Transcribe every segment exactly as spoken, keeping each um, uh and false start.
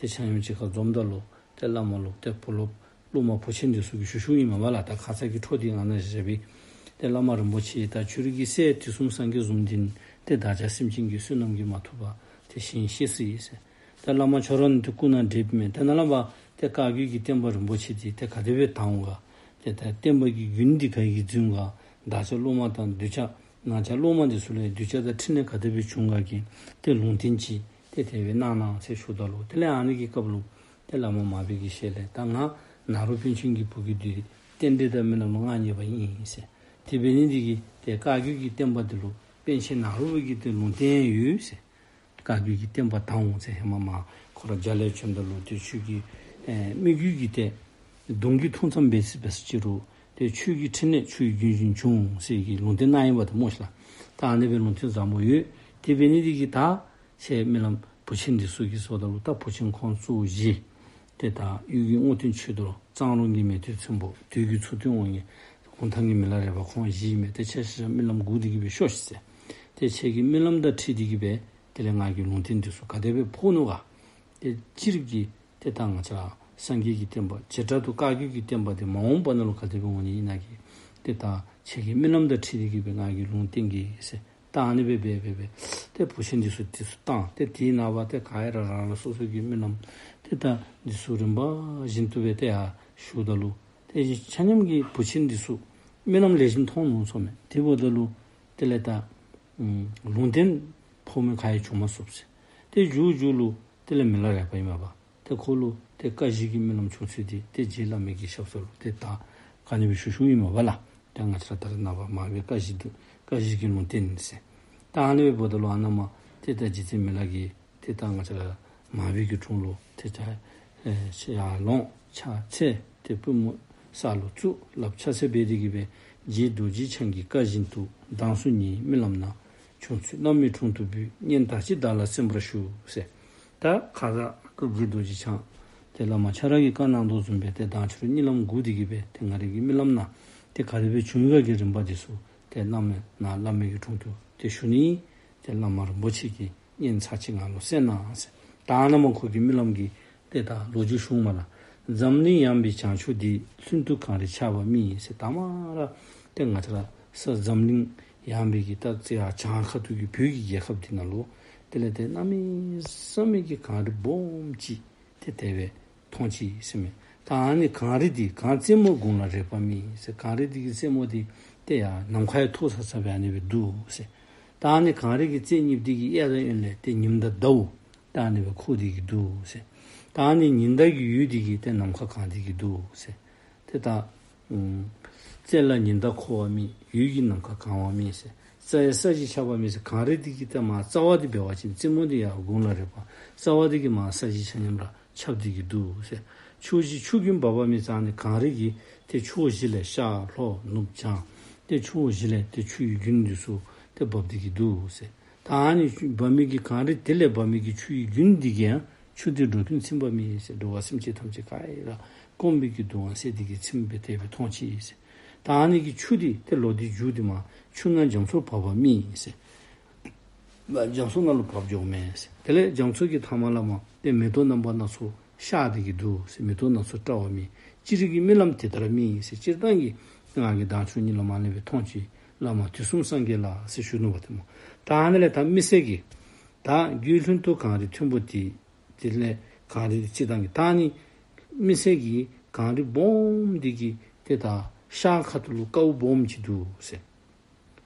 ཏེ་ཆ་མཉམ་གཅིག་ཁར་འཛོམས་ད་ལུ་ཏེ་བླ་མ་ལུ་ཏེ་བུ་སློབ་སློབ་མ་བུ་ཆེན་འདི་ཚུ་གིས་ཞུ་ཞུཝ་ཨིན་མས་པ་ལགས། ད་ཁ་ཙ་གི་འཕྲོ་འདི་ང་ནཱ་བཞག་པས། ཏེ་བླ་མ་རིན་པོ་ཆེ་ད་ཁྱོད་རའི་གི་སྲས་དུས་གསུམ་སངས་རྒྱས་བཟུམ་འདི་ནི་ཏེ་བདག་ཅག་སེམས་ཅན་གྱི་བསོད་ནམས་ཀྱིས་མ་ཐུབ་པར་ཏེ་ཞིང་གཤེགས་སོ་ཡི་ཟེར། ད་བླ་མ་ཁྱོད་ར་ནི་ཏེ་སྐུ་ན་བགྲེསཔ་མས། ད་ནཱ་ལས་ཕར་ཏེ་བཀའ་བརྒྱུད་ཀྱི་བསྟན་པ་རིན་པོ་ཆེ་འདི་ཏེ་ག་དེ་སྦེ་དར་འོང་ག། ཏེ་ད་བསྟན་པ་གི་རྒྱུན་འདི་ག་གིས་འཛིན་ག། བདག་ཅག་སློབ་མ་དང་གདུལ་བྱ་ང་བཅས་སློབ་མ་འདི་ཚུ་ལུ་གདུལ་བྱ་དང་འཕྲིན་ལས་ག་དེ་སྦེ་འབྱུང་ག་གི་ཏེ་ལུང་བསྟན་ཅིག་ཏེ་དེ་སྦེ་གནང་གནང་ཟེར་ཞུཝ་ད་ལུ་དེ་ལས་ཨ་ནི་གི་སྐབས་ལུ་ཏེ་བླ་མ་མར་པའི་གི་ཞལ་ལས་ད་ང་ནཱ་རོ་པཎ་ཆེན་གྱི་བུ་གི་འདི་རྟེན་འབྲེལ་དང་རྨི་ལམ་ལུ་མངའ་བརྙེས་པ་ཨིན་ཟེར། དེ་འབད་ནི་འདི་གིས་ཏེ་བཀའ་བརྒྱུད་ཀྱི་བསྟན་པ་འདི་ལུ་པཎ་ཆེན་ནཱ་རོ་པ་གིས་ཏེ་ལུང་བསྟན་ཡོད་ཟེར། བཀའ་བརྒྱུད་ཀྱི་བསྟན་པ་དར་འོང་ཟེར། ཧེ་མ་མར་ཁོ་ར་རྒྱ་ལས་བྱོནམ་ད་ལུ་ཏེ་ཁྱོད་ཀྱི་ཨེ་མི་རྒྱུད་ཀྱི་ཏེ་གདུང་གི་ཐུགས་མཚམས་འབད་ཟེར་འབད་ཟེར་ཅི་རུང་ཏེ་ཆོས་ཀྱི་འཕྲིན་ལས་ཆོས་ཀྱི་རྒྱུན་བཞིན་འབྱུང་ཟེར་གྱི་ལུང་བསྟན་གནང་ཡི་པ་ཏེ་སྨོ་ཤིག་ལགས། ད་ཨ་ནི་སྦེ་ལུང་བསྟན་བཟང་པོ་ཡོད། དེ་འབད་ནི་འདི་གིས་ད་ཁྱེད་རྨི་ལམ་བུ་ཆེན་འདི་ཚུ་གིས་ཟེརཝ་ད་ལུ་ད་བུ་ཆེན་ཁོང་གཙོ་བོ་བཞི། ཏེ་ད་གཡུལ་གྱི་རྔོག་སྟོན་ཆོས་རྡོར་གཙང་རོང་གི་མེས་སྟོན་ཚོན་པོ་དུས་ཀྱི་མཚུར་སྟོན་དབང་ངེ་གུང་ཐང་གི་མི་ལ་རས་པ་ཁོང་བཞི་མས། ཏེ་ཁྱེད་ཆ་ཁྱབ་རྨི་ལམ་སྒུག་སྟེ་གི་སྦེ་ཤོག་ཤིག་ཟེར། ཏེ་ཁྱེད་ཀྱི་རྨི་ལམ་དང་འཁྲིལ་ཏེ་གི་སྦེ་དེ་ལས་ང་གིས་ལུང་བསྟན་འདི་ཚུ་ག་དེ་སྦེ་ཕོག་ནུག་ག། ཏེ་སྤྱིར་གྱི་ཏེ་ད་ང་བཅས་ར་སངས་རྒྱས་ཀྱི་བསྟན་པ་བྱེ་བྲག་ཏུ་བཀའ་བརྒྱུད་ཀྱི་བསྟན་པ་འདི་མ་འོངས་པ་ནང་ལུ་ག་དེ་སྦེ་འོང་ནི་ཨིན་ན་གི་ཏེ་ད་ཁྱེད་ཀྱི་རྨི་ལམ་དང་འཁྲིལ་ཏེ་གི་སྦེ་ང་གིས་ལུང་བསྟན་གེ་ཟེར། ད་ཨ་ནི་སྦེ་འབད་འབད་འབད་ཏེ་བུ་ཆེན་འདི་ཚུ་འདི་ཚུ་བཏང་། ཏེ་དེའི་ནངས་པ་ཏེ་ག་ར་རང་རང་སོ་སོ་གི་རྨི་ལམ་ཏེ་ད་འདི་ཚུ་རིམ་པ་བཞིན་དུ་སྦེ་ཏེ་ཡར་ཞུཝ་ད་ལུ་ཏེ་ཆ་མཉམ་གྱིས་བུ་ཆེན་འདི་ཚུ་རྨི་ལམ་ལེགས་ཤོམ་མཐོང་ནུག་ཟེརཝ་མས། དེ་འབདཝ་ད་ལུ་དེ་ལས་ད་ཨམ་ལུང་བསྟན་ཕོག་མི་ག་ཡང་བྱུང་མ་ཚུགས་ཟེར། ཏེ་མཇུག་མཇུག་ལུ་དེ་ལས་མི་ལ་རས་པ་ཨིན་མས་པ། ཏེ་ཁོ་ལུ་ཏེ་བཀའ་བཞི་གི་རྨི་ལམ་བྱུང་ཚུལ་འདི་ཏེ་རྗེ་བླ་མའི་གི་ཞབས་ས་ལུ་ཏེ་ད་ག་ནི་སྦེ་ཞུ་ཞུཝ་ཨིན་མས་པ་ལགས། ཏེ་ང་བཅས་ར་ད་རེས་ནངས་པ་མར་པའི་བཀའ་བཞི་འདི་བཀའ་བཞི་གི་ལུང་བསྟན་ཟེར། ད་ཨ་ནི་སྦེ་འབདཝ་ད་ལུ་ཨ་ནཱ་མར་ཏེ་ད་རྗེ་བཙུན་མི་ལ་གིས་ཏེ་ད་ང་བཅས་ར་མར་པའི་གི་དྲུང་ལུ་ཏེ་ད་ཨེ་ཡར་ལོངས་ཕྱག་འཚལ། ཏེ་པུས་མོ་ས་ལུ་བཙུགས། ལགཔ་ཕྱག་འཚལ་འབད་དེ་གི་སྦེ་རྗེ་རྡོ་རྗེ་འཆང་གི་བཀའ་བཞིན་དུ་མདངས་སུ་ཉིད་རྨི་ལམ་ན་བྱུང་ཚུལ་བླ་མའི་དྲུང་དུ་འབུལ། སྙན་དར་ཅིག་བདག་ལ་གསན་པར་ཞུ་ཟེར། ད་ཁ་ཙ་རྗེ་རྡོ་རྗེ་འཆང་ཏེ་བླ་མ་ཁྱོད་ར་གིས་བཀའ་གནང་དོ་བཟུམ་སྦེ་ཏེ་ད་ཁྱོད་ར་གཉིད་ལམ་སྒུག་སྟེ་གི་སྦེ་ཏེ་ང་རའི་གི་རྨི་ལམ་ནང་ཏེ་ག་དེ་སྦེ་བྱུང་ཡི་ག་གི་རིམ་པ་འདི་ཚུ་ཏེ་བླ་མའི་ནཱ་བླ་མའི་གི་དྲུང་དུ་ཏེ་ཞུ་ནི། ཏེ་བླ་མ་རིན་པོ་ཆེ་གིས་སྙན་ཚར་ཅིག་ང་ལུ་གསན་གནང་ཟེར། ད་ཨ་ནཱ་མར་ཁོ་གི་རྨི་ལམ་གྱི་ཏེ་ད་ལོ་རྒྱུས་ཞུཝ་མས་ལགས། འཛམ་གླིང་ཡངས་པའི་བྱང་ཕྱོགས་འདི། ལྷུན་སྟུག་གངས་རིས་ཆགས་པ་རྨིས་ཟེར། ད་མར་ཏེ་ང་བཅས་ར་ས་འཛམ་གླིང་ཡངས་པའི་གི་ད་ཅིག་ཡར་བྱང་ཁ་ཐུག་གི་བོད་ཀྱི་རྒྱལ་ཁབ་འདི་ནང་ལུ་དེ་ལས་ཏེ་གནམ་མེད་ས་མེད་ཀྱི་གངས་རི་སྦོམ་ཅིག་ཏེ་དེ་སྦེ་མཐོང་ཅི་ཟེར་མས། ད་ཨ་ནི་གངས་རི་འདི་གངས་རྩེ་མོ་དགུང་ལ་རེག་པ་རྨིས་ཟེར། གངས་རི་འདི་གི་རྩེ་མོ་འདི་ཏེ་ཡར་ནམ་མཁའ་ཡང་མཐོ་ས་ས་སྦེ་ཨ་ནི་སྦེ་འདུག་ཟེར། ད་ཨ་ནི་གངས་རི་གི་རྩེ་གཉིས་འདི་གི་གཡས་དང་གཡོན་ལས་ཏེ་ཉིམ་དང་ཟླཝ་ད་ཨ་ནི་སྦེ་འཁོར་ཏེ་གི་འདུག་ཟེར། ད་ཨ་ནི་ཉི་ཟླ་གི་འོད་འདི་གིས་ཏེ་ནམ་མཁའ་གང་སྟེ་གི་འདུག་ཟེར། ཏེ་ད་ཨམ་རྩེ་ལ་ཉི་ཟླ་འཁོར་བ་རྨིས། འོད་ཀྱིས་ནམ་མཁའ་གང་བ་རྨིས་ཟེར། རྩ་ཡང་ས་གཞི་ཆགས་པ་རྨིས་ཟེར། གངས་རི་འདི་གི་ཏེ་མར་རྩ་བ་འདི་འབད་བ་ཅིན་རྩེ་མོ་འདི་ཡར་དགུང་ལ་རེག་པ། རྩ་བ་འདི་གིས་མར་ས་གཞི་ཆ་མཉམ་ར་ཁྱབ་སྟེ་གི་འདུག་ཟེར། ཕྱོགས་བཞིར་ཆུ་རྒྱུན་འབབ་པ་རྨིས་ཟེར། ཨ་ནི་གངས་རི་གི་ཏེ་ཕྱོགས་བཞི་ལས་ཤར་ལྷོ་ནུབ་བྱང་ཏེ་ཕྱོགས་བཞི་ལས་ཏེ་ཆུའི་རྒྱུན་འདི་ཚུ་ཏེ་འབབ་སྟེ་གི་འདུག་ཟེར། ད་ཨ་ནི་འབབ་མི་གི་གངས་རི་དེ་ལས་འབབ་མི་གི་ཆུའི་རྒྱུན་འདི་གིས་ཡང་ཆུ་འདི་འགྲོ་ཀུན་ཚིམ་པ་རྨིས་ཟེར། འགྲོ་བ་སེམས་ཅན་ཐམས་ཅད་ག་ར་སྐོམ་པའི་གི་སྡུག་བསྔལ་སེལ་ཏེ་གི་ཚིམ་པའི་དེ་སྦེ་མཐོང་ཅི་ཟེར། ད་ཨ་ནི་གི་ཆུ་འདི་ཏེ་ལོག་སྟེ་མཇུག་འདི་མར་ཆུ་ནང་རྒྱ་མཚོར་བབས་པ་རྨིས་ཟེར། རྒྱ་མཚོ་ནང་ལུ་བབས་འགྱོཝ་མས་ཟེར། དེ་ལས་རྒྱ་མཚོ་གི་མཐའ་མ་ལས་མར་ཏེ་མེ་ཏོག་རྣམ་པ་སྣ་ཚོགས་ཤར་ཏེ་གི་འདུག་ཟེར། མེ་ཏོག་སྣ་ཚོགས་བཀྲ་བ་རྨིས། སྤྱིར་གྱི་རྨི་ལམ་དེ་ལྟར་རྨིས་ཟེར། སྤྱིར་བཏང་གི་ང་གིས་ད་ཁྱོད་གཉིད་ལམ་ཨ་ནི་སྦེ་མཐོང་ཅི། བླ་མ་དུས་གསུམ་སངས་རྒྱས་ལགས་ཟེར་ཞུ་ནུག་པ་ཏེ་སྨོ། ད་ཨ་ནི་ལས་ད་མི་སེར་གྱིས་ད་རྒྱུད་ལྷུན་སྟུག་གངས་རི་མཐོན་པོ་དེ་དེ་ལས་གངས་རི་དེ་སྤྱིར་བཏང་གི་ད་ཨ་ནི་མི་སེར་གྱིས་གངས་རི་སྦོམ་འདི་གི་ཏེ་ད་ཤར་ཁ་ཐུག་ལུ་ཀཝ་སྦོམ་ཅིག་འདུག་ཟེར།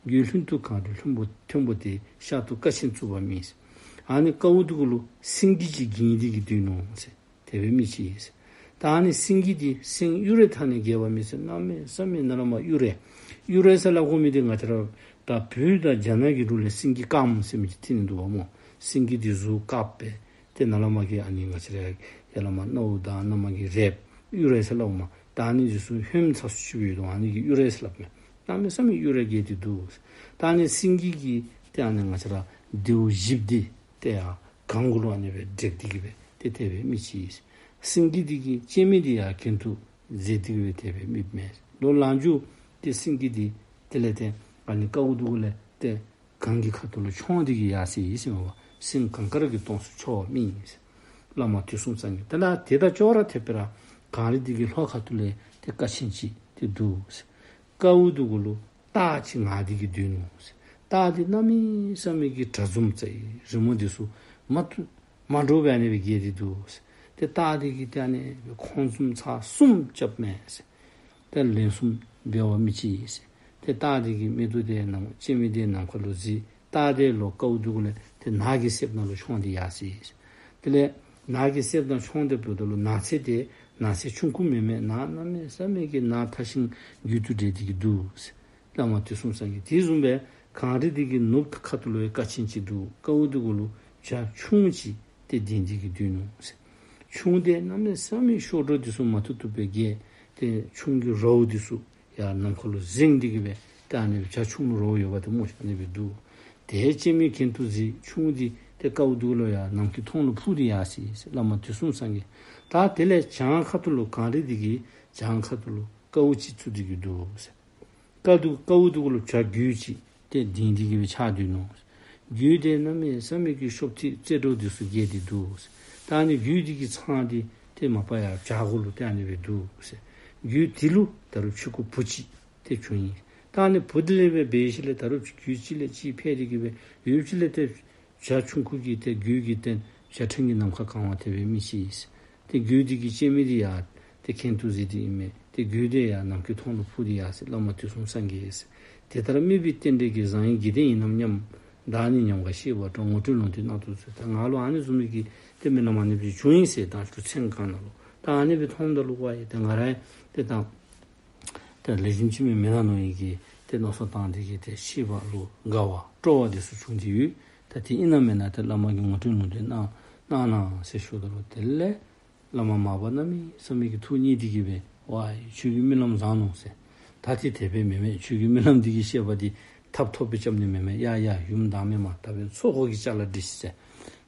རྒྱུད་ལྷུན་སྟུག་གངས་རི་ལྷུན་པོ་མཐོན་པོ་དེ་ཤར་དུ་ཀ་ཆེན་བཙུགས་པ་རྨིས་ཟེར། ཨ་ནི་ཀཝ་འདི་གུ་ལུ་སེང་གེ་ཅིག་འགྱིང་སྟེ་གི་སྡོད་ནུག་ཟེར། དེ་སྦེ་རྨིས་ཅི་ཟེར། ད་ཨ་ནི་སེང་གེ་འདི་སེང་གཡུ་རལ་མཐའ་ནས་རྒྱས་པ་རྨིས་ཟེར། གནམ་མེད་ས་མེད་ནཱ་ལས་མར་གཡུ་རལ་གཡུ་རལ་ཟེར་སླབ་དགོ་མི་འདི་ང་བཅས་ར་ད་བོད་དང་རྒྱ་ནག་གི་ལུགས་ལས་སེང་གེ་དཀརམོ་ཟེར་མི་ཅིག་ཐོན་ནི་འདུག་པ་སྨོ། སེང་གེ་འདི་གཟུགས་དཀརཔོ་སྦེ་ཏེ་ནཱ་ལས་མར་གྱི་ཨ་ནི་ང་བཅས་ར་ཡར་ལས་མར་རྣ་བ་དང་ནཱ་མར་གྱི་རལཔ་གཡུ་རལ་ཟེར་སླབ་མས། ད་ཨ་ནི་འདི་ཚུ་ཧོནམ་ཚ་སུ་ཅིག་སྦེ་ཡོད་དོ། ཨ་ནི་གིས་གཡུ་རལ་ཟེར་སླབ་མས། གནམ་མེད་ས་མེད་གཡུ་རལ་རྒྱས་ཏེ་འདུག། ད་ཨ་ནི་སེང་གེ་གི་ཏེ་ཨ་ནི་ང་བཅས་ར་མདེའུ་བཞི་པོ་འདི་ཏེ་ཡར་གང་གུ་ལུ་ཨ་ནི་སྦེ་བསྒྲིགས་ཏེ་གི་སྦེ་ཏེ་དེ་སྦེ་རྨིས་ཅི། སེང་གེ་འདི་གི་སྤྱན་མིག་འདི་ཡར་གྱེན་དུ་གཟིགས་ཏེ་གི་སྦེ་དེ་སྦེ་རྨིསཔ་མས། ལོག་ལངས་མཇུག་ཏེ་སེང་གེ་འདི་དེ་ལས་ཏེ་ཨ་ནི་ཀཝ་འདི་གུ་ལས་ཏེ་གངས་ཀྱི་ཁ་ཐུག་ལུ་མཆོངས་ཏེ་གི་ཡར་སོ་ཡི་ཟེར་མས་པ། སེང་གངས་དཀར་གྱི་སྟོངས་སུ་འཕྱོ་བ་རྨིས་ཟེར། བླ་མ་དུས་གསུམ་སངས་རྒྱས། དེ་ལས་དེ་དང་ཅོག་ར་འཐདཔ་སྦེ་ར་གངས་རི་འདི་གི་ལྷོ་ཁ་ཐུག་ལས་ཏེ་ཀ་ཆེན་ཅིག་ཏེ་འདུག་ཟེར། ཀཝ་འདི་གུ་ལུ་སྟག་ཅིག་ནགས་འདི་གིས་སྡོད་ནུག་ཟེར། སྟག་འདི་གནམ་མེད་ས་མེད་ཀྱི་དྲག་འཛུམ་རྩེ་རི་མོ་འདི་ཚུ་མ་བཏུབ་མ་འདྲཝ་སྦེ་ཨ་ནི་སྦེ་རྒྱས་ཏེ་འདུག་ཟེར། ཏེ་སྟག་འདི་གིས་ཏེ་ཨ་ནི་སྦེ་ཁོང་འཛུམ་ཚར་གསུམ་རྐྱབ་མས་ཟེར། ཏེ་ལན་གསུམ་འབད་བ་མི་བྱེད་ཟེར། ཏེ་སྟག་འདི་གི་མིག་ཏོ་འདི་ནམ་སྐྱེ་མེད་འདི་ནམ་མཁའ་ལུ་གཟིགས། སྟག་འདི་ལོག་ཀཝ་འདི་གུ་ལས་ཏེ་ནགས་ཀྱི་གསེབ་ནང་ལུ་མཆོངས་ཏེ་ཡར་སོ་ཡི་ཟེར། དེ་ལས་ནགས་ཀྱི་གསེབ་ནང་མཆོངས་ཏེ་འབདཝ་ད་ལུ་ནགས་ཚལ་འདི་ནགས་ཚལ་ཆུང་ཀུ་མེན་མས། ནགས་གནམ་མེད་ས་མེད་ཀྱི་ནགས་ཐག་ཤིང་རྒྱུད་དུ་འབྲེལ་ཏེ་གི་འདུག་ཟེར། བླ་མ་དུས་གསུམ་སངས་རྒྱས། དེ་བཟུམ་སྦེ་གངས་རི་འདི་གི་ནུབ་ཁ་ཐུག་ལུ་ཡང་ཀ་ཆེན་ཅིག་འདུག། ཀཝ་འདི་གུ་ལུ་བྱག་ཆུང་ཅིག་ཏེ་ལྡིང་སྟེ་གི་སྡོད་ནུག་ཟེར། ཆུང་འདི་གནམ་མེད་ས་མེད་གཤོག་སྒྲོ་འདི་ཚུ་མ་བཏུབ་བཏུབ་སྦེ་རྒྱས། ཏེ་ཆུང་གི་རཝ་འདི་ཚུ་ཡར་ནམ་མཁའ་ལུ་གཟེངས་ཏེ་གི་སྦེ་ཏེ་ཨ་ནི་སྦེ་བྱག་ཆུང་ལུ་རཝ་ཡོདཔ་འདི་སྨོ་ཤིག། ཨ་ནི་སྦེ་འདུག། ཏེ་སྐྱེ་མེད་གྱེན་དུ་གཟིགས། ཆུང་འདི་ཏེ་ཀཝ་འདི་གུ་ལུ་ཡར་ནམ་མཁའི་མཐོངས་ལུ་འཕུར་ཏེ་ཡར་སོ་ཡི་ཟེར། བླ་མ་དུས་གསུམ་སངས་རྒྱས། ད་དེ་ལས་བྱང་ཁ་ཐུག་ལུ་གངས་རི་འདི་གི་བྱང་ཁ་ཐུག་ལུ་ཀཝ་ཅིག་ཚུད་དེ་གི་འདུག་ཟེར། ཀཝ་འདི་ཀཝ་འདི་གུ་ལུ་བྱག་རྒོད་ཅིག་ཏེ་ལྡིང་སྟེ་གི་སྦེ་ཆགས་སྡོད་ནུག། རྒོད་འདི་གནམ་མེད་ས་མེད་ཀྱི་གཤོག་ཐིག་རྩེ་སྒྲོ་འདི་ཚུ་རྒྱས་ཏེ་འདུག་ཟེར། ད་ཨ་ནི་རྒོད་འདི་གི་ཚང་འདི་ཏེ་མ་པ་ཡར་བྱག་གུ་ལུ་ཏེ་ཨ་ནི་སྦེ་འདུག་ཟེར། རྒོད་འདི་ལུ་ད་རུང་ཕྱུག་པོ་བུ་ཅིག་ཏེ་བྱུང་ཡི། ད་ཨ་ནི་བུ་འདི་ལས་སྦེ་འབད་ཞིནམ་ལས་ད་རུང་རྒོད་གཅིག་ལས་གཅིག་འཕེལ་ཏེ་གི་སྦེ་ཡུདཔ་ཅིག་ལས་ཏེ་བྱག་ཆུང་ཀུ་གི་ཏེ་རྒོད་ཀྱི་ཏེ་བྱག་ཕྲན་གྱི་ནམ་མཁའ་གང་བ་དེ་སྦེ་མི་ཤེས་ཟེར། ཏེ་རྒོད་འདི་གི་སྐྱེ་མེད་འདི་ཡང་ཏེ་གྱེན་དུ་གཟིགས་ཏེ་ཨིན་མས། ཏེ་རྒོད་འདི་ཡང་ནམ་མཁའི་མཐོངས་ལུ་འཕུར་ཏེ་ཡར་སོ་ཡི་ཟེར། བླ་མ་དུས་གསུམ་སངས་རྒྱས་ཟེར། དེ་ལྟར་དམིགས་པའི་རྟེན་འབྲེལ་གྱིས། བཟང་ཡིན་དགེ་ལྡན་ཡིན་ནམ་སྙམ། བདག་ནི་ཉམས་དགའ་ཤེས་པ་སྤྲོ། ངོ་སྤྲོད་ལུང་བསྟན་རྣམས་དུ་གསོལ། ད་ང་ལུ་ཨ་ནི་བཟུམ་མའི་གི་ཏེ་རྨི་ལམ་ཨ་ནི་སྦེ་བྱུང་ཡི་ཟེར། ད་ལུ་མཚན་གང་ནང་ལུ་ད་ཨ་ནི་སྦེ་མཐོངམ་ད་ལུ་ཝའི་ཏེ་ང་ར་ཏེ་ད་ཏེ་ལེགས་ཤོམ་ཅིག་མེན་མེན་ན་མནོ་ཡི་གི་ཏེ་མནོ་བསམ་བཏང་སྟེ་གི་ཏེ་ཤེས་པ་ལུ་དགའ་བ་སྤྲོ་བ་འདི་ཚུ་བྱུང་སྟེ་ཡོད། ད་དེ་ཨིན་ན་མེན་ན་ཏེ་བླ་མ་གིས་ངོ་སྤྲོད་ལུང་བསྟན་གནང་གནང་གནང་ཟེར་ཞུཝ་ད་ལུ་དེ་ལས་བླ་མ་མར་པ་གནམ་མེད་ས་མེད་ཀྱི་ཐུགས་མཉེས་ཏེ་གི་སྦེ་ཝའི་ཁྱོད་ཀྱི་རྨི་ལམ་བཟང་ནུག་ཟེར། ད་ཏེ་དེ་སྦེ་མེན་མས། ཁྱོད་ཀྱི་རྨི་ལམ་འདི་གི་བཤད་པ་འདི་ཐབ་ཐོབ་སྦེ་རྐྱབ་ནི་མེན་མས། ཡ་ཡ་ཡུམ་བདག་མེད་མ། ད་འབདན་ཚོགས་འཁོར་གྱི་ཅ་ལ་སྒྲིགས་ཤིག་ཟེར།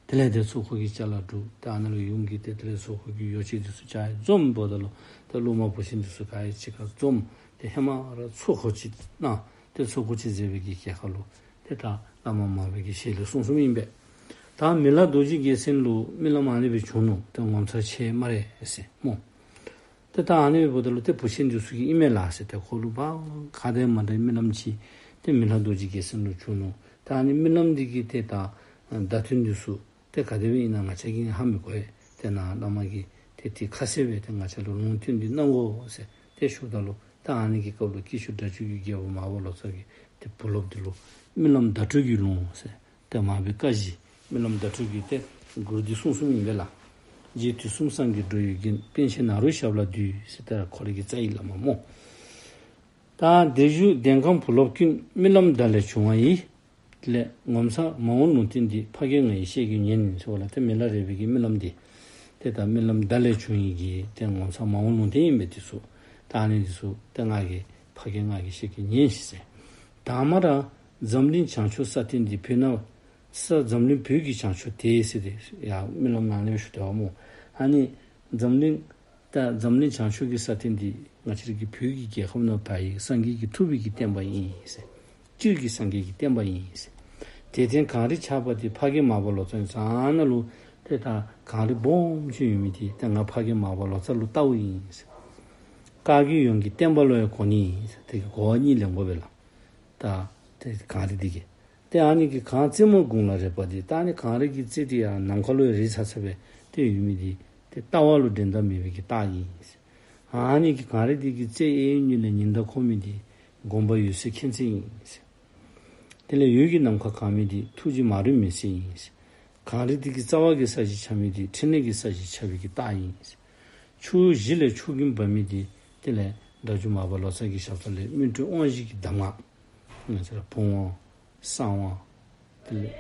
དེ་ལས་ཏེ་ཚོགས་འཁོར་གྱི་ཅ་ལ་སྒྲུབ། ཏེ་ཨ་ནཱ་ལུ་ཡུམ་གྱི་ཏེ་དེ་ལས་ཚོགས་འཁོར་གྱི་ཡོ་བྱད་འདི་ཚུ་ཅིག་འཛོམསཔ་ད་ལུ་ཏེ་སློབ་མ་བུ་ཆེན་འདི་ཚུ་ག་ར་གཅིག་ཁར་འཛོམས། ཏེ་ཧེ་མ་ར་ཚོགས་འཁོར་ཅིག་གནང་། ཏེ་ཚོགས་འཁོར་ཅིག་མཛད་པའི་གི་གྲལ་ཁར་ལུ་ཏེ་ད་བླ་མ་མར་པའི་གི་ཞལ་ལས་གསུངས་གསུངསམ་ཨིན་པས། ད་མི་ལ་རྡོ་རྗེ་རྒྱལ་མཚན་ལུ་རྨི་ལམ་ཨ་ནི་སྦེ་བྱུང་ནུག། ཏེ་ངོ་མཚར་ཆེ་སྨ་རེ་ཟེར་སྨོ། ཏེ་ད་ཨ་ནི་འབདཝ་ད་ལུ་ཏེ་བུ་ཆེན་འདི་ཚུ་གིས་ཨིན་མས་ལགས་ཟེར། ཏེ་ཁོ་ལུ་ཕར་ག་དེ་མ་འདྲ་རྨི་ལམ་ཅིག་ཏེ་མི་ལ་རྡོ་རྗེ་རྒྱལ་མཚན་ལུ་བྱུང་ནུག། ད་ཨ་ནི་རྨི་ལམ་འདི་གི་ཏེ་ད་བརྡ་དོན་འདི་ཚུ་ཏེ་ག་དེ་སྦེ་ཨིན་ན་ང་བཅས་ཀྱིས་ཧ་མི་གོ་བས། ཏེ་ནཱ་བླ་མ་གིས་ཏེ་ཏེ་ཁ་གསལ་སྦེ་ཏེ་ང་བཅས་ལུ་ལུང་བསྟན་འདི་གནང་དགོ་ཟེར་ཏེ་ཞུཝ་ད་ལུ་ད་ཨ་ནི་གི་སྐབས་ལུ་སྐྱེས་མཆོག་སྒྲ་སྒྱུར་གྱི་རྒྱལ་པོ་མར་པ་ལོ་ཙཱ་གིས་ཏེ་བུ་སློབ་འདི་ལུ་རྨི་ལམ་བརྡ་སྤྲོད་ཀྱི་ལུང་ཟེར་ཏེ་མར་པའི་བཀའ་བཞིན་རྨི་ལམ་བརྡ་སྤྲོད་ཀྱི་ཏེ་མགུར་འདི་གསུངས་གསུངསམ་ཨིན་པས་ལགས། རྗེ་དུས་གསུམ་སངས་རྒྱས་འགྲོ་བའི་མགོན། པཎ་ཆེན་ནཱ་རོ་ཞབས་ལ་འདུད་ཟེར། ཏེ་ར་ཁོ་རའི་གི་རྩ་བའི་བླ་མ་སྨོ། ད་བདེ་བཞུགས་ལྡན་ཁང་བུ་སློབ་ཀུན། རྨི་ལམ་བརྡ་ལས་བྱུང་བ་ཡིས། ལས་ངོ་མཚར་མ་འོངས་ལུང་བསྟན་འདི། ཕ་རྒན་ང་ཡིས་བཤད་ཀྱིས་ཉན། ཟེར་བ་ལ་ཏེ་མི་ལ་རས་པའི་གི་རྨི་ལམ་འདི་ཏེ་ད་རྨི་ལམ་བརྡ་ལས་བྱུང་ཡི་གི་ཏེ་ངོ་མཚར་མ་འོངས་ལུང་བསྟན་ཨིན་པས། འདི་ཚུ་ད་ཨ་ནི་འདི་ཚུ་ཏེ་ང་གིས་ཕ་རྒན་ང་གིས་བཤད་ཀྱིས་ཉན་ཤིག་ཟེར། དང་མ་ར་འཛམ་གླིང་བྱང་ཕྱོགས་ས་སྟེང་འདི། བོད་ན་ས་འཛམ་གླིང་བོད་ཀྱི་བྱང་ཕྱོགས་དེ་ཟེར་ཏེ་ཡ་རྨི་ལམ་ནང་ལས་ཞུ་དོ་བ་སྨོ། ཨ་ནི་འཛམ་གླིང་ད་འཛམ་གླིང་བྱང་ཕྱོགས་ཀྱི་ས་སྟེང་འདི་ང་བཅས་རའི་གི་བོད་ཀྱི་རྒྱལ་ཁབ་ནང་ཕར་ཡི་སངས་རྒྱས་ཀྱི་ཐུབ་པའི་གི་བསྟན་པ་ཨིན་ཟེར། སྤྱིར་གྱི་སངས་རྒྱས་ཀྱི་བསྟན་པ་ཨིན་ཟེར། དེ་སྟེང་གངས་རི་ཆགས་པ་འདི། ཕ་རྒན་མར་པ་ལོ་ཙཱ་ཨིན་ཟེར། ཨ་ནཱ་ལུ་ཏེ་ད་གངས་རི་སྦོམ་ཅིག་ཡོད་མི་འདི་ཏེ་ང་ཕ་རྒན་མར་པ་ལོ་ཙཱ་ལུ་བལྟཝ་ཨིན་ཟེར། བཀའ་བརྒྱུད་ཡོངས་ཀྱི་བསྟན་པ་ལུ་ཡང་གོ་ནི་ཨིན་ཟེར། དེ་གི་གོ་བ་གཉིས་ལེན་དགོ་པས་ལགས། ད་ཏེ་གངས་རི་འདི་གིས་ཏེ་ཨ་ནི་གི་གངས་རྩེ་མོ་དགུང་ལ་རེག་པ་འདི། ད་ཨ་ནི་གངས་རི་གི་རྩེ་འདི་ཡང་ནམ་མཁའ་ལུ་ཡང་རེག་ཚར་ཚར་སྦེ་ཏེ་ཡོད་མི་འདི་ཏེ་ལྟ་བ་ལུ་འགྲན་ཟླ་མེད་པའི་གི་རྟགས་ཨིན་ཟེར། ཨ་ནི་གི་གངས་རི་འདི་གི་རྩེ་གཡས་གཡོན་གཉིས་ལས་ཉི་ཟླ་འཁོར་མི་འདི་དགོངས་པ་འོད་གསལ་མཁྱེན་བརྩེ་ཨིན་ཟེར། དེ་ལས་འོད་ཀྱིས་ནམ་མཁའ་གང་མི་འདི་ཐུགས་རྗེ་མ་རིག་མུན་སེལ་ཨིན་ཟེར། གངས་རི་འདི་གི་རྩ་བ་གི་ས་གཞི་ཆགས་མི་འདི་ཕྲིན་ལས་ཀྱི་ས་གཞི་ཆགས་པའི་གི་རྟགས་ཨིན་ཟེར། ཕྱོགས་བཞི་ལས་ཕྱོགས་ཀུན་འབབ་མི་འདི་དེ་ལས་སྒྲ་སྒྱུར་མར་པ་ལོ་ཙཱ་གི་ཞབས་ས་ལས་སྨིན་གྲོལ་དབང་བཞི་གི་གདམས་ངག། ང་བཅས་ར་བུམ་དབང་གསང་དབང་དེ་ལས་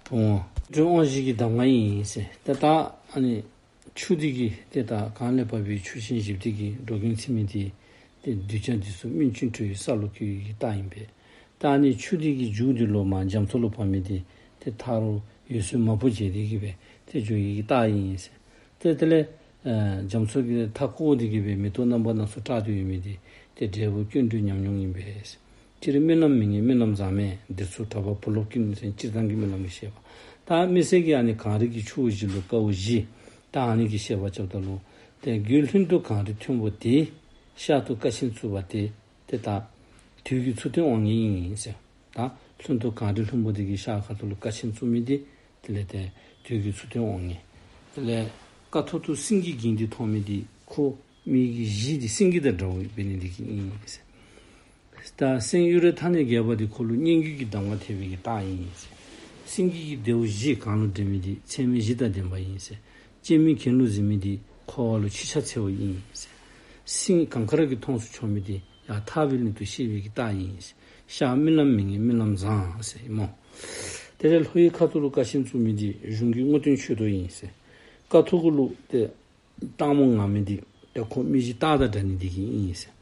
བུམ་དབང་སྨིན་གྲོལ་དབང་བཞི་གི་གདམས་ངག་ཨིན་ཟེར། ཏེ་ད་ཨ་ནི་ཆུ་འདི་གིས་ཏེ་ད་གངས་ལས་འབབ་པའི་ཆུ་ཆེན་བཞི་འདི་གིས་འགྲོ་མགོན་ཚིམ་མི་འདི་ཏེ་གདུལ་བྱ་འདི་ཚུ་སྨིན་ཅིང་གྲོལ་བའི་ས་ལུ་བཀོད་ཡི་གི་རྟགས་ཨིན་པས། ད་ཨ་ནི་ཆུ་འདི་གི་མཇུག་འདི་ལུ་མར་རྒྱ་མཚོ་ལུ་འབབ་མི་འདི་ཏེ་མཐའ་རུ་འོད་ཟེར་དམར་པོ་འབྱེད་དེ་གི་སྦེ་ཏེ་འགྱོ་ཡི་གི་རྟགས་ཨིན་ཟེར། ཏེ་དེ་ལས་ཨེ་རྒྱ་མཚོ་གི་མཐའ་བསྐོར་དེ་གི་སྦེ་མེ་ཏོག་རྣམ་པ་སྣ་ཚོགས་བཀྲག་སྟེ་ཡོད་མི་འདི་ཏེ་འབྲས་བུ་སྐྱོན་བྲལ་ཉམས་མྱོང་ཨིན་པས་ཟེར། སྤྱིར་རྨི་ལམ་མི་ངན་རྨི་ལམ་བཟང་མེད། འདིར་ཚུར་གྲགས་པ་བུ་སློབ་ཀུན་ཟེར། སྤྱིར་བཏང་གི་རྨི་ལམ་གྱི་བཤད་པ། ད་མི་སེར་གྱིས་ཨ་ནི་གངས་རི་གི་ཆུ་བོ་བཞི་ལུ་དཀའ་བ་བཞི། ད་ཨ་ནི་གི་བཤད་པ་རྐྱབ་ད་ལུ་ཏེ་རྒོད་ལྷུན་སྟུག་གངས་རི་མཐོན་པོ་དེ། ཤར་དུ་ཀ་ཆེན་གཙུག་པ་སྟེ། ཏེ་ད་དུས་ཀྱི་ཚུལ་སྟོན་དབང་ངེ་ཨིན་ཟེར། ད་ལྷུན་སྟུག་གངས་རི་ལྷུན་པོ་དེ་གི་ཤར་ཁ་ཐུག་ལུ་ཀ་ཆེན་བཙུགས་མི་དེ་དེ་ལས་ཏེ་དུས་ཀྱི་ཚུལ་སྟོན་དབང་ངེ། དེ་ལས་ཀ་ཐོག་ཏུ་སེང་གེའི་འགྱིང་འདི་མཐོང་མི་དེ་ཁོ་མི་གི་གཞི་དེ་སེང་གེ་དང་འདྲཝ་འབད་ནི་དེ་གིས་ཨིན་ཟེར། ད་སེང་གཡུ་རལ་མཐའ་ནས་རྒྱས་པ་དེ་ཁོ་ལུ་སྙན་བརྒྱུད་ཀྱི་གདམས་ངག་ཐེབས་པའི་གི་རྟགས་ཨིན་ཟེར། སེང་གེ་གི་མདེའུ་བཞི་གངས་ལུ་བསྒྲེང་མི་དེ་ཚད་མེད་བཞི་དང་ལྡན་པ་ཨིན་ཟེར། སྤྱན་མིག་གྱེན་ལུ་གཟིགས་མི་དེ་འཁོར་བ་ལུ་ཕྱི་ཕྱག་འཚལ་བ་ཨིན་ཟེར། སེང་གངས་དཀར་གྱི་མཐོངས་སུ་མཆོང་མི་དེ་ཡར་ཐར་པའི་གླིང་དུ་གཤེགས་པའི་གི་རྟགས་ཨིན་ཟེར། ཤར་རྨི་ལམ་མི་ངན་རྨི་ལམ་བཟང་ཟེར་ཨིན་མོ། དེ་ལས་ལྷོ་ཡི་ཁ་ཐུག་ལུ་ཀ་ཆེན་བཙུགས་མི་དེ་གཞུང་གི་དངོས་བསྟན་ཆོས་རྡོར་ཨིན་ཟེར། ཀ་ཐོག་གུ་ལུ་ཏེ་སྟག་མོ་ངར་མི་དེ་ཏེ་ཁོ་མི་གཞི་སྟག་དང་འདྲ་ནི་དེ་གིས་ཨིན་ཟེར།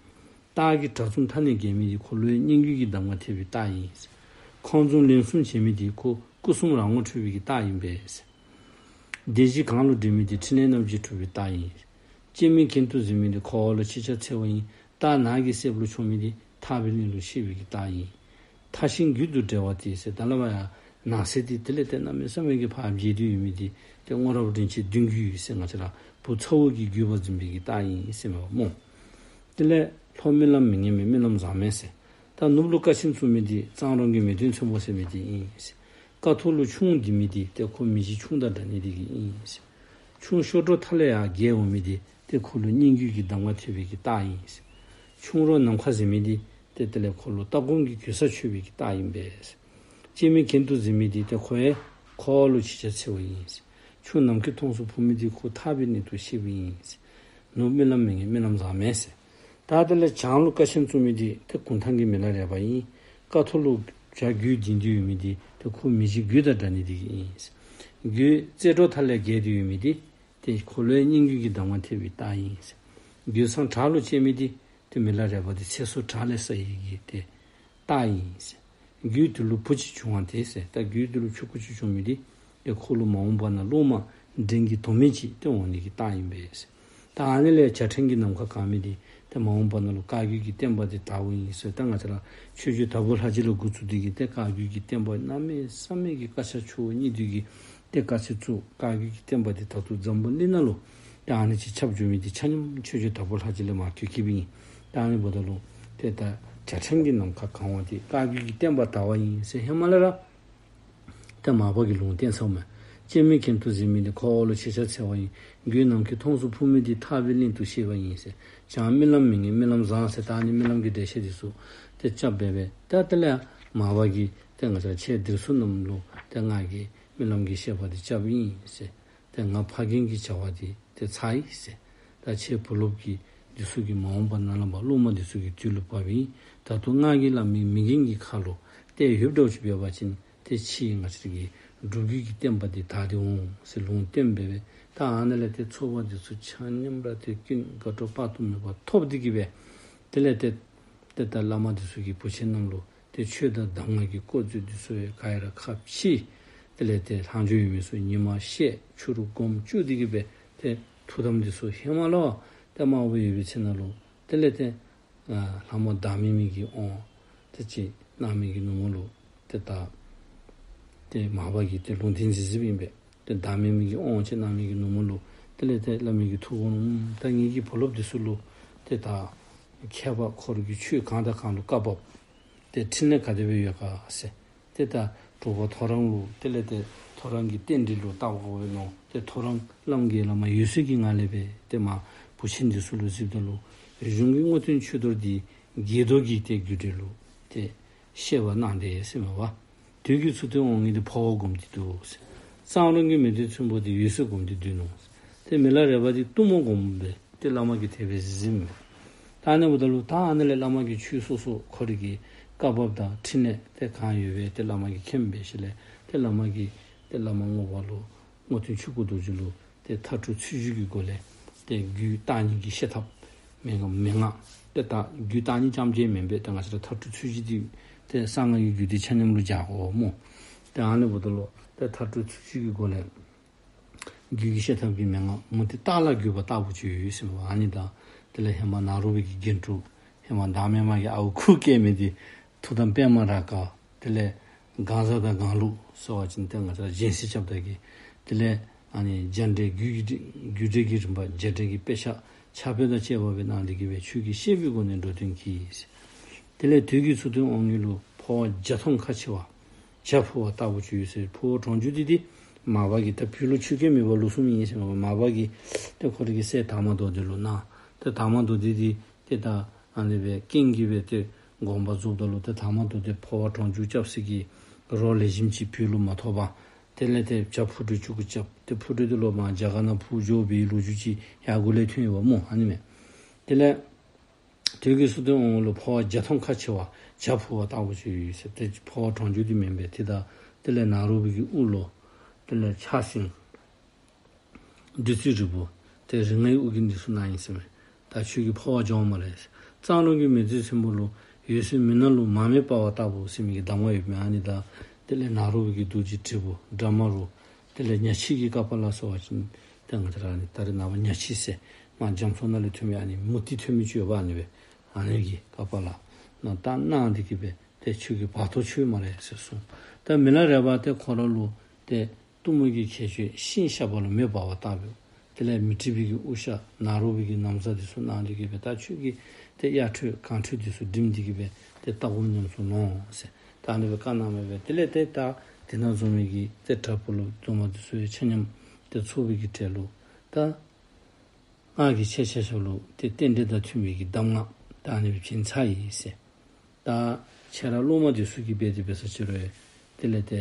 སྟག་གི་གྲ་ཚུམ་མཐའ་ནས་རྒྱས་མི་དེ་ཁོ་ལུ་ཡང་སྙན་བརྒྱུད་ཀྱི་གདམས་ངག་ཐེབས་པའི་རྟགས་ཨིན་ཟེར། ཁང་འཛོམས་ལན་གསུམ་བྱེད་མི་དེ་ཁོ་སྐུ་གསུམ་རང་ངོ་འཕྲོད་པའི་གི་རྟགས་ཨིན་པས་ཟེར། མདེའུ་བཞི་གངས་ལུ་བསྒྲེང་མི་དེ་ཕྲིན་ལས་རྣམ་བཞི་གྲུབ་པའི་རྟགས་ཨིན། སྤྱན་མིག་གྱེན་དུ་གཟིགས་མི་དེ་འཁོར་བ་ལུ་ཕྱི་ཕྱག་འཚལ་བ་ཨིན། སྟག་ནགས་ཀྱི་གསེབ་ལུ་མཆོང་མི་དེ་ཐར་པའི་གླིང་ལུ་གཤེགས་པའི་གི་རྟགས་ཨིན། མཐའ་ཤིང་རྒྱུད་དུ་འབྲེལ་བ་སྟེ་ཟེར། ད་ལྟ་བ་ཡང་ནགས་གསེབ་དེ་དེ་ལས་ཏེ་གནམ་མེད་ས་མེད་ཀྱི་ཕར་རྒྱས་ཏེ་ཡོད་མི་དེ་ཏེ་སྔོ་རབས་རིན་ཆེན་བདུན་བརྒྱུད་ཟེར་ང་བཅས་ར་བུ་ཚ་བོ་གིས་བརྒྱུད་པ་འཛིན་པའི་གི་རྟགས་ཨིན་ཟེར་མས་པ་སྨོ། དེ་ལས་ལྷོ་རྨི་ལམ་མི་ངན་མེད་རྨི་ལམ་བཟང་མས་ཟེར། ད་ནུབ་ལུ་ཀ་ཆེན་བཙུགས་མི་དེ་གཙང་རོང་གི་མེས་སྟོན་ཚོན་པོ་ཟེར་མི་དེ་ཨིན་ཟེར། ཀ་ཐོག་ལུ་ཁྱུང་འདི་མི་དེ་ཏེ་ཁོ་མི་གཞི་ཁྱུང་དང་འདྲ་ནི་དེ་གིས་ཨིན་ཟེར། ཁྱུང་གཤོག་སྒྲོ་མཐའ་ལས་ཡར་རྒྱས་འོང་མི་དེ་ཏེ་ཁོ་ལུ་སྙན་བརྒྱུད་ཀྱི་གདམས་ངག་ཐེབས་པའི་གི་རྟགས་ཨིན་ཟེར། ཁྱུང་རོ་ནམ་མཁའ་ཟེར་མི་དེ་ཏེ་དེ་ལས་ཁོ་ལུ་ལྟ་སྒོམ་གྱི་གོལ་ས་ཆོད་པའི་གི་རྟགས་ཨིན་པས་ཟེར། སྤྱན་མིག་གྱེན་དུ་གཟིགས་མི་དེ་ཏེ་ཁོ་ཡང་འཁོར་བ་ལུ་ཕྱི་ཕྱག་འཚལ་བ་ཨིན་ཟེར། ཁྱུང་ནམ་མཁའི་མཐོངས་སུ་འཕུར་མི་དེ་ཁོ་ཐར་པའི་གླིང་དུ་གཤེགས་པ་ཨིན་ཟེར། ནུབ་རྨི་ལམ་མི་ངན་རྨི་ལམ་བཟང་མས་ཟེར། ད་དེ་ལས་བྱང་ལུ་ཀ་ཆེན་བཙུགས་མི་དེ་ཏེ་གུང་ཐང་གི་མི་ལ་རས་པ་ཨིན། ཀ་ཐོག་ལུ་བྱ་རྒོད་འགྱིང་སྟེ་ཡོད་མི་དེ་ཏེ་ཁོ་མི་གཞི་རྒོད་དང་འདྲ་ནི་དེ་གིས་ཨིན་ཟེར། རྒོད་རྩེ་སྒྲོ་མཐའ་ལས་རྒྱས་ཏེ་ཡོད་མི་དེ་ཏེ་ཁོ་ལུ་ཡང་སྙན་བརྒྱུད་ཀྱི་གདམས་ངག་ཐེབས་པའི་རྟགས་ཨིན་ཟེར། རྒོད་ཚང་བྲག་ལུ་བཅད་མི་དེ་ཏེ་མི་ལ་རས་པ་དེ་ཚེ་སྲོག་བྲག་ལས་སྲ་བའི་གི་ཏེ་རྟགས་ཨིན་ཟེར། རྒོད་དེ་ལུ་བུ་གཅིག་བྱུང་བ་དེ་ཟེར། ད་རྒོད་དེ་ལུ་ཕྲུ་གུ་གཅིག་བྱུང་མི་དེ་ཏེ་ཁོ་ལུ་མ་འོངས་པ་ན་སློབ་མ་འབྲིང་གི་དོ་མེད་ཅིག་ཏེ་འོང་ནི་གི་རྟགས་ཨིན་པས་ཟེར། ད་ཨ་ནི་ལས་བྱ་ཕྲན་གྱི་ནམ་མཁའ་གང་མི་དེ་ཏེ་མ་འོངས་པ་ན་ལུ་བཀའ་བརྒྱུད་ཀྱི་བསྟན་པ་དེ་དར་བ་ཨིན་ཟེར། ད་ང་བཅས་ར་ཆོས་རྗེ་དྭགས་པོ་ལྷ་རྗེ་ལས་འགོ་བཙུགས་ཏེ་གི་ཏེ་བཀའ་བརྒྱུད་ཀྱི་བསྟན་པ་གནམ་མེད་ས་མེད་ཀྱི་བཀའ་ཤག་ཆུ་བོ་གཉིས་འདི་གི་ཏེ་བཀའ་ཆེ་བཙུགས། བཀའ་བརྒྱུད་ཀྱི་བསྟན་པ་དེ་ད་ལྟོ་འཛམ་བུ་གླིང་ནང་ལུ་ཏེ་ཨ་ནི་ཅིག་ཁྱབ་འགྱོ་མི་དེ་ཆ་མཉམ་ཆོས་རྗེ་དྭགས་པོ་ལྷ་རྗེ་ལས་མར་གྱོད་ཀྱི་སྦེ་ཨིན། ད་ཨ་ནི་འབདཝ་ད་ལུ་ཏེ་ད་བྱ་ཕྲན་གྱི་ནམ་མཁའ་གང་བ་དེ་བཀའ་བརྒྱུད་ཀྱི་བསྟན་པ་དར་བ་ཨིན་ཟེར་ཧེ་མ་ལས་ར་ཏེ་མར་པ་གིས་ལུང་བསྟན་ཚརཝ་མས། སྤྱན་མིག་གྱེན་དུ་གཟིགས་མི་དེ་འཁོར་བ་ལུ་ཕྱི་ཕྱག་འཚལ་བ་ཨིན། རྒོད་ནམ་མཁའི་མཐོངས་སུ་འཕུར་མི་དེ་ཐར་པའི་གླིང་དུ་གཤེགས་པ་ཨིན་ཟེར། བྱང་རྨི་ལམ་མི་ངན་རྨི་ལམ་བཟང་ཟེར། ད་ཨ་ནི་རྨི་ལམ་གྱི་འགྲེལ་བཤད་དེ་ཚུ་ཏེ་རྐྱབ་སྦེ་སྦེ་ད་དེ་ལས་མར་པ་གིས་ཏེ་ང་བཅས་ཁྱེད་འདིར་སོང་རྣམས་ལུ་ཏེ་ང་གིས་རྨི་ལམ་གྱི་བཤད་པ་དེ་རྐྱབ་ཨིན་ཟེར། ཏེ་ང་ཕ་རྒན་གྱི་བྱ་བ་དེ་ཏེ་ཚར་ཡི་ཟེར། ད་ཁྱེད་བུ་སློབ་ཀྱི་འདི་ཚུ་གི་མ་འོངས་པ་ནང་ལུ་མར་སློབ་མ་འདི་ཚུ་གི་དུས་ལུ་བབ་ཨིན། ད་ལྟོ་ང་གིས་སླབ་མི་མི་རྒན་གྱི་ཁ་ལུ་ཏེ་ཡོདཔ་འདྲཝ་ཅིག་འབད་བ་ཅིན་ཏེ་ཕྱིས་ང་བཅས་ཀྱི་སྒྲུབ་བརྒྱུད་ཀྱི་བསྟན་པ་འདི་དར་ཏེ་འོང་ཟེར་ལུང་བསྟན་སྦེ་སྦེ། ད་ཨ་ནཱ་ལས་ཏེ་ཚོགས་པ་འདི་ཚུ་ཆ་མཉམ་ར་ཏེ་ཀུན་དགའ་སྤྲོ་དཔག་ཏུ་མེད་པ་ཐོབ་སྟེ་གི་སྦེ་དེ་ལས་ཏེ་ཏེ་ད་བླ་མ་འདི་ཚུ་གིས་བུ་ཆེན་རྣམས་ལུ་ཏེ་ཆོས་དང་གདམས་ངག་གི་བཀོད་ཚུལ་འདི་ཚུ་ཡང་ག་ར་ཁ་ཕྱེ། དེ་ལས་ཏེ་ལྷག་འཕྲོ་ཡོད་མི་ཚུ་ཉི་མ་བཤད་ཕྱི་རུ་སྒོམ་བཅུག་སྟེ་གི་སྦེ་ཏེ་ཐུགས་དམ་འདི་ཚུ་ཧེ་མ་ལུ་ཏེ་དམའ་བོ་ཡོད་པའི་ཚེ་ན་ལུ་དེ་ལས་ཏེ་ལྷ་མོ་བདག་མེད་མའི་གི་དབང་དེ་ཅིག་གནང་མི་གི་ནུབ་མོ་ལུ་ཏེ་ད་ཏེ་མར་པ་གིས་ཏེ་ལུང་བསྟན་མཛད་མཛདཔ་ཨིན་པས། ཏེ་བདག་མེད་མའི་གི་དབང་ཅིག་གནང་མི་གི་ནུབ་མོ་ལུ་དེ་ལས་ཏེ་བླ་མའི་གི་ཐུགས་དགོངས་ནང་ད་ངེ་གི་བུ་སློབ་འདི་ཚུ་ལུ་ཏེ་ད་མཁས་པ་ཁོ་ར་གི་ཆོས་གང་དང་གང་ལུ་བཀའ་བབས། ཏེ་ཕྲིན་ལས་ག་དེ་སྦེ་ཡོད་ག་ཟེར། ཏེ་ད་དྲོ་པ་ཐོ་རངས་ལུ་དེ་ལས་ཏེ་ཐོ་རངས་ཀྱི་རྟེན་འབྲེལ་ལུ་བལྟ་དགོ་པས་མནོ། ཏེ་ཐོ་རངས་བླམ་གིས་བླ་མ་འོད་གསལ་གྱི་ངང་ལས་སྦེ་ཏེ་མར་བུ་ཆེན་འདི་ཚུ་ལུ་གཟིགསཔ་ད་ལུ་གཞུང་གི་དངོས་བསྟན་ཆོས་རྡོར་འདི་དགྱེས་རྡོར་གྱི་ཏེ་རྒྱུད་འགྲེལ་ལུ་ཏེ་བཤད་པ་གནང་སྟེ་ཟེར་མས་པ། དུས་ཀྱི་ཚུལ་སྟོན་དབང་ངེ་འདི་འཕོ་བ་བསྒོམས་ཏེ་འདུག་ཟེར། གཙང་རོང་གི་མེས་སྟོན་ཚོན་པོ་འདི་འོད་གསལ་བསྒོམས་ཏེ་འདུག་མནོ། ཏེ་མི་ལ་རས་པ་འདི་གཏུམ་མོ་བསྒོམས་སྦེ་ཏེ་བླ་མ་གིས་དེ་སྦེ་གཟིགས་གཟིགསཔ་མས། ད་ཨ་ནི་འབདཝ་ད་ལུ་ད་ཨ་ནི་ལས་བླ་མ་གིས་ཆོས་སོ་སོ་ཁོ་རའི་གི་བཀའ་བབས་དང་ཕྲིན་ལས་ཏེ་གང་ཡོད་པའི་ཏེ་བླ་མ་གིས་མཁྱེན་པའི་ཤུལ་ལས་ཏེ་བླ་མ་གིས་ཏེ་བླ་མ་རྔོག་པ་ལུ་རྔོག་སྟོན་ཆོས་སྐུ་རྡོ་རྗེ་ལུ་ཏེ་མཐར་ཐུག་ཚུལ་བཞི་གི་སྒོ་ལས་ཏེ་རྒྱུད་བརྟག་གཉིས་ཀྱི་བཤད་ཐབས་མན་ངག་མན་ངག་ཏེ་ད་རྒྱུད་བརྟག་གཉིས་རྐྱངམ་ཅིག་མེན་པས། ཏེ་ང་བཅས་ར་མཐར་ཐུག་ཚུལ་བཞི་འདི་ཏེ་གསང་སྔགས་ཀྱི་རྒྱུད་སྡེ་ཆ་མཉམ་ལུ་སྦྱར་དགོ་སྨོ། ཏེ་ཨ་ནི་འབདཝ་ད་ལུ་ཏེ་མཐར་ཐུག་ཚུལ་བཞི་གི་སྒོ་ལས་རྒྱུད་ཀྱི་བཤད་ཐབས་ཀྱི་མན་ངག་མུ་སྟེགས་རྟ་ལ་བརྒྱུས་པ་ལྟ་བུ་ཅིག་ཡོད་ཟེར་མས་པ། ཨ་ནི་དང་དེ་ལས་ཧེ་མ་ནཱ་རོ་པའི་གི་རྒྱན་དྲུག་ཧེ་མ་བདག་མེད་མ་གི་ཨརཝ་ཁུ་བཀལ་མི་འདི་ཐུགས་དམ་པདྨ་རཱ་ག། དེ་ལས་གང་ཟག་དང་གང་ལུགས་ ཟེར་བ་ཅིན་ཏེ་ང་བཅས་ར་སྦྱིན་སྲེག་རྐྱབ་ད་གི་དེ་ལས་ཨ་ནི་རྒྱ་འགྲེལ་རྒྱུད་ཀྱི་རྒྱུད་འགྲེལ་གྱི་རིམ་པ་རྒྱ་འགྲེལ་གྱི་དཔེ་ཆ་ཕྱག་དཔེ་དང་བཅས་པ་སྦེ་གནང་སྟེ་གི་སྦེ་ཁྱོད་ཀྱིས་བཤད་པའི་སྒོ་ནས་འགྲོ་དོན་གྱིས། དེ་ལས་དུས་ཀྱི་ཚུལ་དུ་འོང་ངེས་ལུ་འཕོ་བ་བརྒྱ་སྟོང་ཁ་ཕྱེ་བ་བྱ་འཕུར་བ་ལྟ་བུ་ཅིག་ཡོད་ཟེར། འཕོ་བ་གྲོང་འཇུག་འདི་ཏེ་མར་པ་གི་ད་བོད་ལུ་ཆོས་སྐད་མེད་པར་ལུགས་ཟུང་ཨིན་ཟེར་མ་པ་མར་པ་གི་ཏེ་ཁོ་རའི་གི་སྲས་དར་མ་མདོ་སྡེ་ལུ་གནང་། ཏེ་དར་མ་མདོ་སྡེ་འདི་ཏེ་ད་ཨ་ནི་སྦེ་རྐྱེན་གྱིས་སྦེ་ཏེ་དགོངས་པ་རྫོགསཔ་ད་ལུ་ཏེ་དར་མ་མདོ་སྡེ་འཕོ་བ་གྲོང་འཇུག་རྐྱབ་སའི་གི་རོ་ལེགས་ཤོམ་ཅིག་བོད་ལུ་མ་ཐོབ་པར་དེ་ལས་ཏེ་བྱ་འཕུར་སྒྲུབ་བཅུག་གི་རྐྱབ། ཏེ་འཕུར་སྒྲུབ་འདི་ལོག་མར་རྒྱ་གར་ནང་འཕུར་འགྱོ་བའི་ལོ་རྒྱུས་ཅིག་ཡར་འགོ་ལས་ཐོན་ཡོདཔ་སྨོ། ཨ་ནི་མས། དེ་ལས་དུས་ཀྱི་ཚུལ་དུ་འོང་ངེས་ལུ་འཕོ་བ་བརྒྱ་སྟོང་ཁ་ཕྱེ་བ་བྱ་འཕུར་བ་ལྟ་བུ་ཅིག་ཡོད་ཟེར། ཏེ་འཕོ་བ་གྲོང་འཇུག་འདི་མེན་པས། ཏེ་ད་དེ་ལས་ནཱ་རོ་པའི་གི་དབུ་ལུ་དེ་ལས་ཕྱག་སེན་བདུད་རྩི་རིལ་བུ་ཏེ་རིགས་ལྔའི་དབུ་རྒྱན་འདི་ཚུ་གནང་ཡི་ཟེར་མས། ད་ཁྱོད་ཀྱིས་འཕོ་བ་འགྱོ་སྨ་རེ། གཙང་རོང་གི་མེ་ཏོག་ཆེན་པོ་ལུ་འོད་ཟེར་མུན་ནག་ལུ་མར་མེ་སྤར་བ་ལྟ་བུ་ཟེར་མི་གི་གདམས་ངག་ཡོད་མས། ཨ་ནི་ད་དེ་ལས་ནཱ་རོ་པའི་གི་རྡོ་རྗེ་དྲིལ་བུ་འདྲ་མ་རུ་དེ་ལས་ཉ་ཕྱིས་ཀྱི་ཀ་པཱ་ལ་ཟེར་བ་ཅིན་ཏེ་ང་བཅས་ར་ཨ་ནི་ད་རེས་ནངས་པ་ཉ་ཕྱིས་ཟེར་མར་རྒྱ་མཚོ་ནང་ལས་ཐོན་མི་ཨ་ནི་མུ་ཏིག་ཐོན་མི་ཅིག་ཡོདཔ་ཨ་ནི་སྦེ་ཨ་ནི་གི་ཀ་པཱ་ལ་ནང་ད་གནང་སྟེ་གི་སྦེ་ཏེ་ཁྱོད་ཀྱིས་བར་དོ་ཆོད་སྨ་རེ་ཟེར་གསུངས། ད་མི་ལ་རས་པ་ཏེ་ཁོ་ར་ལུ་ཏེ་གཏུམ་མོ་གི་ཁྱད་ཆོས་ཤིང་ཤ་པ་ལུ་མེ་སྤར་བ་ལྟ་བུ། དེ་ལས་མཻ་ཏྲི་པའི་གི་དབུ་ཞྭ་ནཱ་རོ་པའི་གི་ན་བཟའ་འདི་ཚུ་གནང་སྟེ་གི་སྦེ་ད་ཁྱོད་ཀྱིས་ཏེ་གཡའ་ཁྲོད་གངས་ཁྲོད་འདི་ཚུ་འགྲིམ་སྟེ་གི་སྦེ་ཏེ་ལྟ་སྒོམ་ཉམས་སུ་ལོངས་ཟེར། ད་ཨ་ནི་སྦེ་བཀའ་གནངམ་མས་སྦེ། དེ་ལས་ཏེ་ད་དེ་ནང་འཛོམས་མི་གི་ཏེ་གྲྭ་པ་ལུ་སློབ་མ་འདི་ཚུ་ཡང་ཆ་མཉམ་ཏེ་ཚོགས་པའི་གི་གྲལ་ལུ་ད་ང་གིས་ཁྱེད་ཆ་ཁྱབ་ལུ་ཏེ་རྟེན་འབྲེལ་དང་མཐུན་པའི་གི་གདམས་ངག་ད་ཨ་ནི་སྦེ་བྱིན་ཚར་ཡི་ཟེར། ད་ཁྱེད་ར་སློབ་མ་འདི་ཚུ་གིས་འབད་དེ་འབད་ས་ཅིག་རུང་དེ་ལས་ཏེ་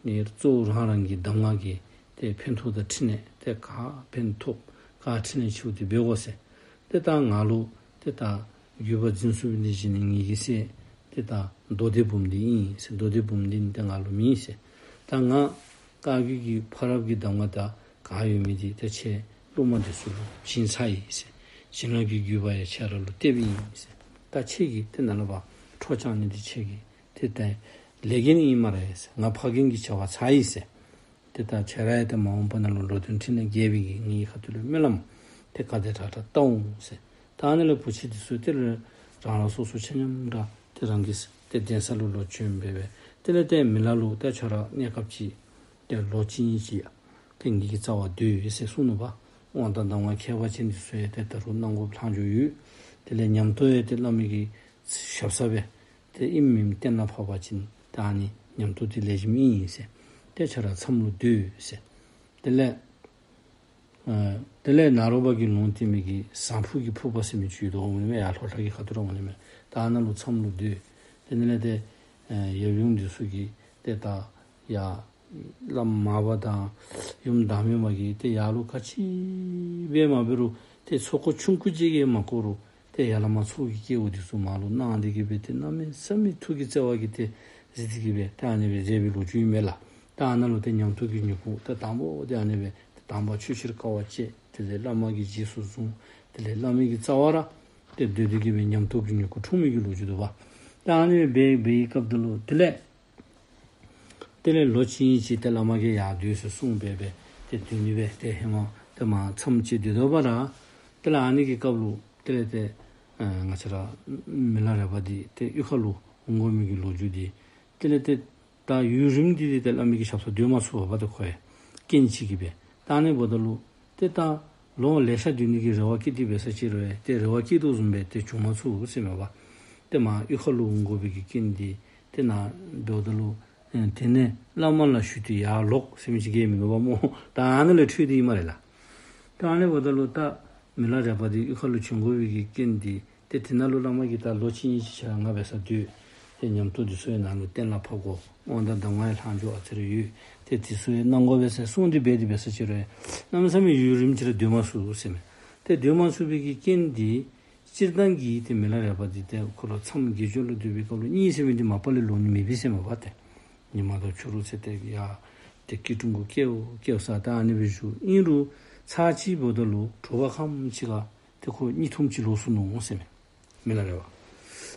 ངེ་གཙོ་བོ་རང་རང་གི་གདམས་ངག་གི་ཏེ་ཕན་ཐོགས་དང་འཕྲིན་ལས་ཏེ་ག་ཕན་ཐོགས་ག་འཕྲིན་ལས་ཆེཝ་འདི་འབད་དགོ་ཟེར། ཏེ་ད་ང་ལུ་ཏེ་ད་བརྒྱུད་པ་འཛིན་ཚུགས་པའི་འདི་བཞིན་ངེ་གི་སྲས་ཏེ་ད་མདོ་སྡེ་འབུམ་འདི་ཨིན་ཟེར། མདོ་སྡེ་འབུམ་འདི་ནི་ཏེ་ང་ལུ་མེད་ཟེར། ད་ང་བཀའ་བརྒྱུད་ཀྱི་ཕ་རབས་ཀྱི་གདམས་ངག་ད་ག་ཡོད་མི་འདི་ཏེ་ཁྱེད་སློབ་མ་འདི་ཚུ་ལུ་བྱིན་ཚར་ཡི་ཟེར། བྱིན་རླབས་ཀྱི་བརྒྱུད་པ་ཡང་ཁྱེད་ར་ལུ་གཏད་པའི་ཨིན་ཟེར། ད་ཁྱེད་ཀྱིས་ཏེ་ནཱ་ལས་ཕར་འཕྲོ་བཅང་ནི་འདི་ཁྱེད་ཀྱི་ཏེ་ད་ལས་འགན་ཨིན་སྨ་རེ་ཟེར། ང་ཕ་རྒན་གྱི་བྱ་བ་ཚར་ཡི་ཟེར། ཏེ་ད་ཁྱེད་ར་ཡང་ཏེ་མ་འོངས་པ་ནང་ལུ་འགྲོ་དོན་འཕྲིན་ལས་རྒྱས་པའི་གི་ངེའི་ཁ་ཐུག་ལས་སྨོན་ལམ་ཏེ་ག་དེ་དྲག་དྲག་བཏབ་འོང་ཟེར། ད་ཨ་ནི་ལས་བུ་ཆེན་འདི་ཚུ་ཏེ་རང་རང་སོ་སོ་ཆ་མཉམ་ར་ཏེ་རང་གི་ཏེ་གདན་ས་ལུ་ལོག་བྱོན་སྦེ་སྦེ་དེ་ལས་ཏེ་མི་ལ་ལུ་ཏེ་ཁྱོད་ར་གནས་སྐབས་ཅིག་ཏེ་ལོ་གཅིག་གཉིས་ཅིག་ཏེ་ངེ་གི་རྩ་བར་སྡོད་ཟེར་གསུངས་ནུག་པ། དབང་དང་གདམས་ངག་མཁས་པ་ཅན་འདི་ཚུ་ཡང་ཏེ་ད་རུང་གནང་དགོཔ་ལྷག་འགྱོ་ཡོད། དེ་ལས་ཉམས་རྟོགས་ཡང་ཏེ་བླ་མའི་གི་ཞབས་ས་སྦེ་ཏེ་ཨིནམ་མེནམ་གཏན་ལ་ཕབ་པ་ཅིན་ད་ཨ་ནི་ཉམས་རྟོགས་འདི་ལེགས་ཤོམ་ཨིན་ཟེར། ཏེ་ཁྱོད་ར་མཚམས་ལུ་སྡོད་ཟེར། དེ་ལས་ཨ་དེ་ལས་ནཱ་རོ་པ་གིས་ལུང་བསྟན་མི་གི་ཟངས་ཕུག་གི་ཕུག་པ་ཟེར་མི་ཅིག་ཡོད་དོ་འོང་ནི་མས། ཡར་ལྷོ་བྲག་གི་ཁ་ཐུག་ར་འོང་ནི་མས། ད་ཨ་ནཱ་ལུ་མཚམས་ལུ་སྡོད། དེ་ནང་ལས་ཏེ་ཨ་ཡབ་ཡུམ་འདི་ཚུ་གིས་ཏེ་ད་ཡར་བླམ་མར་པ་དང་ཡུམ་བདག་མེད་མ་གིས་ཏེ་ཡར་ལུ་ག་ཅི་འབད་མ་འབད་རུང་ཏེ་ཚོགས་འཁོར་ཆུང་ཀུ་ཅིག་གིས་མ་དགོ་རུང་ཏེ་ཡར་ལས་མར་ཚོགས་ཀྱི་སྐལཝ་འདི་ཚུ་མར་ལུ་གནང་སྟེ་གི་སྦེ་ཏེ་གནམ་མེད་ས་མེད་ཐུགས་ཀྱི་བརྩེ་བ་གིས་ཏེ་གཟིགས་ཏེ་གི་སྦེ་ཏེ་ཨ་ནི་སྦེ་མཛད་པའི་ལོ་རྒྱུས་ཨིན་མས་ལགས། ད་ཨ་ནཱ་ལུ་ཏེ་ཉམས་རྟོགས་ཀྱི་མྱུ་གུ་ཏེ་དང་པོ་ཏེ་ཨ་ནི་སྦེ་ཏེ་དང་པ་ཆོས་ཕྱིར་དཀའ་བ་སྤྱད། དེ་ལས་བླ་མ་གིས་རྗེས་སུ་བཟུང་། དེ་ལས་བླ་མའི་གི་རྩ་བར་ཏེ་སྡོད་དེ་གི་སྦེ་ཉམས་རྟོགས་ཀྱི་མྱུ་གུ་འཁྲུངས་མི་གི་ལོ་རྒྱུས་འདུག་པ། ད་ཨ་ནི་སྦེ་འབད་བའི་སྐབས་དེ་ལུ་དེ་ལས་དེ་ལས་ལོ་གཅིག་གཉིས་ཅིག་ཏེ་བླ་མ་གིས་ཡར་སྡོད་ཟེར་གསུངས་སྦེ་སྦེ་ཏེ་སྡོད་ནི་སྦེ་ཏེ་ཧེ་མ་ཏེ་མར་མཚམས་ཅིག་སྡོད་དོ་བ་ར། དེ་ལས་ཨ་ནི་གི་སྐབས་ལུ་དེ་ལས་ཏེ་ཨ་ང་བཅས་ར་མི་ལ་རས་པ་འདི་ཏེ་གཡུས་ཁ་ལུ་འོང་དགོ་མི་གི་ལོ་རྒྱུས་འདི་དེ་ལས་ཏེ་ད་ཡུན་རིངམོ་འདི་ཏེ་བླ་མའི་གི་ཞབས་སར་སྡོད་མ་ཚུགས་པས་པ། ཏེ་ཁོ་ཡང་རྐྱེན་ཅིག་གིས་སྦེ། ད་ཨ་ནི་འབདཝ་ད་ལུ་ཏེ་ད་ལོ་ལེ་ཤ་སྡོད་ནི་གི་རེ་བ་བསྐྱེད་དེ་འབད་ས་ཅིག་རུང་ཡང་ཏེ་རེ་བ་བསྐྱེད་དོ་བཟུམ་སྦེ་ཏེ་བྱུང་མ་ཚུགས་ཟེར་མས་པ། ཏེ་མར་གཡུས་ཁ་ལུ་འོང་དགོ་པའི་གི་རྐྱེན་འདི་ཏེ་ནཱ་འབདཝ་ད་ལུ་ཨེ་དེ་ནས་བླ་མ་ལ་ཞུས་ཏེ་ཡར་ལོག་ཟེར་མི་ཅིག་གིས་མི་དགོ་པ་སྨོ། ད་ཨ་ནཱ་ལས་འཕྲོས་ཏེ་ཨིན་སྨ་རེ་ལགས། ད་ཨ་ནི་འབདཝ་ད་ལུ་ད་མི་ལ་རས་པ་འདི་གཡུས་ཁ་ལུ་བྱོན་དགོ་པའི་གི་རྐྱེན་འདི་ཏེ་དེ་ནང་ལུ་བླ་མ་གིས་ད་ལོ་གཅིག་གཉིས་ཅིག་ཁྱེད་ར་ང་འབད་སར་སྡོད། ཏེ་ཉམས་རྟོགས་འདི་ཚུ་ཡང་ནཱ་ལུ་གཏན་ལ་ཕབ་དགོ། དབང་དང་གདམས་ངག་ཡང་ལྷག་འཕྲོ་ཨ་ཙི་རེ་ཡོད། ཏེ་འདི་ཚུ་ཡང་གནང་དགོ་པས་ཟེར་གསུངས་ཏེ་འབད་དེ་འབད་ས་ཅིག་རུང་ཡང་གནམ་མེད་ས་མེད་ཡུན་རིངམོ་ཅིག་ར་སྡོད་མ་ཚུགས་ཟེར་མས། ཏེ་སྡོད་མ་ཚུགས་པའི་གི་རྐྱེན་འདི་སྤྱིར་བཏང་གི་ཏེ་མི་ལ་རས་པ་འདི་ཏེ་ཁོ་ལུ་མཚམས་དགེ་སྦྱོར་ལུ་སྡོད་པའི་སྐབས་ལུ་གཉིད་ཟེར་མི་འདི་མ་པ་ལས་ལོག་ནི་མེད་པས་ཟེར་མས་པ། ཏེ་ཉིན་མ་དང་ཕྱི་རུ་ཚེ་ཏེ་ཡར་ཏེ་སྐྱིལ་ཀྲུང་གུ་བཀལཝ་བཀལཝ་ས་ད་ཨ་ནི་སྦེ་བཞུགས། ཨིན་རུང་ཚར་གཅིག་འབདཝ་ད་ལུ་དྲོ་པ་ཁམས་ཅིག་ཁར་ཏེ་ཁོ་གཉིད་ཐུམ་ཅིག་ལོག་སོ་ནུག་ཟེར་མས། མི་ལ་རས་པ།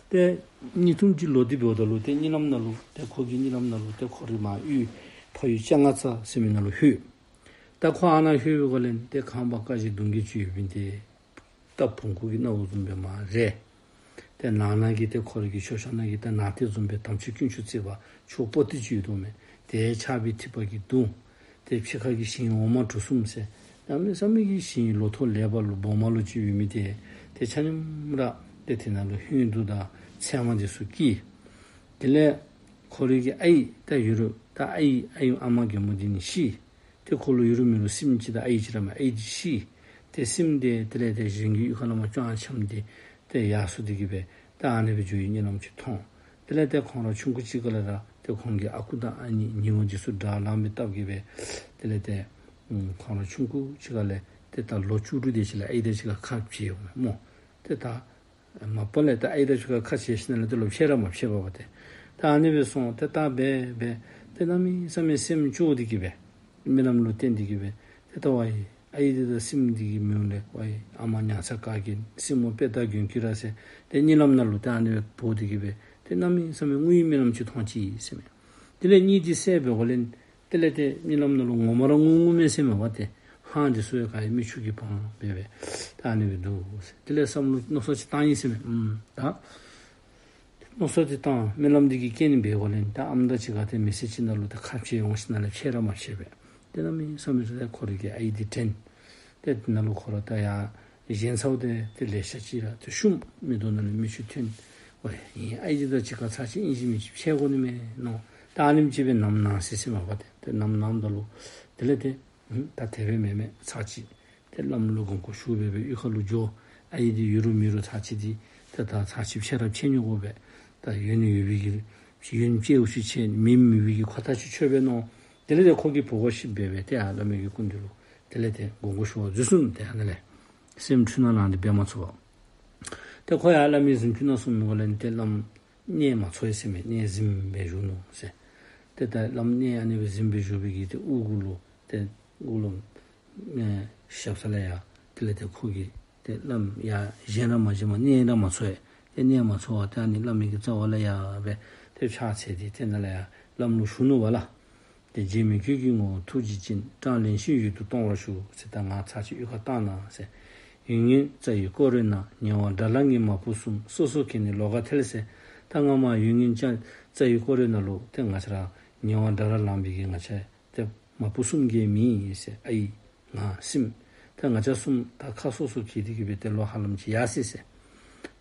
ཏེ་གཉིད་ཐུམ་ཅིག་ལོག་སྟེ་འབདཝ་ད་ལུ་ཏེ་གཉིད་ལམ་ནང་ལུ་ཏེ་ཁོ་གི་གཉིད་ལམ་ནང་ལུ་ཏེ་ཁོ་རའི་མ་གཡུས་ཕ་ཡུལ་ལྕང་རྔ་རྩ་ཟེར་མི་ནང་ལུ་ལྷོད། ད་ཁོ་ཨ་ནཱ་ལྷོད་པའི་སྒང་ལས་ཏེ་ཁང་པ་ཀ་བཞི་གདུང་བརྒྱད་ཅིག་ཡོདཔ་ཨིན་ཏེ། རྟ་བོང་ཀུ་གི་སྣ་བུག་བཟུམ་སྦེ་མར་རལ། ཏེ་ནང་ན་གི་ཏེ་ཁོ་རའི་གི་མཆོད་བཤམ་ནང་གི་ཏེ་ནང་རྟེན་བཟུམ་སྦེ་དམ་ཅན་དཀོན་མཆོག་བརྩེགས་པ་ཕྱོགས་པོ་ཏི་ཅིག་ཡོད་དོ་མས། ཏེ་ཆརཔ་གི་ཐིགས་པ་གིས་བརྡུང་། ཏེ་ཕྱི་ཁ་གི་ཞིང་འོ་མ་གྲུ་གསུམ་ཟེར་གནམ་མེད་ས་མེད་ཀྱི་ཞིང་ལོ་ཐོག་ལེགས་པ་ལུ་སྦོམ་ལུ་ཅིག་ཡོད་མི་དེ་ཏེ་ཆ་མཉམ་ར་ཏེ་དེ་ནང་ལུ་ཧོད་དུ་དང་ཚལ་མ་འདི་ཚུ་སྐྱེས། དེ་ལས་ཁོ་རའི་གི་ཨའི་ད་ཡོད་རུང་ད་ཨའི་ཨའི་ཨ་མ་རྒན་མོ་འདི་ནི་ཤི། ཏེ་ཁོ་ལུ་ཡོད་རུང་མེད་རུང་སྲིངམོ་ཅིག་དང་ཨའི་ཅིག་ར་མས། ཨའི་འདི་ཤི། ཏེ་སྲིངམོ་འདི་དེ་ལས་ཏེ་གཞན་གྱི་གཡུས་ཁ་ལས་མར་སྤྱང་འཁྱམས་ཏེ་ཏེ་ཡར་སོང་སྟེ་གི་སྦེ་ད་ཨ་ནི་སྦེ་འགྱོ་བའི་གཉིད་ལམ་ཅིག་མཐོང་། དེ་ལས་ཏེ་ཁོང་ར་ཆུང་ཀུ་ཅིག་ཁ་ལས་ར་ཏེ་ཁོང་གི་ཨ་ཁུ་དང་ཨ་ནེ་ཉི་འོང་འདི་ཚུ་དགྲ་ལངས་པའི་སྟབས་ཀྱིས་སྦེ་དེ་ལས་ཏེ་ཁོང་ར་ཆུང་ཀུ་ཅིག་ཁ་ལས་ཏེ་ད་ལོ་བཅུ་དྲུག་དེ་ཅིག་ལས་ཨའི་དང་གཅིག་ཁར་ཁ་འཕྱལ་འོང་སྨོ། ཏེ་ད་མ་པ་ལས་ད་ཨའི་དང་ཅིག་ཁར་ཁ་འཕྱལ་ཞིནམ་ལས་ཏེ་ལོག་འཕྱལ་ར་མ་འཕྱལ་བར་སྦེ་ཏེ་ད་ཨ་ནི་སྦེ་སོང་། ཏེ་ད་འབད་འབད་ཏེ་གནམ་མེད་ས་མེད་སེམས་སྐྱོ་སྟེ་གི་སྦེ་རྨི་ལམ་ལུ་བརྟེན་ཏེ་གི་སྦེ་ཏེ་ད་ཝའི་ཨའི་འདི་དང་སྲིངམོ་འདི་གི་མིང་ལས་ཝའི་ཨ་མ་མྱང་ཚ་དཀར་རྒྱན་སྲིངམོ་དཔལ་རྟགས་མགོན་སྐྱིད་ར་ཟེར་ཏེ་གཉིད་ལམ་ནང་ལུ་ཏེ་ཨ་ནི་སྦེ་འབོ་སྟེ་གི་སྦེ་ཏེ་གནམ་མེད་ས་མེད་ངུའི་རྨི་ལམ་ཅིག་མཐོང་ཅི་ཟེར་མས། དེ་ལས་གཉིད་འདི་སད་འབད་འགོ་ལས་དེ་ལས་ཏེ་གཉིད་ལམ་ནང་ལུ་ངོ་མ་ར་ངུ་ངུ་མས་ཟེར་མས་པ། ཏེ་ཧང་འདི་ཚུ་ཡང་ག་ཡི་མིག་ཆུ་གིས་སྦང་སྦེ་སྦེ་ད་ཨ་ནི་སྦེ་འདུག་ཟེར། དེ་ལས་བསམ་བློ་མནོ་བསམ་ཅིག་བཏང་ཡི་ཟེར་མས། ཨུམ་ད་མནོ་བསམ་འདི་བཏང་རྨི་ལམ་འདི་གི་རྐྱེན་འབད་འགོ་ལས་ད་ཨམ་དང་གཅིག་ཁར་ཏེ་མི་ཚེ་གཅིག་ནང་ལུ་ད་ཁ་འཕྱལ་འོང་ཞིནམ་ལས་འཕྱལ་ར་མ་འཕྱལ་བར་ཏེ་གནམ་མེད་ས་མེད་ཏེ་ཁོ་རའི་གི་ཨའི་འདི་དྲན། ཏེ་དེ་ནང་ལུ་ཁོ་ར་ད་ཡར་གཞན་ཚཝ་ཏེ་ཏེ་ལེ་ཤ་ཅིག་ར་ཏེ་བཤུམས། མིག་ཏོ་ནང་ལས་མིག་ཆུ་ཐོན། ཝའི་ཨིན་ཨའི་འདི་དང་གཅིག་ཁར་ཚར་གཅིག་ཨིན་ཅི་མིན་ཅི་འཕྱལ་དགོ་ནི་མས་མནོ། ད་ཨ་ནེམ་ཅིག་སྦེ་ནམ་ནངས་ཟེར་ཟེར་མས་པ། ཏེ་ཏེ་ནམ་ནངས་ད་ལུ་དེ་ལས་ཏེ་ད་དེ་སྦེ་མེན་མས། ཚར་གཅིག་ཏེ་བླམ་ལུ་དགོངས་སྐོར་ཞུ་སྦེ་སྦེ་གཡུས་ཁ་ལུ་འགྱོ། ཨའི་འདི་ཡོད་རུང་མེད་རུང་ཚར་གཅིག་འདི་ཏེ་ད་ཚར་གཅིག་འཕྱལ་ར་འཕྱལ་ནི་དགོ་པས། ད་ཡོན་ཡོད་པའི་གི་ཡོན་ཅིག་ཨུ་ཅིག་ཆེ་མེད་མེད་པའི་གི་ཁོ་ཐག་ཆོད་ཆོད་པས་མནོ། དེ་ལས་ཏེ་ཁོ་གིས་འབོ་འགྱོ་ཞིནམ་སྦེ་སྦེ་ཏེ་ཨ་བླ་མའི་གི་སྐུ་མདུན་ལུ་དེ་ལས་ཏེ་དགོངས་སྐོར་ཞུ་བར་འཛུལ་སོང་། ཏེ་ཨ་ནཱ་ལས་སེམས་འཁྲུལ་སྣང་ལངས་ཏེ་འབད་མ་ཚུགས་པར་ཏེ་ཁོ་ཡར་བླ་མའི་གཟིམ་ཅུང་ནང་སོང་མི་འགོ་ལས་ཏེ་བླམ་གནས་མ་ཚོར་ཡི་ཟེར་མས། གནས་གཟིམ་སྦེ་བཞུགས་ནུག་ཟེར། ཏེ་ད་བླམ་གནས་ཨ་ནི་སྦེ་གཟིམ་སྦེ་བཞུགས་པའི་གི་ཏེ་དབུ་གུ་ལུ་ཏེ་དབུ་ལུ་ཨེ་ཞབས་ས་ལས་ཡར་དེ་ལས་ཏེ་ཁོ་གིས་ཏེ་བླམ་ཡར་བཞེངས་ར་མ་བཞེངས་པར་གནས་ར་མ་ཚོར་ཡི། ཏེ་གནས་མ་ཚོར་བར་ཏེ་ཨ་ནི་བླ་མའི་གི་རྩ་བ་ལས་ཡར་སྦེ་ཏེ་ཕྱག་འཚལ་ཏེ་ཏེ་ནཱ་ལས་ཡར་བླམ་ལུ་ཞུ་ནུག་པ་ལགས། ཏེ་རྗེ་མི་བསྐྱོད་ཀྱི་ངོ་བོ་ཐུགས་རྗེ་ཅན། གྲངས་ལན་ཅིག་ཡུན་དུ་གཏོང་བར་ཞུ་ཟེར། ད་ང་ཚར་གཅིག་གཡུས་ཁར་བཏང་གནང་ཟེར། ཡུལ་ངན་རྩྭ་ཡི་སྐོར་རོལ་ན། ཉེ་བར་དགྲ་ལྷ་ངན་མ་བུ་གསུམ། སོ་སོར་གྱེས་ནས་ལོག་ག་ཐལ་ཟེར། ད་ང་མར་ཡུལ་ངན་རྩྭ་རྩྭ་ཡི་སྐོར་རོལ་ནང་ལུ་ཏེ་ང་བཅས་ར་ཉེ་བར་དགྲ་ལྷ་ལངས་པའི་གི་ང་བཅས་ཏེ་མ་བུ་གསུམ་གྱི་མི་ཨིན་ཟེར། ཨའི་ང་སྲིངམོ། ད་ང་བཅས་གསུམ་ད་ཁ་སོ་སོར་གྱེས་ཏེ་གི་སྦེ་ཏེ་ལོག་ཧ་ལམ་ཅིག་ཡར་སོང་ཟེར།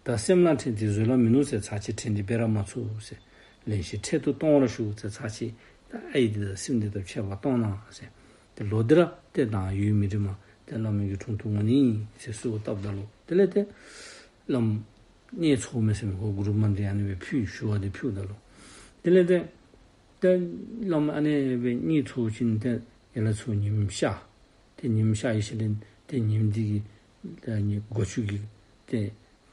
ད་སེམས་ལ་དྲན་ཏེ་བཟོད་ལ་མི་ནུས་ཟེར། ཚར་གཅིག་དྲན་ཏེ་འབད་ར་མ་ཚུགས་ཟེར། ལན་ཅིག་འཕྲལ་དུ་གཏོང་བར་ཞུ་ཟེར། ཚར་གཅིག་ད་ཨའི་འདི་དང་སྲིངམོ་འདི་དང་ཕྱད་པར་གཏོང་གནང་ཟེར། ཏེ་ལོག་སྟེ་ར་ཏེ་ད་ཡུན་མི་རིངམོ་ཏེ་བླ་མའི་གི་དྲུང་དུ་འོང་ནི་ཟེར་གསོལཝ་བཏབ་ད་ལུ་དེ་ལས་ཏེ་བླམ་གནས་ཚོར་མས་ཟེར་མས། ཁོ་གུ་རུ་མ་འདི་ཨ་ནི་སྦེ་ཕུལ་ཞུ་བ་འདི་ཕུལཝ་ད་ལུ་དེ་ལས་ཏེ་ཏེ་བླམ་ཨ་ནི་སྦེ་གནས་ཚོར་ཞིནམ་ཏེ་ཡར་ལས་ཚུར་ཉིམ་ཤར། ཏེ་ཉིམ་ཤར་ཡི་ཤུལ་ལས་ཏེ་ཉིམ་འདི་གིས་ཏེ་ཨ་ནི་སྒོ་ཅུང་གི་ཏེ་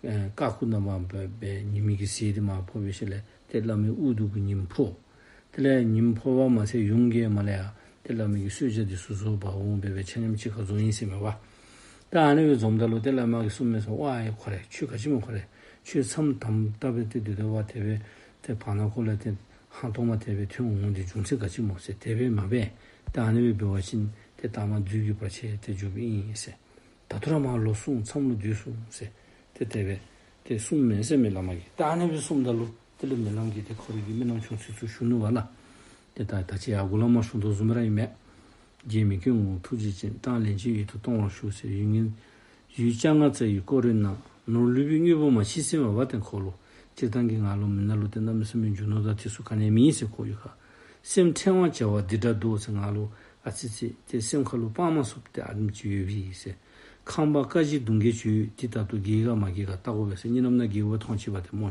ཨེ་ཀ་ཁུ་ནང་མར་སྦེ་སྦེ་ཉི་མའི་གི་ཟེར་འདི་མར་ཕོག་པའི་ཤུལ་ལས་ཏེ་བླ་མའི་དབུ་གདུགས་ཀྱི་ཉིམ་ཕོག། དེ་ལས་ཉིམ་ཕོག་པ་མ་ཚད་ཡུམ་གྱིས་མར་ལས་ཡར་ཏེ་བླ་མའི་གི་གསོལ་ཇ་འདི་ཚུ་བཟོ་འབག་འོང་སྦེ་སྦེ་ཆ་མཉམ་གཅིག་ཁར་བཟོ་ཡི་ཟེར་མས་པ། ད་ཨ་ནི་སྦེ་འཛོམས་ད་ལུ་ཏེ་བླ་མ་གིས་གསུངས་མས་ཟེར། ཝའི་ཁོ་རེ་ཁྱོད་ག་ཅི་སྨོ་ཁོ་རེ་ཁྱོད་མཚམས་དམ་དམ་སྦེ་ཏེ་སྡོད་སྡོད་པ་དེ་སྦེ་ཏེ་བར་ན་ཁོ་ལས་ཏེ་ཧང་སྟོང་མ་དེ་སྦེ་ཐོན་འོང་དེ་རྒྱུ་མཚན་ག་ཅི་སྨོ་ཟེར། དེ་སྦེ་མ་འབད། ད་ཨ་ནི་སྦེ་འབད་བ་ཅིན་ཏེ་ད་མ་བདུད་ཀྱི་བར་ཆད་ཏེ་འཇུགཔ་ཨིན་ཟེར། ད་ལྟོ་ར་མར་ལོག་སོང་མཚམས་ལུ་སྡོད་སོང་ཟེར། ཏེ་དེ་སྦེ་ཏེ་གསུངས་མས་ཟེར་མས་བླ་མ་གིས། ད་ཨ་ནི་སྦེ་གསུངམ་ད་ལུ་དེ་ལས་མི་ལམ་གྱི་ཏེ་ཁོ་རའི་གི་རྨི་ལམ་བྱུང་ཚུལ་ཚུ་ཞུ་ནུག་པ་ལགས། ཏེ་ད་ད་ཅི་ཡར་འགོ་ལས་མར་ཞུ་དོ་བཟུམ་ར་ཨིན་མས། རྗེ་མི་བསྐྱོད་ངོ་བོ་ཐུགས་རྗེ་ཅན། གྲངས་ལན་ཅིག་ཡུན་དུ་གཏོང་བར་ཞུ་ཟེར། ཡུལ་ངན་ཡུལ་ལྕང་ང་རྩྭ་ཡི་སྐོར་རོལ་ན། ནོར་ལུས་པའི་དངོས་པོ་མ་མཆིས་ཟེར་མས་པ། ཏེ་ཁོ་ལུ་སྤྱིར་བཏང་གི་ང་ལུ་མི་ནང་ལུ་ཏེ་གནམ་མེད་ས་མེད་རྒྱུ་ནོར་དང་དེ་ཚུ་ག་ནི་མེད་ཟེར། ཁོ་གཡུས་ཁར་སེམས་ཕྲེང་བ་བྱ་བ་འདི་འདྲ་འདུག་ཟེར། ང་ལུ་ཨ་ཙི་ཙི་ཏེ་སེམས་ཁ་ལུ་སྤང་མ་ཚུགསཔ་ཏེ་ཨ་ནེམ་ཅིག་ཡོདཔ་ཨིན་ཟེར། ཁང་པ་ཀ་བཞི་གདུང་བརྒྱད་ཅིག་ཡོད། དེ་ད་ལྟོ་རྒྱས་ག་མ་རྒྱས་ག་བལྟ་དགོ་པས་ཟེར། གཉིད་ལམ་ནང་རྒྱས་པ་མཐོང་ཅི་པ་ཏེ་སྨོ།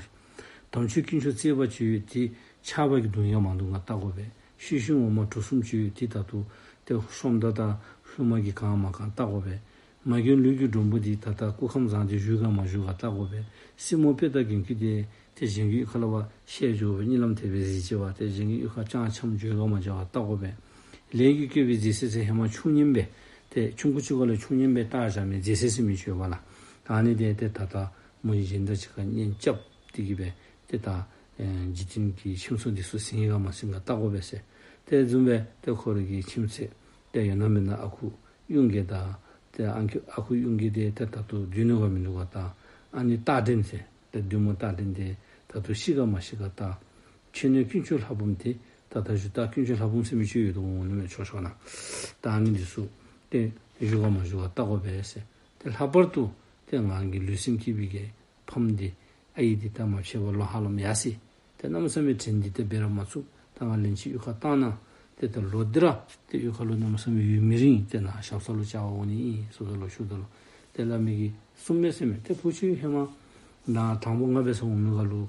དམ་ཆོས་དཀོན་མཆོག་བརྩེགས་པ་ཅིག་ཡོད། དེ་ཆགས་པ་གིས་གདུང་ཡང་མ་གདུང་ག་བལྟ་དགོ་པས། ཤི་ཤུལ་འོ་མ་གྲུ་གསུམ་ཅིག་ཡོད། དེ་ད་ལྟོ་ཏེ་ཤོམ་ད་དང་ལྷུ་མ་གིས་གང་མ་གང་བལྟ་དགོ་པས། མ་གྱོན་ལུས་ཀྱི་མགྲོན་པོ་འདི་ད་ལྟ་སྐུ་ཁམས་བཟང་སྟེ་བཞུགས་ག་མ་བཞུགས་ག་བལྟ་དགོ་པས། སྲིངམོ་དཔལ་རྟགས་རྒྱན་གྱི་འདི་ཏེ་གཞན་གྱི་གཡུས་ཁ་ལས་ཕར་བཤལ་འགྱོ་བའི་གཉིད་ལམ་དེ་སྦེ་གཟིགས་ཅི་པ། ཏེ་གཞན་གྱི་གཡུས་ཁར་སྤྱང་འཁྱམས་འགྱོ་ག་མ་འགྱོ་ག་བལྟ་དགོ་པས། ལས་ཀྱིས་བསྐོས་པའི་མཛེ་སྲེད་ཟེར་ཧེ་མ་ཆུང་ངུ་སྦེ་ཏེ་ཆུང་ཀུ་ཅིག་ཁ་ལས་ཆུང་ངུ་སྦེ་བཏགས་བཞག་མི་མཛེ་སྲེད་ཟེར་མི་ཅིག་ཡོད་པ་ལགས། ད་ཨ་ནི་དེ་ཏེ་ད་ལྟ་མོ་གཞན་དང་གཅིག་ཁར་གཉེན་རྐྱབ་སྟེ་གི་སྦེ་ཏེ་ད་ཨེ་འཇིག་རྟེན་གྱི་ཁྱིམ་ཚང་འདི་ཚུ་ཟིན་ག་མ་ཟིན་ག་བལྟ་དགོ་པས་ཟེར། དེ་བཟུམ་སྦེ་ཏེ་ཁོ་རའི་གི་ཁྱིམ་མཚེས་ཏེ་ཡོད་ན་མེད་ན་ཨ་ཁུ་གཡུ་རྒྱལ་དང་ཏེ་ཨ་ཁུ་ཨ་ཁུ་གཡུ་རྒྱལ་དེ་ཏེ་ད་ལྟོ་སྡོད་ནུག་ག་མིན་འདུག་ག་བལྟ། ཨ་ནི་སྟག་སྒྲེང་ཟེར་ཏེ་བདུད་མོ་སྟག་སྒྲེང་དེ་ད་ལྟོ་ཤི་ག་མ་ཤི་ག་བལྟ། ཕྱི་སྣོད་དཀོན་མཆོག་ལྷ་འབུམ་དེ་ ད་ད་ཞུ་ད་དཀོན་མཆོག་ལྷ་འབུམ་ཟེར་མི་ཅིག་ཡོད་དོ་འོང་ནི་མས་ཆོས་ཕྱོགས་ནང་། ད་ཨ་ནི་འདི་ཚུ་ཏེ་བཞུགས་ག་མ་བཞུགས་ག་བལྟ་དགོ་པས་ཟེར། ཏེ་ལྷག་པར་དུ་ཏེ་ང་གི་ལུས་སེམས་བསྐྱེད་པའི་གི་ཕམ་འདི་ཨའི་འདི་ད་མ་ཕྱད་པར་ལོག་ཧ་ལམ་ཡར་སོ་ཡི། ཏེ་གནམ་མེད་ས་མེད་དྲན་འདི་ཏེ་འབད་ར་མ་ཚུགས། ད་ང་ལན་གཅིག་གཡུས་ཁར་བཏང་ན་ཏེ་ད་ལོག་སྟེ་ར་ཏེ་གཡུས་ཁ་ལུ་གནམ་མེད་ས་མེད་ཡུན་མི་རིང་། ཏེ་ནཱ་ཞབས་ས་ལུ་བཅར་བར་འོང་ནི་ཨིན་ཟེར་ད་ལུ་ཞུཝ་ད་ལུ་ཏེ་བླ་མ་གིས་གསུངམ་མས་ཟེར་མས། ཏེ་བུ་ཁྱོད་ཧེ་མ་ནཱ་དང་པོ་ང་འབད་སར་འོང་མི་ཁར་ལུ་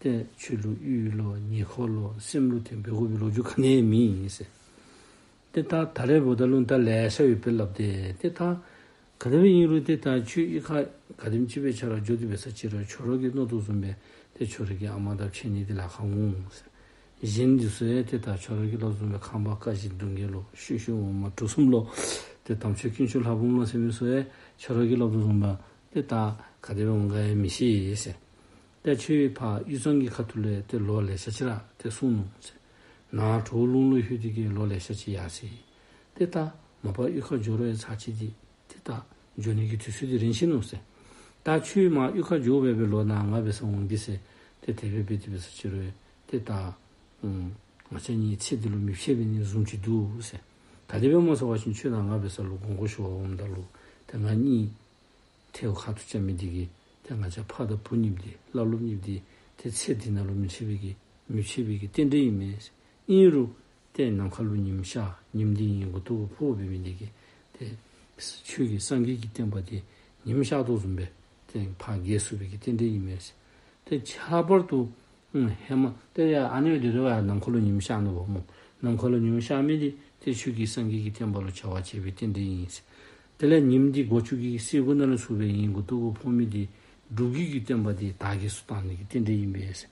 ཏེ་ཁྱོད་ལུ་ཡུལ་ལོ་ཉེ་འཁོར་ལོ་སེམས་ལུ་ཏེ་འབད་དགོ་པའི་ལོ་རྒྱུས་ག་ནི་ཡང་མེད་ཟེར། ཏེ་ད་ད་རེས་འབདཝ་ད་ལུ་ད་ལེ་ཤ་ཡོད་པས་སླབ་སྟེ། ཏེ་ད་ག་དེ་སྦེ་ཨིན་རུང་ཏེ་ད་ཁྱོད་གཡུས་ཁར་ག་དེམ་ཅིག་སྦེ་ཆ་ར་འགྱོ་སྟེ་འབད་ས་ཅིག་རུང་ཁྱོད་ར་གིས་མནོ་དོ་བཟུམ་སྦེ་ཏེ་ཁྱོད་ར་གི་ཨ་མ་དང་ཕྱད་ནི་འདི་ལཱ་ཁག་འོང་ཟེར། གཞན་འདི་ཚུ་ཡང་ཏེ་ད་ཁྱོད་ར་གིས་སླབ་བཟུམ་སྦེ་ཁང་པ་ཀ་བཞི་གདུང་བརྒྱད་ལུ་ཤུལ་ཤུལ་འོག་མ་གྲུ་གསུམ་ལུ་ཏེ་དམ་ཆོས་དཀོན་མཆོག་ལྷ་འབུམ་ལུ་ཟེར་མི་ཚུ་ཡང་ཁྱོད་ར་གིས་སླབ་དོ་བཟུམ་སྦེ་ཏེ་ད་ག་དེ་སྦེ་འོང་ག་ཡང་མི་ཤེས་ཟེར། ཏེ་ཁྱོད་ཕར་དབུས་གཙང་གི་ཁ་ཐུག་ལས་ཏེ་ལོ་ལེ་ཤ་ཅིག་ར་ཏེ་སོང་ནུག་ཟེར། ནཱ་གྲོ་བོ་ལུང་ལུ་ལྷོད་དེ་གིས་ལོ་ལེ་ཤ་ཅིག་ཡར་སོ་ཡི། ཏེ་ད་མ་པ་གཡུས་ཁར་འགྱོ་རུང་ཡང་ཚར་གཅིག་འདི་ཏེ་ད་འགྱོ་ནི་གི་དུས་ཚོད་འདི་རན་ཆི་ནུག་ཟེར། ད་ཁྱོད་མར་གཡུས་ཁར་འགྱོ་སྦེ་སྦེ་ལོག་ནཱ་ང་འབད་སར་འོང་གེ་ཟེར། ཏེ་དེ་སྦེ་འབད་དེ་འབད་ས་ཅིག་རུང་ཏེ་ད་ཨུམ་ང་བཅས་གཉིས་ཚེ་འདི་ལུ་མི་ཕྱད་པའི་ནི་བཟུམ་ཅིག་འདུག་ཟེར། ག་དེ་སྦེ་སྨོ་ཟེར་བ་ཅིན་ཁྱོད་ནཱ་ང་འབད་ས་ལུ་དགོངས་སྐོར་ཞུ་བར་འོངམ་ད་ལུ་ཏེ་ང་གཉིས་ཐལཝ་ཁ་ཐུག་རྐྱབ་མི་འདི་གིས་ཏེ་ང་བཅས་ཕ་དང་བུ་གཉིས་འདི་བླ་སློབ་གཉིས་འདི་ཏེ་ཚེ་འདི་ནང་ལུ་མི་ཕྱད་པའི་གི་མི་ཕྱད་པའི་གི་རྟེན་འབྲེལ་ཨིན་མས། ཨིན་རུང་ཏེ་ནམ་མཁའ་ལུ་ཉིམ་ཤར་ཉིམ་འདི་ངེའི་མགུ་ཏོ་གུ་ཕོག་འབད་མི་འདི་གིས་ཏེ་ཁྱོད་ཀྱི་སངས་རྒྱས་ཀྱི་བསྟན་པ་འདི་ཉིམ་ཤར་དོ་བཟུམ་སྦེ་ཏེ་ཕར་རྒྱས་སོང་བའི་གི་རྟེན་འབྲེལ་ཨིན་མས། ཏེ་ཁྱད་པར་དུ་ཨུམ་ཧེ་མ་ཏེ་ཡ་ཨ་ནི་སྦེ་སྡོད་དོ་བ་ནམ་མཁའ་ལུ་ཉིམ་ཤར་ནུག་པ་སྨོ། ནམ་མཁའ་ལུ་ཉིམ་ཤར་མི་འདི་ཏེ་ཁྱོད་ཀྱིས་སངས་རྒྱས་ཀྱི་བསྟན་པ་ལུ་བྱ་བ་བྱས་པའི་རྟེན་འབྲེལ་ཨིན། དེ་ལས་ཉིམ་འདི་སྒོ་ཅུང་གི་སེར་པོ་ནང་ལས་ཚུར་སྦེ་ངེའི་མགུ་ཏོ་གུ་ཕོག་མི་འདི་སྒྲུབ་བརྒྱུད་ཀྱི་བསྟན་པ་འདི་དར་རྒྱས་སུ་བཏང་ནི་གི་རྟེན་འབྲེལ་ཨིན་པས་ཟེར།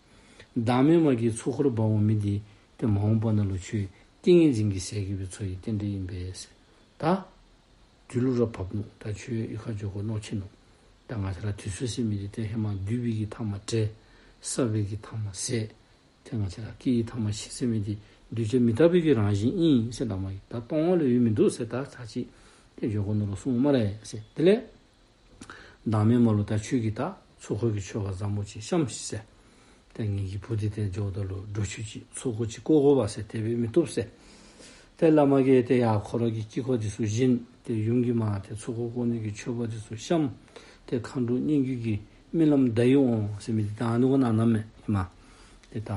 བདག་མེད་མ་གིས་ཚོགས་འཁོར་འབག་འོང་མི་འདི་ཏེ་མ་འོངས་པ་ནང་ལུ་ཁྱོད་ཏིང་ངེ་འཛིན་གྱི་ཟས་ཀྱིས་སྦེ་འཚོ་བའི་རྟེན་འབྲེལ་ཨིན་པས་ཟེར། ད་དུས་ལུ་ར་བབ་ནུག། ད་ཁྱོད་གཡུས་ཁར་འགྱོ་དགོ་མནོ་ཆེ་ནུག། ད་ང་བཅས་ར་དུས་ཚོད་ཟེར་མི་འདི་ཏེ་ཧེ་མ་འདུས་པའི་གི་ཐ་མ་བྲལ། བསགས་པའི་གི་ཐ་མ་ཟད། ཏེ་ང་བཅས་ར་སྐྱེ་བའི་ཐ་མ་ཤི་ཟེར་མི་འདི་གདུལ་བྱ་མི་རྟག་པའི་གི་རང་བཞིན་ཨིན་ཟེར་བླ་མ་གིས། ད་སྟོང་པ་ལས་ཡོད་མིན་འདུག་ཟེར། ད་ཚར་གཅིག་ཏེ་འགྱོ་དགོ་མནོ་ལོ་གསུངམ་སྨ་རེ་ཟེར། དེ་ལས་བདག་མེད་མ་ལུ་ད་ཁྱོད་ཀྱིས་ད་ཚོགས་འཁོར་གྱི་མཆོད་པ་བཟང་པོ་ཅིག་བཤམས་ཤིག་ཟེར། ཏེ་ངེ་གི་བུ་འདི་ཏེ་འགྱོཝ་ད་ལུ་འགྲོ་ཆོག་ཅིག་ཚོགས་འཁོར་ཅིག་བསྐོར་དགོ་པས་ཟེར། དེ་སྦེ་མི་བཏུབ་ཟེར། ཏེ་བླ་མ་གིས་ཏེ་ཡར་ཁོ་ར་གི་དཀྱིལ་འཁོར་འདི་ཚུ་བཞེངས། ཏེ་ཡུམ་གྱི་མར་ཏེ་ཚོགས་འཁོར་བསྐོར་ནི་གི་མཆོད་པ་འདི་ཚུ་བཤམས། ཏེ་མཁའ་འགྲོ་སྙན་བརྒྱུད་ཀྱི་རྨི་ལམ་བརྡ་ཡི་དབང་ཟེར་མི་འདི་ད་ཨ་ནི་གུ་ནང་ན་མས་ཧེ་མ། ཏེ་ད་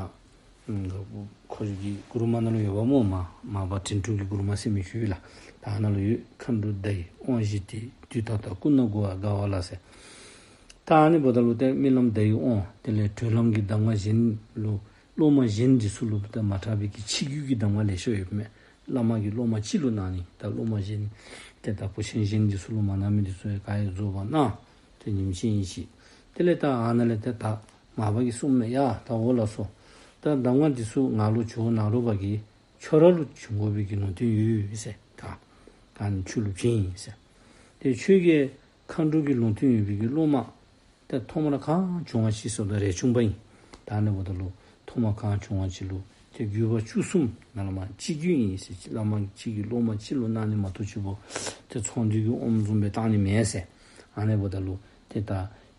ཁོ་ར་གི་མགུར་མ་ནང་ལུ་ཡོདཔ་སྨོ། མ་མར་པ་དྲན་དྲུག་གི་མགུར་མ་ཟེར་མི་ཅིག་ཡོད་ལགས། ད་ཨ་ནཱ་ལུ་ཡོད། མཁའ་འགྲོ་བརྡ་ཡི་དབང་བཞི་སྟེ། དུས་མཐའ་དག་ཀུན་ན་མགུ་བར་དགའ་བ་ལ་ཟེར། ད་ཨ་ནི་འབདཝ་ད་ལུ་ཏེ་རྨི་ལམ་བརྡ་ཡི་དབང་དེ་ལས་གྲོལ་ལམ་གྱི་གདམས་ངག་གཞན་ལུ་སློབ་མ་གཞན་འདི་ཚུ་ལུ་ཏེ་མ་དྲག་པའི་གི་ཕྱི་རྒྱུད་ཀྱི་གདམས་ངག་ལེ་ཤ་ཡོདཔ་མས། བླ་མ་གིས་སློབ་མ་གཅིག་ལུ་གནང་ནི། ད་སློབ་མ་གཞན་ཏེ་ད་བུ་ཆེན་གཞན་འདི་ཚུ་ལུ་མ་གནང་མི་འདི་ཚུ་ཡང་ག་ར་རྫོགས་པར་གནང་། ཏེ་ཉིནམ་གཅིག་གཉིས་ཅིག། དེ་ལས་ད་ཨ་ནཱ་ལས་ཏེ་ད་མར་པ་གིས་གསུངམ་མས། ཡ་ད་འོ་ལགས་སོ། ད་གདམས་ངག་འདི་ཚུ་ང་ལུ་བྱིན་ན་རུང་པ་གིས་ཁྱོད་ར་ལུ་བྱིན་དགོ་པའི་གི་ལུང་བསྟན་ཡོད་ཟེར། ད་ད་ནི་ཁྱོད་ལུ་བྱིན་ཟེར། ཏེ་ཁྱོད་ཀྱིས་མཁའ་འགྲོ་གི་ལུང་བསྟན་ཡོད་པའི་གི་སློབ་མ་ཏེ་ཐོག་མར་གང་བྱུང་བ་ཅིག་ཟེརཝ་ད་རས་ཆུང་པ་ཨིན། ད་ཨ་ནི་འབདཝ་ད་ལུ་ཐོག་མར་གང་བྱུང་བ་ཅིག་ལུ་ཏེ་བརྒྱུད་པ་བཅུ་གསུམ་ནང་བླ་མ་གཅིག་བརྒྱུད་ཨིན་ཟེར། བླ་མ་གཅིག་གིས་སློབ་མ་གཅིག་ལུ་གནང་ནི་མ་གཏོགས་ཅིག་པོ་ཏེ་ཚོང་འདུས་ཀྱི་ཨོམ་བཟུམ་སྦེ་བཏང་ནི་མེད་ཟེར། ཨ་ནི་འབདཝ་ད་ལུ་ཏེ་ད་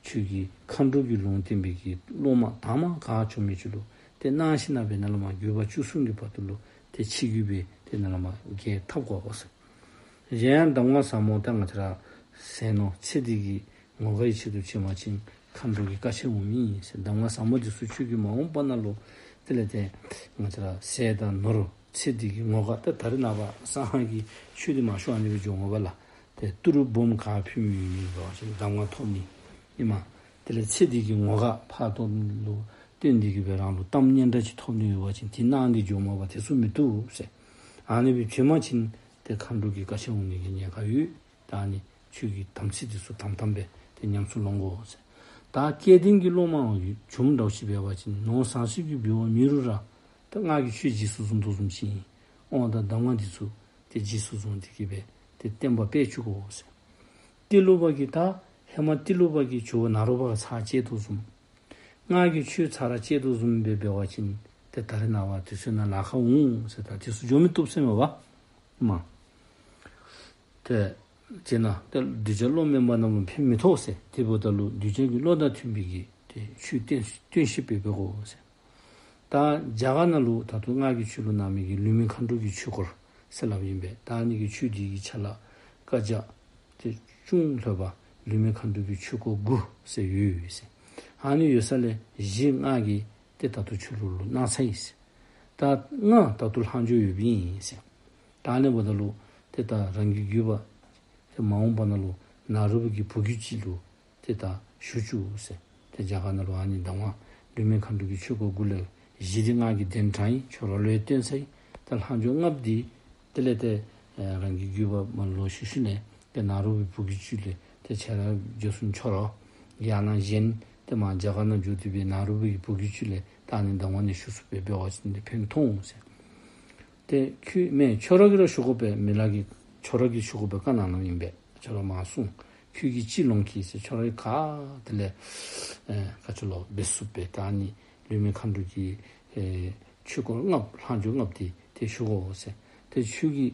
ཁྱོད་ཀྱིས་མཁའ་འགྲོ་གི་ལུང་བསྟན་པའི་གི་སློབ་མ་དང་པ་གང་བྱུང་མི་ཅིག་ལུ་ཏེ་གནང་ཞིནམ་ལས་ནཱ་བླ་མ་བརྒྱུད་པ་བཅུ་གསུམ་གྱི་བར་དུ་ལུ་ཏེ་ཆིག་བརྒྱུད་སྦེ་ཏེ་ནཱ་བླ་མ་རྒྱས་བཏབ་དགོ་ཟེར། གཞན་ཡང་གདམས་ངག་ཟབ་མོ་ད་ང་བཅས་ར་ཟས་ནོར་ཚེ་འདི་གི་ངོ་དགའ་ཡི་ཆེད་དུ་བྱིན་པ་ཅིན་མཁའ་འགྲོ་གི་བཀའ་ཆད་འོང་མི་ཨིན་ཟེར། གདམས་ངག་ཟབ་མོ་འདི་ཚུ་ཁྱོད་ཀྱིས་མ་འོངས་པ་ནང་ལུ་དེ་ལས་ཏེ་ང་བཅས་ར་ཟས་དང་ནོར་ཚེ་འདི་གི་ངོ་དགའ་ད་ད་རེས་ནངས་པ་སང་ཧང་གི་ཆོས་འདི་མང་ཤོས་ཨ་ནི་སྦེ་འགྱོ་འོང་པ་ལགས། ཏེ་ཏི་རུ་སྦོམ་ག་ཕུལ་མི་ཡོད་མི་འབད་བ་ཅིན་གདམས་ངག་ཐོབ་ནི་ཨིན་མས། དེ་ལས་ཚེ་འདི་གི་ངོ་དགའ་ཕར་ཐོག་ལུ་བཏོན་ཏེ་གི་སྦེ་རང་ལུ་གཏམ་སྙན་གྲགས་ཅིག་ཐོབ་ནི་ཡོད་པ་ཅིན་དེ་གནང་སྟེ་འགྱོ་མ་པ་དེ་ཚུ་མི་བཏུབ་ཟེར། ཨ་ནི་སྦེ་བྱིན་པ་ཅིན་ཏེ་མཁའ་འགྲོ་གི་བཀའ་ཆད་འོང་ནི་གི་ཉེན་ཁ་ཡོད། ད་ཨ་ནི་ཁྱོད་ཀྱིས་དམ་ཚིག་འདི་ཚུ་དམ་དམ་སྦེ་ཏེ་ཉམས་སུ་ལོང་དགོ་ཟེར། ད་སྐལ་ལྡན་གྱི་སློབ་མ་བྱུངམ་འདྲཝ་ཅིག་འབད་བ་ཅིན་ནོར་ཟང་ཟིང་གིས་འབུལ་བ་མེད་རུང་ར་ད་ང་གིས་ཁྱོད་རྗེས་སུ་བཟུང་དོ་བཟུམ་ཅིག་ཨིན། དབང་དང་གདམས་ངག་འདི་ཚུ་ཏེ་རྗེས་སུ་བཟུང་སྟེ་གི་སྦེ་ཏེ་བསྟན་པ་སྤེལ་བཅུག་དགོ་ཟེར། ཏི་ལོ་པ་གིས་ད་ཧེ་མ་ཏི་ལོ་པ་གིས་ཇོ་བོ་ནཱ་རོ་པ་ཚར་བཅད་དོ་བཟུམ་ང་གིས་ཁྱོད་ཚར་བཅད་དོ་བཟུམ་སྦེ་འབད་བ་ཅིན་ཏེ་ད་རེས་ནངས་པ་དུས་ཚོད་ནང་ལཱ་ཁག་འོང་ཟེར། ད་དེ་ཚུ་འགྱོ་མི་བཏུབ་ཟེར་མས་པ། མ་ཏེ་དེ་ན་ཏེ་གདུལ་བྱ་བློ་དམན་པ་རྣམས་ལུ་ཕན་མི་ཐོགས་ཟེར། དེ་འབདཝ་ད་ལུ་གདུལ་བྱ་གི་བློ་དང་མཐུན་པའི་གི་ཏེ་ཆོས་སྟོན་སྟོན་ཤེས་པའི་སྦེ་དགོ་ཟེར། ད་ ད་རྒྱ་གར་ནང་ལུ་ད་ལྟོ་ང་གིས་ཁྱོད་ལུ་གནང་མི་གི་ལུས་མེད་མཁའ་འགྲོ་གི་ཆོས་སྐོར་ཟེར་སླབ་ཨིན་པས། ད་ཨ་ནི་གི་ཆོས་འདི་གི་ཆ་ལག་བཀའ་རྒྱ་ཏེ་ཅུང་ལྷོད་པ་ལུས་མེད་མཁའ་འགྲོ་གི་ཆོས་སྐོར་དགུ་ཟེར་ཡོད་ཟེར། ཨ་ནི་ཡོད་ས་ལས་བཞི་ང་གིས་ཏེ་ད་ལྟོ་ཁྱོད་ལུ་ལུ་གནང་ཚར་ཡི་ཟེར། ད་ལྔ་ད་ལྟོ་ལྷག་འགྱོ་ཡོདཔ་ཨིན་ཟེར། ད་ཨ་ནི་འབདཝ་ད་ལུ་ཏེ་ད་རང་གི་བརྒྱུད་པ་ཏེ་མ་འོངས་པ་ནང་ལུ་ནཱ་རོ་པའི་གི་བུ་བརྒྱུད་ཅིག་ལུ་ཏེ་ད་ཞུ་བཅུག་ཟེར། ཏེ་རྒྱ་གར་ནང་ལུ་ཨ་ནི་གདམས་ངག་ལུས་མེད་མཁའ་འགྲོ་གི་ཆོས་སྐོར་དགུ་ལས་བཞི་འདི་ང་གིས་གདན་དྲངས་ཡི། ཁྱོད་ར་ལུ་ཡང་སྟོན་ཚར་ཡི། ད་ལྷག་འགྱོ་ལྔ་པོ་འདི་དེ་ལས་ཏེ་ཨེ་རང་གི་བརྒྱུད་པ་མར་ལོག་ཤུལ་ཤུལ་ལས་ཏེ་ནཱ་རོ་པའི་བུ་བརྒྱུད་ཅིག་ལས་ཏེ་ཁྱོད་ར་རྗེས་སུ་འཁོར་རོ། ཡང་ན་གཞན་ཏེ་མར་རྒྱ་གར་ནང་འགྱོ་སྟེ་སྦེ་ནཱ་རོ་པའི་གི་བུ་བརྒྱུད་ཅིག་ལས་ད་ཨ་ནི་གདམས་ངག་ནི་ཞུ་ཚུགསཔ་སྦེ་འབད་བ་ཅིན་ཏེ་ཕན་ཐོགས་འོང་ཟེར། ཏེ་ཁྱོད་མེན་ཁྱོད་ར་གིས་ར་ཞུ་དགོ་པས། མི་ལ་གིས་ཁྱོད་ར་གིས་ཞུ་དགོ་པས། བཀའ་གནང་གནངམ་ཨིན་པས། ཁྱོད་ར་མར་གསུངས། ཁྱོད་ཀྱིས་ཅི་ལོང་གི་ཟེར། ཁྱོད་ར་གིས་ག་དེ་ལས་ཨེ་ག་ཅི་ལོ་འབད་ཚུགས་པས། ད་ཨ་ནི་ལུས་མེད་མཁའ་འགྲོ་གི་ཨེ་ཆོས་སྐོར་ལྔ་པོ་ལྷག་འགྱོ་ལྔ་པོ་འདི་ཏེ་ཞུ་དགོ་ཟེར། ཏེ་ཁྱོད་ཀྱི་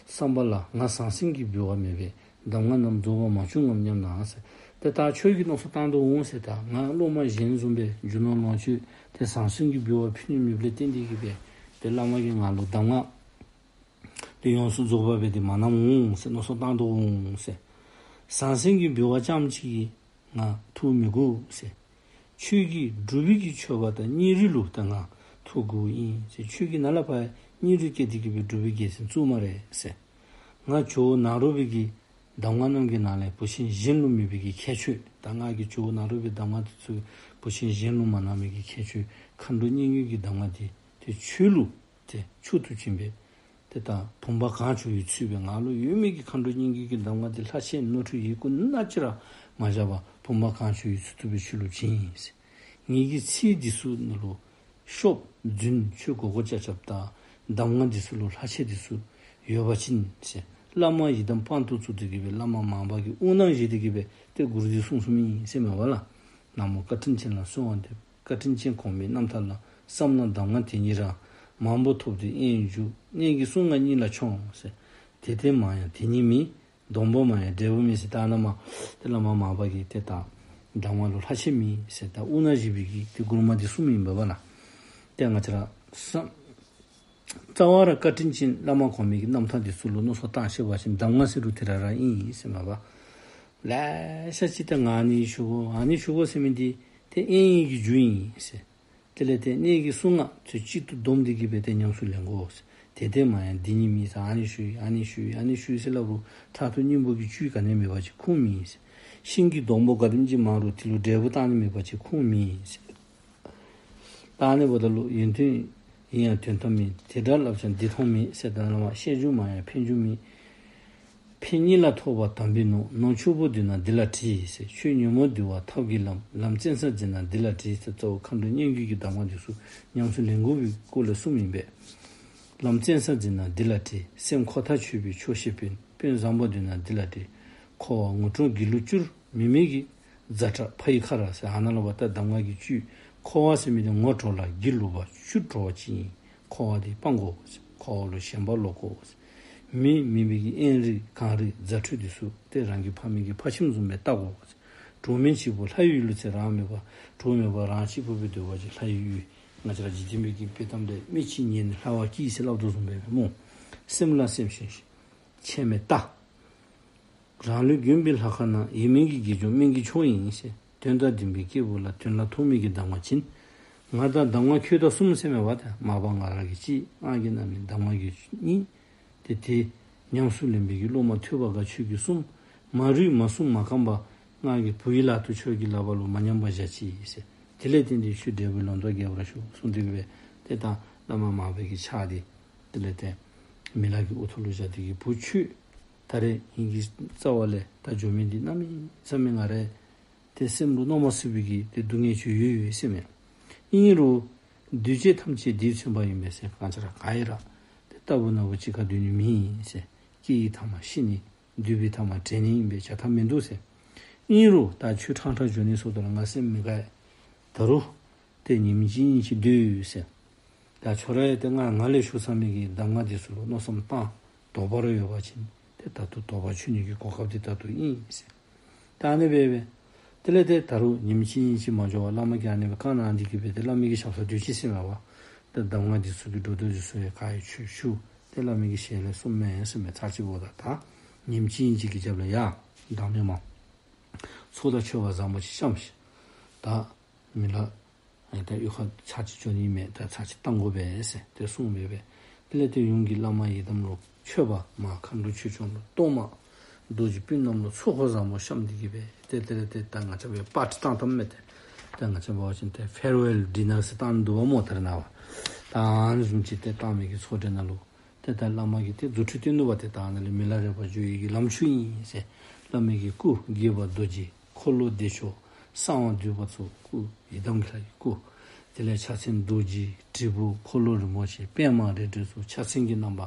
བསམ་པ་ལ་ང་ཟང་ཟིང་གི་འབུལ་བ་མེད་པས། གདམས་ངག་རྣམས་རྫོགས་པར་མ་བྱུང་ངམ་སྙམ་ན་ཟེར། ཏེ་ད་ཁྱོད་ཀྱིས་མནོ་བསམ་བཏང་དོ་འོང་ཟེར། ད་ང་སློབ་མ་གཞན་བཟུམ་སྦེ་རྒྱུ་ནོར་ལོངས་སྤྱོད་ཏེ་ཟང་ཟིང་གི་འབུལ་བ་ཕུལ་ནི་མེདཔ་ལས་བརྟེན་ཏེ་གིས་སྦེ་ཏེ་བླ་མ་གིས་ང་ལུ་གདམས་ངག་ཏེ་ཡོངས་སུ་རྫོགས་པ་སྦེ་ཏེ་མ་གནངམ་འོང་ཟེར་མནོ་བསམ་བཏང་དོ་འོང་ཟེར། ཟང་ཟིང་གི་འབུལ་བ་རྐྱངམ་ཅིག་གིས་ང་ཐུགས་མི་དགོ་ཟེར། ཁྱོད་ཀྱིས་སྒྲུབ་པའི་གི་མཆོད་པ་དང་སྙིང་རུས་ལུ་ད་ང་ཐུགས་དགོཔ་ཨིན་ཟེར། ཁྱོད་ཀྱིས་ནཱ་ལས་ཕར་སྙིང་རུས་བསྐྱེད་དེ་གིས་སྦེ་སྒྲུབ་པའི་རྒྱལ་མཚན་བཙུགས་སྨ་རེ་ཟེར། ང་ཇོ་བོ་ནཱ་རོ་པའི་གི་གདམས་ངག་རྣམས་ཀྱི་ནང་ལས་བུ་ཆེན་གཞན་ལུ་མེད་པའི་གི་ཁྱད་ཆོས། ད་ང་གིས་ཇོ་བོ་ནཱ་རོ་པའི་གདམས་ངག་དེ་ཚུ་བུ་ཆེན་གཞན་ལུ་མ་གནང་མི་གི་ཁྱད་ཆོས་མཁའ་འགྲོ་སྙན་བརྒྱུད་ཀྱི་གདམས་ངག་འདི་ཏེ་ཁྱོད་ལུ་ཏེ་མཆོག་ཏུ་བྱིན་པས། ཏེ་ད་བུམ་པ་གང་བྱུང་ཡོད་ཚུལ་སྦེ་ང་ལུ་ཡོད་མི་གི་མཁའ་འགྲོ་སྙན་བརྒྱུད་ཀྱི་གདམས་ངག་འདི་ལྷག་ཆད་ནོར་འཁྲུལ་ཡི་གུ་སྣ་གཅིག་ར་མ་བཞག་པར་བུམ་པ་གང་བྱུང་ཡོད་ཚུལ་དུ་སྦེ་ཁྱོད་ལུ་བྱིན་ཡི་ཟེར། ངེ་གི་ཚིག་འདི་ཚུ་ནང་ལུ་ཤོབ་རྫུན་ཆོས་གོ་གོ་ཅབ་ཅབ་དང་གདམས་ངག་འདི་ཚུ་ལུ་ལྷག་ཆད་འདི་ཚུ་ཡོད་པ་ཅིན་ཟེར། བླ་མ་ཡི་དམ་དཔང་དུ་བཙུགས་ཏེ་གིས་སྦེ་བླ་མ་མར་པ་གི་དབུ་ནང་བཞེས་ཏེ་གིས་སྦེ་ཏེ་མགུར་འདི་གསུངས་གསུངསམ་ཨིན་ཟེར་མས་པ་ལགས། ན་མོ་བཀའ་དྲིན་ཅན་ལ་གསོལ་བ་འདེབས། བཀའ་དྲིན་ཅན་གོང་མའི་རྣམ་ཐར་ལ། བསམ་ན་གདམས་ངག་དེ་ཉིད་རང་། མང་པོ་ཐོབ་སྟེ་དབྱེན་ཡོད་འཇུག། གནད་ཀྱི་གསུང་ང་སྙིང་ལ་ཆོངས་ཟེར། དེ་ལྟས་མ་ཡང་དེ་ཉིད་མིན། སྡོང་པོ་མ་ཡང་འབྲས་བུ་མིན་ཟེར། ད་ཨ་ནཱ་མར་ཏེ་བླ་མ་མར་པ་གིས་ཏེ་ད་གདམས་ངག་ལུ་ལྷག་ཆད་མེད་ཟེར་ད་དབུ་ནང་བཞེས་པའི་གི་ཏེ་མགུར་མ་འདི་གསུངསམ་ཨིན་པས་པ་ལགས། ཏེ་ང་བཅས་ར་བསམ་རྩ་བ་ར་བཀའ་དྲིན་ཅན་བླ་མ་གོང་མའི་གི་རྣམ་ཐར་འདི་ཚུ་ལུ་མནོ་བསམ་བཏང་ཤེས་པ་ཅིན་གདམས་ངག་ཟེར་རུང་དེ་ར་ར་ཨིན་ཟེར་མས་པ། ལེ་ཤ་ཅིག་ཏེ་ང་ཨ་ནི་ཞུ་དགོ་ཨ་ནི་ཞུ་དགོ་ཟེར་མི་འདི་ཏེ་དབྱེན་ཡོད་ཀྱི་རྒྱུ་ཨིན་ཟེར། དེ་ལས་ཏེ་གནད་ཀྱི་གསུང་ང་ཚུ་གཅིག་ཏུ་བསྡོམས་ཏེ་གིས་སྦེ་ཏེ་ཉམས་སུ་ལེན་དགོ་ཟེར། དེ་ལྟས་མ་ཡང་འདི་ཉིད་མིན་ཟེར། ཨ་ནི་ཞུ་ཡི་ཨ་ནི་ཞུ་ཡི་ཨ་ནི་ཞུ་ཡི་ཟེར་སླབ་རུང་ཕྲག་དོག་སྙིང་པོ་གི་བཅུད་ག་ནི་མེད་པ་ཅིན་ཁུངས་མེད་ཟེར། ཤིང་གི་སྡོང་པོ་ག་དེམ་ཅིག་མང་རུང་དེ་ལུ་འབྲས་བུ་བཏགས་ནི་མེད་པ་ཅིན་ཁུངས་མེད་ཟེར། ད་ཨ་ནི་འབདཝ་ད་ལུ་ཡོན་ཏན་ཡིན་ཡང་དོན་དམ་མིན། དེ་འདྲ་སླབ་ཀྱང་འདི་མཐོང་མེད་ཟེར། ད་ཨ་ནཱ་མར་བཤད་རྒྱུ་མང་ཡང་ཕན་རྒྱུ་མེད། ཕན་གཉིས་ལ་ཐོགས་པ་དམ་པའི་ནོར། ནོར་ཕྱུག་པོ་བསྡུ་ན་འདི་ལ་བྲི་ཟེར། ཆོས་ཉོན་མོངས་འདུལ་བ་ཐབས་ཀྱི་ལམ། ལམ་བཙན་ས་འཛིན་ན་འདི་ལ་བྲི་ཟེར། གཙོ་བོ་མཁའ་འགྲོ་སྙན་བརྒྱུད་ཀྱི་གདམས་ངག་འདི་ཚུ་ཉམས་སུ་ལེན་དགོ་པའི་སྐོར་ལས་གསུངསམ་ཨིན་པས། ལམ་བཙན་ས་འཛིན་ན་འདི་ལ་བྲི། སེམས་འཁོར་མཐའ་ཆོད་པའི་ཆོག་ཤེས་དཔོན། དཔོན་བཟང་པོ་བསྡུ་ན་འདི་ལ་བྲི། འཁོར་བ་ངུ་འཕྲོག་སྒྱིད་ལུག་སྐྱུར། མི་མེད་ཀྱི་ཛ་དྲག་ཕ་ཡི་ཁ་ར་ཟེར། ཨ་ནཱ་ལུ་འབདཝ་ད་གདམས་ངག་གི་བཅུད་འཁོར་བ་ཟེར་མི་འདི་ངུ་འཕྲོག་ལ་སྒྱིད་ལུག་པ་སྐྱུར་འགྲོ་བ་ཅིག་ཨིན། འཁོར་བ་འདི་སྤང་དགོ་ཟེར། འཁོར་བ་ལུ་ཞེན་པ་ལོག་དགོ་ཟེར། མི་མེད་པའི་གི་དབེན་རིགས་གངས་རིའི་རྫ་ཁྲོད་འདི་ཚུ་ཏེ་རང་གི་ཕ་མེས་ཀྱི་ཕ་ཁྱིམ་བཟུམ་སྦེ་བལྟ་དགོ་ཟེར། གྲོགས་མེད་གཅིག་པུ་ལྷ་ཡི་ཡུལ་ལུ་ཟེར། རང་མེད་པར་གྲོགས་མེད་པར་རང་གཅིག་པུ་སྦེ་སྡོད་པ་ཅིན་ལྷ་ཡི་ཡུལ། ང་བཅས་ར་འཇིག་རྟེན་པའི་གི་དཔེ་གཏམ་ལས་མི་གཅིག་ཉལ་ནས་ལྷ་བ་སྐྱིད་ཟེར་སླབ་དོ་བཟུམ་སྦེ་སྨོ། སེམས་ལ་སེམས་ཤེས་ཤིང་ཁྱད་མེད་ལྟ། རང་ལུས་གྱོན་པའི་ལྷ་ཁང་ན། ཡིད་སྨོན་གྱི་དགེ་སྦྱོར་སྨན་གྱི་མཆོག་ཡིན་ཟེར། དོན་དང་ལྡན་པའི་སྐྱེས་བུ་ལ། དོན་ལ་ཐོགས་མེད་ཀྱི་གདམས་ངག་བྱིན། ང་དང་གདམས་ངག་ཁྱོད་དང་གསུམ་ཟེར་མས་པ། ཏེ་མར་པ་ང་ར་གིས་གཅིག། ང་གིས་གནང་མི་གདམས་ངག་གི་གཉིས། ཏེ་དེ་ཉམས་སུ་ལེན་པའི་གི་སློབ་མ་ཐོས་པ་དགའ་ཁྱོད་ཀྱིས་གསུམ། མ་རིག་མ་གསུང་མ་གང་པ་ང་གིས་བུ་ཡི་ལག་ཏུ་ཁྱོད་ཀྱི་ལག་པ་ལུ་མ་ཉམས་པར་བཞག་ཅི་ཟེར། དེ་ལས་བརྟེན་ཏེ་ཁྱོད་འབྲས་བུའི་ལོ་ཟླ་རྒྱས་པར་ཤོག་གསུངས་ཏེ་གིས་སྦེ་ཏེ་ད་བླ་མ་མར་པའི་གི་ཕྱག་འདི་དེ་ལས་ཏེ་མི་ལ་གི་དབུ་ཐོག་ལུ་བཞག་སྟེ་གིས་བུ་ཁྱོད་ད་རེས་ངེ་གི་རྩ་བ་ལས་ད་འགྱོ་མི་འདི་གནམ་མེད་ས་མེད་ང་རའི་ཏེ་སེམས་ལུ་མནོ་མ་ཚུགས་པའི་གི་ཏེ་སྡུག་བསྔལ་ཅིག་ཡོད་ཡོད་ཟེར་མས། ཨིན་རུང་འདུས་བྱས་ཐམས་ཅད་འདིས་མཚོན་པ་ཡིན་པས་ཟེར། གང་ཅི་ར་ག་ཡི་ར་ཏེ་རྟག་བུ་ན་བུ་གཅིག་ཁར་སྡོད་ནི་མེད་ཟེར། སྐྱེ་བའི་ཐ་མ་ཤི་ནི། འདུས་པའི་ཐ་མ་བྲལ་ནི་ཨིན་པས། བྱ་ཐབས་མིན་འདུག་ཟེར། ཨིན་རུང་ད་ཁྱོད་ཕྲང་ཕྲང་འགྱོ་ནི་ཚུགས་དོ་ལགས། ང་སེམས་མི་དགའ། ད་རུང་ཏེ་ཉིནམ་གཅིག་གཉིས་ཅིག་སྡོད་ཟེར། ད་ཁྱོད་ར་ཡང་ཏེ་ང་ང་ལས་ཞུ་ཚར་མི་གི་གདམས་ངག་འདི་ཚུ་ལུ་མནོ་བསམ་བཏང་དོགས་པ་ར་ཡོད་པ་ཅིན་ཏེ་ད་ལྟོ་དོགས་པ་ཆོད་ནི་གི་གོ་སྐབས་འདི་ད་ལྟོ་ཨིན་ཟེར། ད་ཨ་ནི་སྦེ་སྦེ་དེ་ལས་ཏེ་ད་རུང་ཉིནམ་གཅིག་གཉིས་ཅིག་མ་འགྱོ་བར་བླ་མ་གིས་ཨ་ནི་སྦེ་བཀའ་གནང་སྟེ་གིས་སྦེ་ཏེ་བླ་མ་གི་ཞབས་སར་སྡོད་ཅི་ཟེར་མས་པ། ཏེ་གདམས་ངག་འདི་ཚུ་གི་སྒྲོ་འདོགས་འདི་ཚུ་ཡང་ག་ཡང་ཆོད་ཞུ། ཏེ་བླ་མའི་གི་ཞལ་ལས་གསུངམ་མས་ཟེར་མས། ཚར་གཅིག་འབདཝ་ད་ད་ཉིནམ་གཅིག་གཉིས་ཅིག་གི་རྒྱབ་ལས་ཡང་བདག་མེད་མ་ཚོགས་དང་མཆོད་པ་བཟང་པོ་ཅིག་བཤམས་ཤིག། ད་མི་ལ་ཨེ་ད་གཡུས་ཁར་ཚར་གཅིག་འགྱོ་ནི་མས། ད་ཚར་གཅིག་བཏང་དགོ་པས་ཟེར་ཏེ་གསུངས་སྦེ་སྦེ། དེ་ལས་ཏེ་ཡུམ་གྱིས་བླ་མ་ཡི་དམ་ལུ་མཆོད་པ་མ་མཁའ་འགྲོ་ཆོས་སྐྱོང་ལུ་གཏོར་མ་རྡོ་རྗེ་སྤུན་རྣམས་ལུ་ཚོགས་འཁོར་བཟང་པོ་བཤམས་ཏེ་གི་སྦེ་ཏེ་དེ་ལས་ཏེ་ད་ང་བཅས་སྦེ་པར་ཊི་བཏང་བཏངམ་མས། ཏེ་ད་ང་བཅས་འབད་བ་ཅིན་ཏེ་ཕེར་ཝེལ་ཌི་ནར་ཟེར་བཏང་འདུག་པ་སྨོ། ད་རེས་ནངས་པ་ད་ཨ་ནི་བཟུམ་ཅིག་ཏེ་བཏང་མི་གི་ཚོགས་གྲལ་ནང་ལུ་ཏེ་ད་བླ་མ་གིས་ཏེ་རྫུ་འཕྲུལ་སྟོན་ནུག་པ། ཏེ་ད་ཨ་ནཱ་ལས་མི་ལ་རས་པ་འགྱོ་ནི་གི་ལམ་འཁྲུལ་ཨིན་ཟེར། བླ་མའི་གི་སྐུ་དགྱེས་པ་རྡོ་རྗེ་འཁོར་ལོ་བདེ་མཆོག་གསང་བ་འདུས་པ་ཚུ་སྐུ་ཡི་དམ་གྱི་ལྷ་ཡི་སྐུ། དེ་ལས་ཕྱག་མཚན་རྡོ་རྗེ་དྲིལ་བུ་འཁོར་ལོ་རིན་པོ་ཆེ་པདྨ་རལ་གྲི་སོགས་ཕྱག་མཚན་གྱི་རྣམ་པ།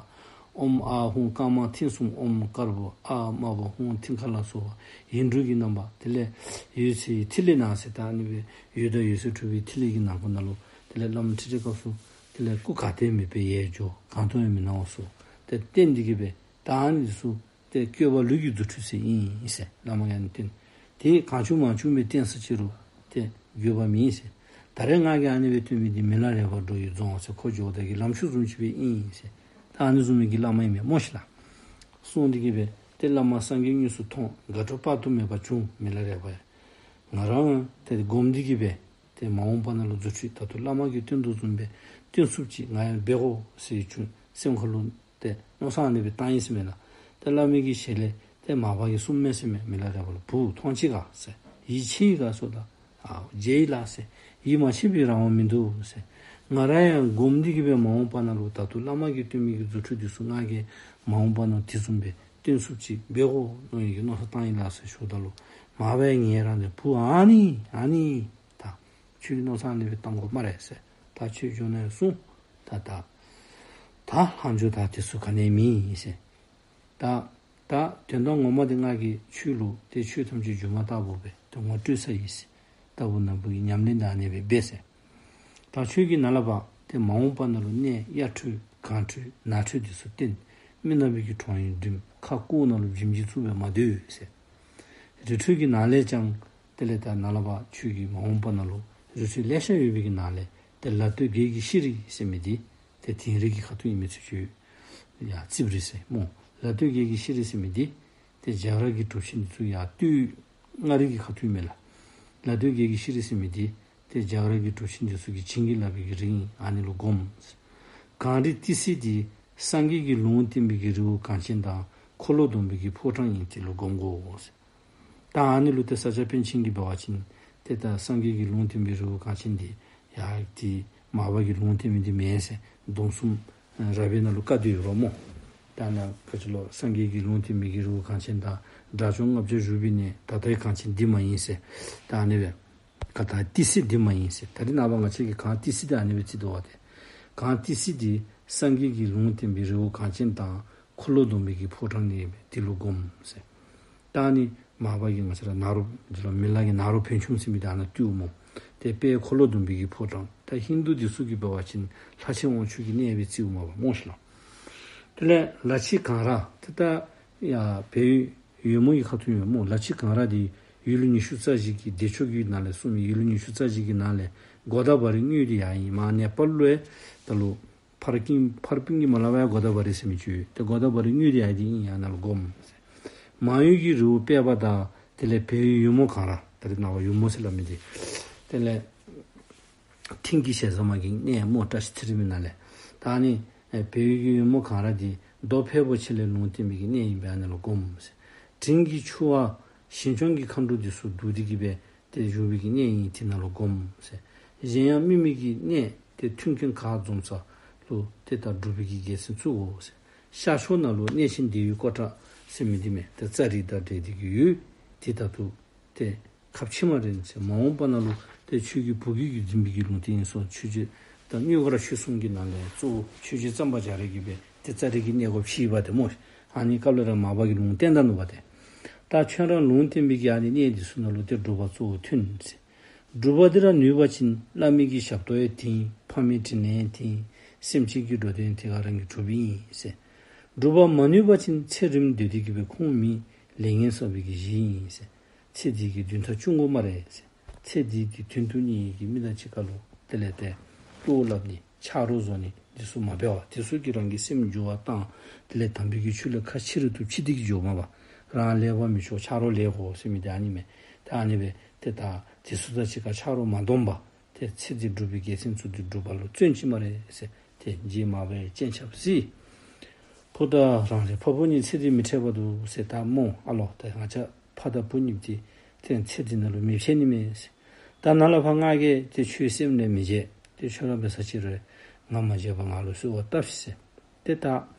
ཨོཾ་ཨཱཿཧཱུྃ་དཀར་དམར་མཐིང་གསུམ་ཨོཾ་དཀར་པོ། ཨཱཿདམར་པོ་ཧཱུྃ་མཐིང་ཁ་ལ་སོགས་པ་ཡིག་འབྲུ་གི་རྣམ་པ། དེ་ལས་འོད་ཟེར་ཐིག་ལེ་ནང་ཟེར་ད་ཨ་ནི་སྦེ་འོད་དང་འོད་ཟེར་འཕྲོ་བའི་ཐིག་ལེ་གི་ནང་ཁོ་ན་ལུ་དེ་ལས་བླ་མ་ཁྲི་ཁྲི་སྐབས་སུ་དེ་ལས་སྐུ་ག་ཏེ་མེད་པའི་ཡལ་འགྱོ་གང་དུ་ཡང་མི་སྣང་བ་སོགས་ཏེ་བསྟན་ཏེ་གི་སྦེ་ད་ཨ་ནི་ཚུ་ཏེ་བཀོད་པ་ལུས་ཀྱི་རྫུ་འཕྲུལ་ཟེར་ཨིན་ཟེར་བླ་མ་ཡང་ནི་བསྟན། ཏེ་གང་བྱུང་མང་བྱུང་སྦེ་བསྟན་ས་ཅི་རུང་ཏེ་དགོས་པ་མེད་ཟེར། ད་རེས་ང་གིས་ཨ་ནི་སྦེ་སྟོན་མི་འདི་མི་ལ་རས་པ་འགྲོ་བའི་རྫོང་ཟེར་ཁོ་འགྱོཝ་ད་གི་ལམ་འཁྲུལ་བཟུམ་ཅིག་སྦེ་ཨིན་ཟེར། ད་ཨ་ནི་བཟུམ་མའི་གི་བླ་མ་ཨིན་མས་སྨོ་ཤིག་ལགས། གསུངས་ཏེ་གི་སྦེ་ཏེ་བླ་མ་སངས་རྒྱས་དངོས་སུ་མཐོང་། དགའ་སྤྲོ་དཔག་ཏུ་མེད་པ་བྱུང་། མི་ལ་རས་པ་ཡང་ང་ར་ཏེ་སྒོམ་སྟེ་གི་སྦེ་ཏེ་མ་འོངས་པ་ནང་ལུ་རྫུ་འཕྲུལ་ད་ལྟོ་བླ་མ་གིས་སྟོན་དོ་བཟུམ་སྦེ་སྟོན་ཚུགསཔ་ཅིག་ང་ཡང་འབད་དགོ་ཟེར་བྱུང་སེམས་ཁར་ལུ་ཏེ་མནོ་བསམ་ཨ་ནི་སྦེ་བཏང་ཡི་ཟེར་མས་ལགས། ཏེ་བླ་མའི་གི་ཞལ་ལས་ཏེ་མར་པ་གིས་གསུངམ་མས་ཟེར་མས། མི་ལ་རས་པ་ལུ་བུ་མཐོང་ཅི་ག་ཟེར། ཡིད་ཆེས་ཡི་ག་ཟེརཝ་ད་ཨ་བརྗེད་ཡི་ལགས་ཟེར། ཡིད་མ་ཆེས་པའི་རང་དབང་མིན་འདུག་ཟེར། ང་ར་ཡང་སྒོམ་སྟེ་གི་སྦེ་མ་འོངས་པ་ནང་ལུ་ད་ལྟོ་བླ་མ་གིས་སྟོན་མི་གི་རྫུ་འཕྲུལ་འདི་ཚུ་ང་གིས་མ་འོངས་པ་ནང་དེ་བཟུམ་སྦེ་སྟོན་ཚུགསཔ་ཅིག་འབད་དགོ་མནོ་ཡི་གི་མནོ་བསམ་བཏང་ཡི་ལགས་ཟེར་ཞུཝ་ད་ལུ་མར་པ་ཡང་ངལ་རངས་ནས་བུ་ཨ་ནི་ཨ་ནི་ད་ཁྱོད་ཀྱིས་མནོ་བསམ་ཨ་ནི་སྦེ་བཏང་དགོ་སྨ་རེ་ཟེར། ད་ཁྱོད་འགྱོ་ན་ཡང་སོང་། ད་ད་ད་ལྷག་འཕྲོ་ད་དེ་ཚུ་ག་ནི་ཡང་མེད་ཟེར། ད་ད་དོན་དག་ངོ་མ་འདི་ང་གིས་ཁྱོད་ལུ་ཏེ་ཆོས་ཐམས་ཅད་སྒྱུ་མ་ལྟ་བུ་སྦེ་ཏེ་ངོ་སྤྲོད་ཚར་ཡི་ཟེར། ལྟ་བུ་ན་བུ་གི་ཉམས་ལེན་ད་ཨ་ནི་སྦེ་འབད་ཟེར། ད་ཁྱོད་ཀྱིས་ནཱ་ལས་ཕར་ཏེ་མ་འོངས་པ་ནང་ལུ་གནས་གཡའ་ཁྲོད་གངས་ཁྲོད་ནགས་ཁྲོད་འདི་ཚུ་བསྟེན། མི་ནག་པའི་གི་གྲོང་ཡུལ་འགྲིམ། ཁ་བསྐོར་ནང་ལུ་བྱིན་གྱིས་བརྩུགས་སྦེ་མ་སྡོད་ཟེར། རི་ཁྲོད་ཀྱི་ནང་ལས་ཀྱང་དེ་ལས་ད་ནཱ་ལས་ཕར་ཁྱོད་ཀྱིས་མ་འོངས་པ་ནང་ལུ་རི་ཁྲོད་ལེ་ཤ་ཡོད་པའི་གི་ནང་ལས་ཏེ་ལ་སྟོད་དགེ་བའི་ཤྲི་ཟེར་མི་འདི་ཏེ་དིང་རི་གི་ཁ་ཐུག་ཨིན་མི་ཚུ་ཅིག་ཡར་རྩིབས་རི་ཟེར་སྨོ། ལ་སྟོད་དགེ་བའི་ཤྲི་ཟེར་མི་འདི་ཏེ་རྒྱ་གར་གྱི་གྲུབ་ཆེན་འདི་ཚུ་ཡར་སྟོད་མངའ་རིས་ཀྱི་ཁ་ཐུག་ཨིན་མས་ལགས། ལ་སྟོད་དགེ་བའི་ཤྲི་ཟེར་མི་འདི་ཏེ་རྒྱ་གར་གྱི་གྲུབ་ཆེན་འདི་ཚུ་གིས་བྱིན་གྱིས་བརླབས་པའི་གི་རི་ཨིན། ཨ་ནི་ལུ་སྒོམ་ཟེར། གངས་རི་ཏི་སེ་འདི་སངས་རྒྱས་ཀྱི་ལུང་བསྟན་པའི་གི་རི་བོ་གངས་ཅན་དང་འཁོར་ལོ་སྡོམ་པའི་གི་ཕོ་བྲང་ཨིན། དེ་ལུ་སྒོམ་དགོ་ཟེར། ད་ཨ་ནི་ལུ་ཏེ་ས་སྐྱ་པཎ་ཆེན་གྱིས་འབད་བ་ཅིན་ཏེ་ད་སངས་རྒྱས་ཀྱི་ལུང་བསྟན་པའི་རི་བོ་གངས་ཅན་འདི་ཡར་ཏེ་མར་པ་གིས་ལུང་བསྟན་མི་འདི་མེན་ཟེར་སྡོམ་གསུམ་རབ་དབྱེ་ནང་ལུ་བཀའ་སྡོད་ཡོདཔ་སྨོ། ད་ནཱ་ག་ཅི་ལོ་སངས་རྒྱས་ཀྱི་ལུང་བསྟན་པའི་གི་རི་བོ་གངས་ཅན་དང་དགྲ་བཅོམ་ལྔ་བརྒྱ་བཞུགས་པའི་གནས་ད་ལྟའི་གངས་ཅན་འདི་མ་ཡིན་ཟེར། ད་ཨ་ནི་སྦེ་ག་ད་ཏི་སེ་འདི་མ་ཡིན་ཟེར། ད་རེས་ནངས་པ་ང་བཅས་ཀྱིས་གངས་ཏི་སེ་འདི་ཨ་ནི་སྦེ་བརྩི་དོ་བ་ཏེ། གངས་ཏི་སེ་འདི་སངས་རྒྱས་ཀྱི་ལུང་བསྟན་པའི་རི་བོ་གངས་ཅན་དང་འཁོར་ལོ་སྡོམ་པའི་གི་ཕོ་བྲང་ཨིན་པས། དེ་ལུ་སྒོམ་ཟེར། ད་ཨ་ནི་མར་པ་གིས་ང་བཅས་ར་ནཱ་རོ་འདི་ལུ་མི་ལ་གི་ནཱ་རོ་བོན་ཆུང་ཟེར་མི་འདི་ཨ་ནཱ་བཏུལཝ་སྨོ། ཏེ་དཔལ་འཁོར་ལོ་སྡོམ་པའི་གི་ཕོ་བྲང་། ད་ཧིན་དུ་འདི་ཚུ་གིས་འབད་བ་ཅིན་ལྷ་ཆེན་དབང་ཕྱུག་གི་གནས་སྦེ་བརྩིཝ་མས་པ་སྨོ་ཤིག་ལགས། དེ་ལས་ལ་ཕྱི་གངས་ར་ཏེ་ད་ཡར་བལ་ཡུལ་ཡོལ་མོ་གི་ཁ་ཐུག་ཨིན་པས་སྨོ། ལ་ཕྱི་གངས་ར་འདི་ཡུལ་ཉི་ཤུ་རྩ་བཞི་གི་བདེ་མཆོག་གི་ནང་ལས་གསུངས་མི་ཡུལ་ཉི་ཤུ་རྩ་བཞི་གི་ནང་ལས་གོ་དཱ་བ་རི་དངོས་འདི་ཡར་ཨིན། མར་ནེ་པཱལ་ལུ་ཡང་ད་ལུ་ཕར་ཀིང་ཕར་པིང་གི་མ་ལ་བ་ཡང་གོ་དཱ་བ་རི་ཟེར་མི་ཅིག་ཡོད། ཏེ་གོ་དཱ་བ་རི་དངོས་འདི་ཡར་འདི་ཨིན། ཡར་ནཱ་ལུ་སྒོམ་ཟེར། མང་ཡུལ་གྱི་རི་བོ་དཔལ་བ་དང་དེ་ལས་བལ་ཡུལ་ཡོལ་མོ་གངས་ར་ད་རེས་ནངས་པ་ཡོལ་མོ་ཟེར་སླབ་མི་འདི་དེ་ལས་མཐིང་གི་ཞལ་ཟ་མ་གི་གནས་སྨོ། བཀྲ་ཤིས་ཚེ་རིང་མའི་ནང་ལས། ད་ཨ་ནི་ཨེ་བལ་ཡུལ་གྱི་ཡོལ་མོ་གངས་ར་འདི་མདོ་ཕལ་པོ་ཆེ་ལས་ལུང་བསྟན་པའི་གི་གནས་ཨིན་པས། ཨ་ནི་ལུ་སྒོམ་ཟེར། དྲིན་གྱི་ཆུ་བ་ཞིང་སྐྱོང་གི་མཁའ་འགྲོ་འདི་ཚུ་འདུ་སྟེ་གི་སྦེ་ཏེ་བཞུགས་པའི་གི་གནས་ཨིན། དེ་ནང་ལུ་སྒོམ་ཟེར། གཞན་ཡང་དམིགས་མེད་ཀྱི་གནས་ཏེ་མཐུན་རྐྱེན་ག་འཛོམས་ས་ལུ་ཏེ་ད་སྒྲུབ་པའི་གི་རྒྱལ་མཚན་བཙུགས་དགོ་ཟེར། ཤར་ཕྱོགས་ནང་ལུ་གནས་ཆེན་བདེ་བའི་ཀོ་ཊ་ཟེར་མི་འདི་མས། ཏེ་ཙ་རི་དང་འབྲེལ་ཏེ་གི་ཡོད། དེ་ད་ལྟོ་ཏེ་ཁ་ཕྱེ་སྨ་རེ་ཟེར། མ་འོངས་པ་ནང་ལུ་ཏེ་ཆོས་རྒྱལ་བུ་རྒྱུད་ཀྱིས་འཛིན་པའི་གི་ལུང་བསྟན་ཨིན་སོང་། ཆོས་རྗེ་ད་དངུལ་གར་ཆོས་གསུམ་གྱི་ནང་ལས་གཙོ་བོ་ཆོས་རྗེ་གཙང་པ་རྒྱ་རས་ཀྱིས་སྦེ་ཏེ་ཙ་རི་གི་གནས་སྒོ་ཕྱེ་བ་ཏེ་སྨོ། ཨ་ནི་སྐབས་ལས་ར་མར་པ་གིས་ལུང་བསྟན་ད་ནུག་པ་ཏེ། ད་ཁྱོད་ར་ལུང་བསྟན་པའི་གི་ཨ་ནི་གནས་འདི་ཚུ་ནང་ལུ་ཏེ་སྒྲུབ་པ་གཙོ་བོ་ཐོན་ཟེར། སྒྲུབ་པ་འདི་ར་ནུས་པ་ཅིན་བླ་མའི་གི་ཞབས་ཏོག་ཡང་དེང་ཕ་མའི་དྲིན་ལན་ཡང་དེང་སེམས་ཅན་གྱི་འགྲོ་དོན་དེ་ག་རང་གིས་གྲུབ་ཨིན་ཟེར། སྒྲུབ་པ་མ་ནུས་པ་ཅིན་ཚེ་རིངམོ་སྡོད་དེ་གི་སྦེ་ཁུངས་མེད་ལས་ངན་བསགས་པའི་གི་གཞི་ཨིན་ཟེར། ཚེ་འདི་གི་དོན་མཐའ་བཅུག་དགོ་སྨ་རེ་ཟེར། ཚེ་འདི་གི་དོན་དུ་གཉེར་གྱི་མི་དང་གཅིག་ཁར་ལུ་དེ་ལས་ཏེ་གློ་བུར་སླབ་ནི། ཆ་རོགས་བཟོ་ནི་འདི་ཚུ་མ་འབད་བར་དེ་ཚུ་གིས་རང་གི་སེམས་འགྱུར་བ་བཏང་། དེ་ལས་དམ་པའི་གི་ཆོས་ལུ་ཁ་ཕྱིར་ར་ཐུག་ཕྱི་འདི་གིས་འགྱོ་མ་པ། རང་ལེགས་པ་མི་ཆོག་ཆ་རོགས་ལེགས་དགོ་ཟེར་མི་འདི་ཨ་ནི་མས། ད་ཨ་ནི་སྦེ་ཏེ་ད་དེ་ཚུ་དང་གཅིག་ཁར་ཆ་རོགས་མ་འདོམས་པར་ཏེ་ཚེ་འདི་སྒྲུབ་པའི་རྒྱལ་མཚན་ཚུ་འདི་སྒྲུབ་པ་ལུ་བརྩོན་ཅི་སྨ་རེ་ཟེར། ཏེ་རྗེ་མར་པ་ཡང་སྤྱན་ཆབ་གཟིགས། ཕོ་དང་རང་རེ་ཕ་བུ་གཉིས་ཚེ་འདི་མི་འཕྲད་པར་འདུག་ཟེར། ད་སྨོ་ཨ་ལོ། ད་ང་བཅས་ཕ་དང་བུ་གཉིས་འདི་ཏེ་ཚེ་འདི་ནང་ལུ་མི་འཕྱད་ནི་མས་ཟེར། ད་ནཱ་ལས་ཕར་ང་གིས་ཏེ་ཁྱོད་སེམས་ལས་མི་བརྗེད། ཏེ་ཁྱོད་ར་འབད་ས་ཅིག་རུང་ང་མ་བརྗེད་པར་ང་ལུ་གསོལ་བ་བཏབ་ཤིག་ཟེར། ཏེ་ད་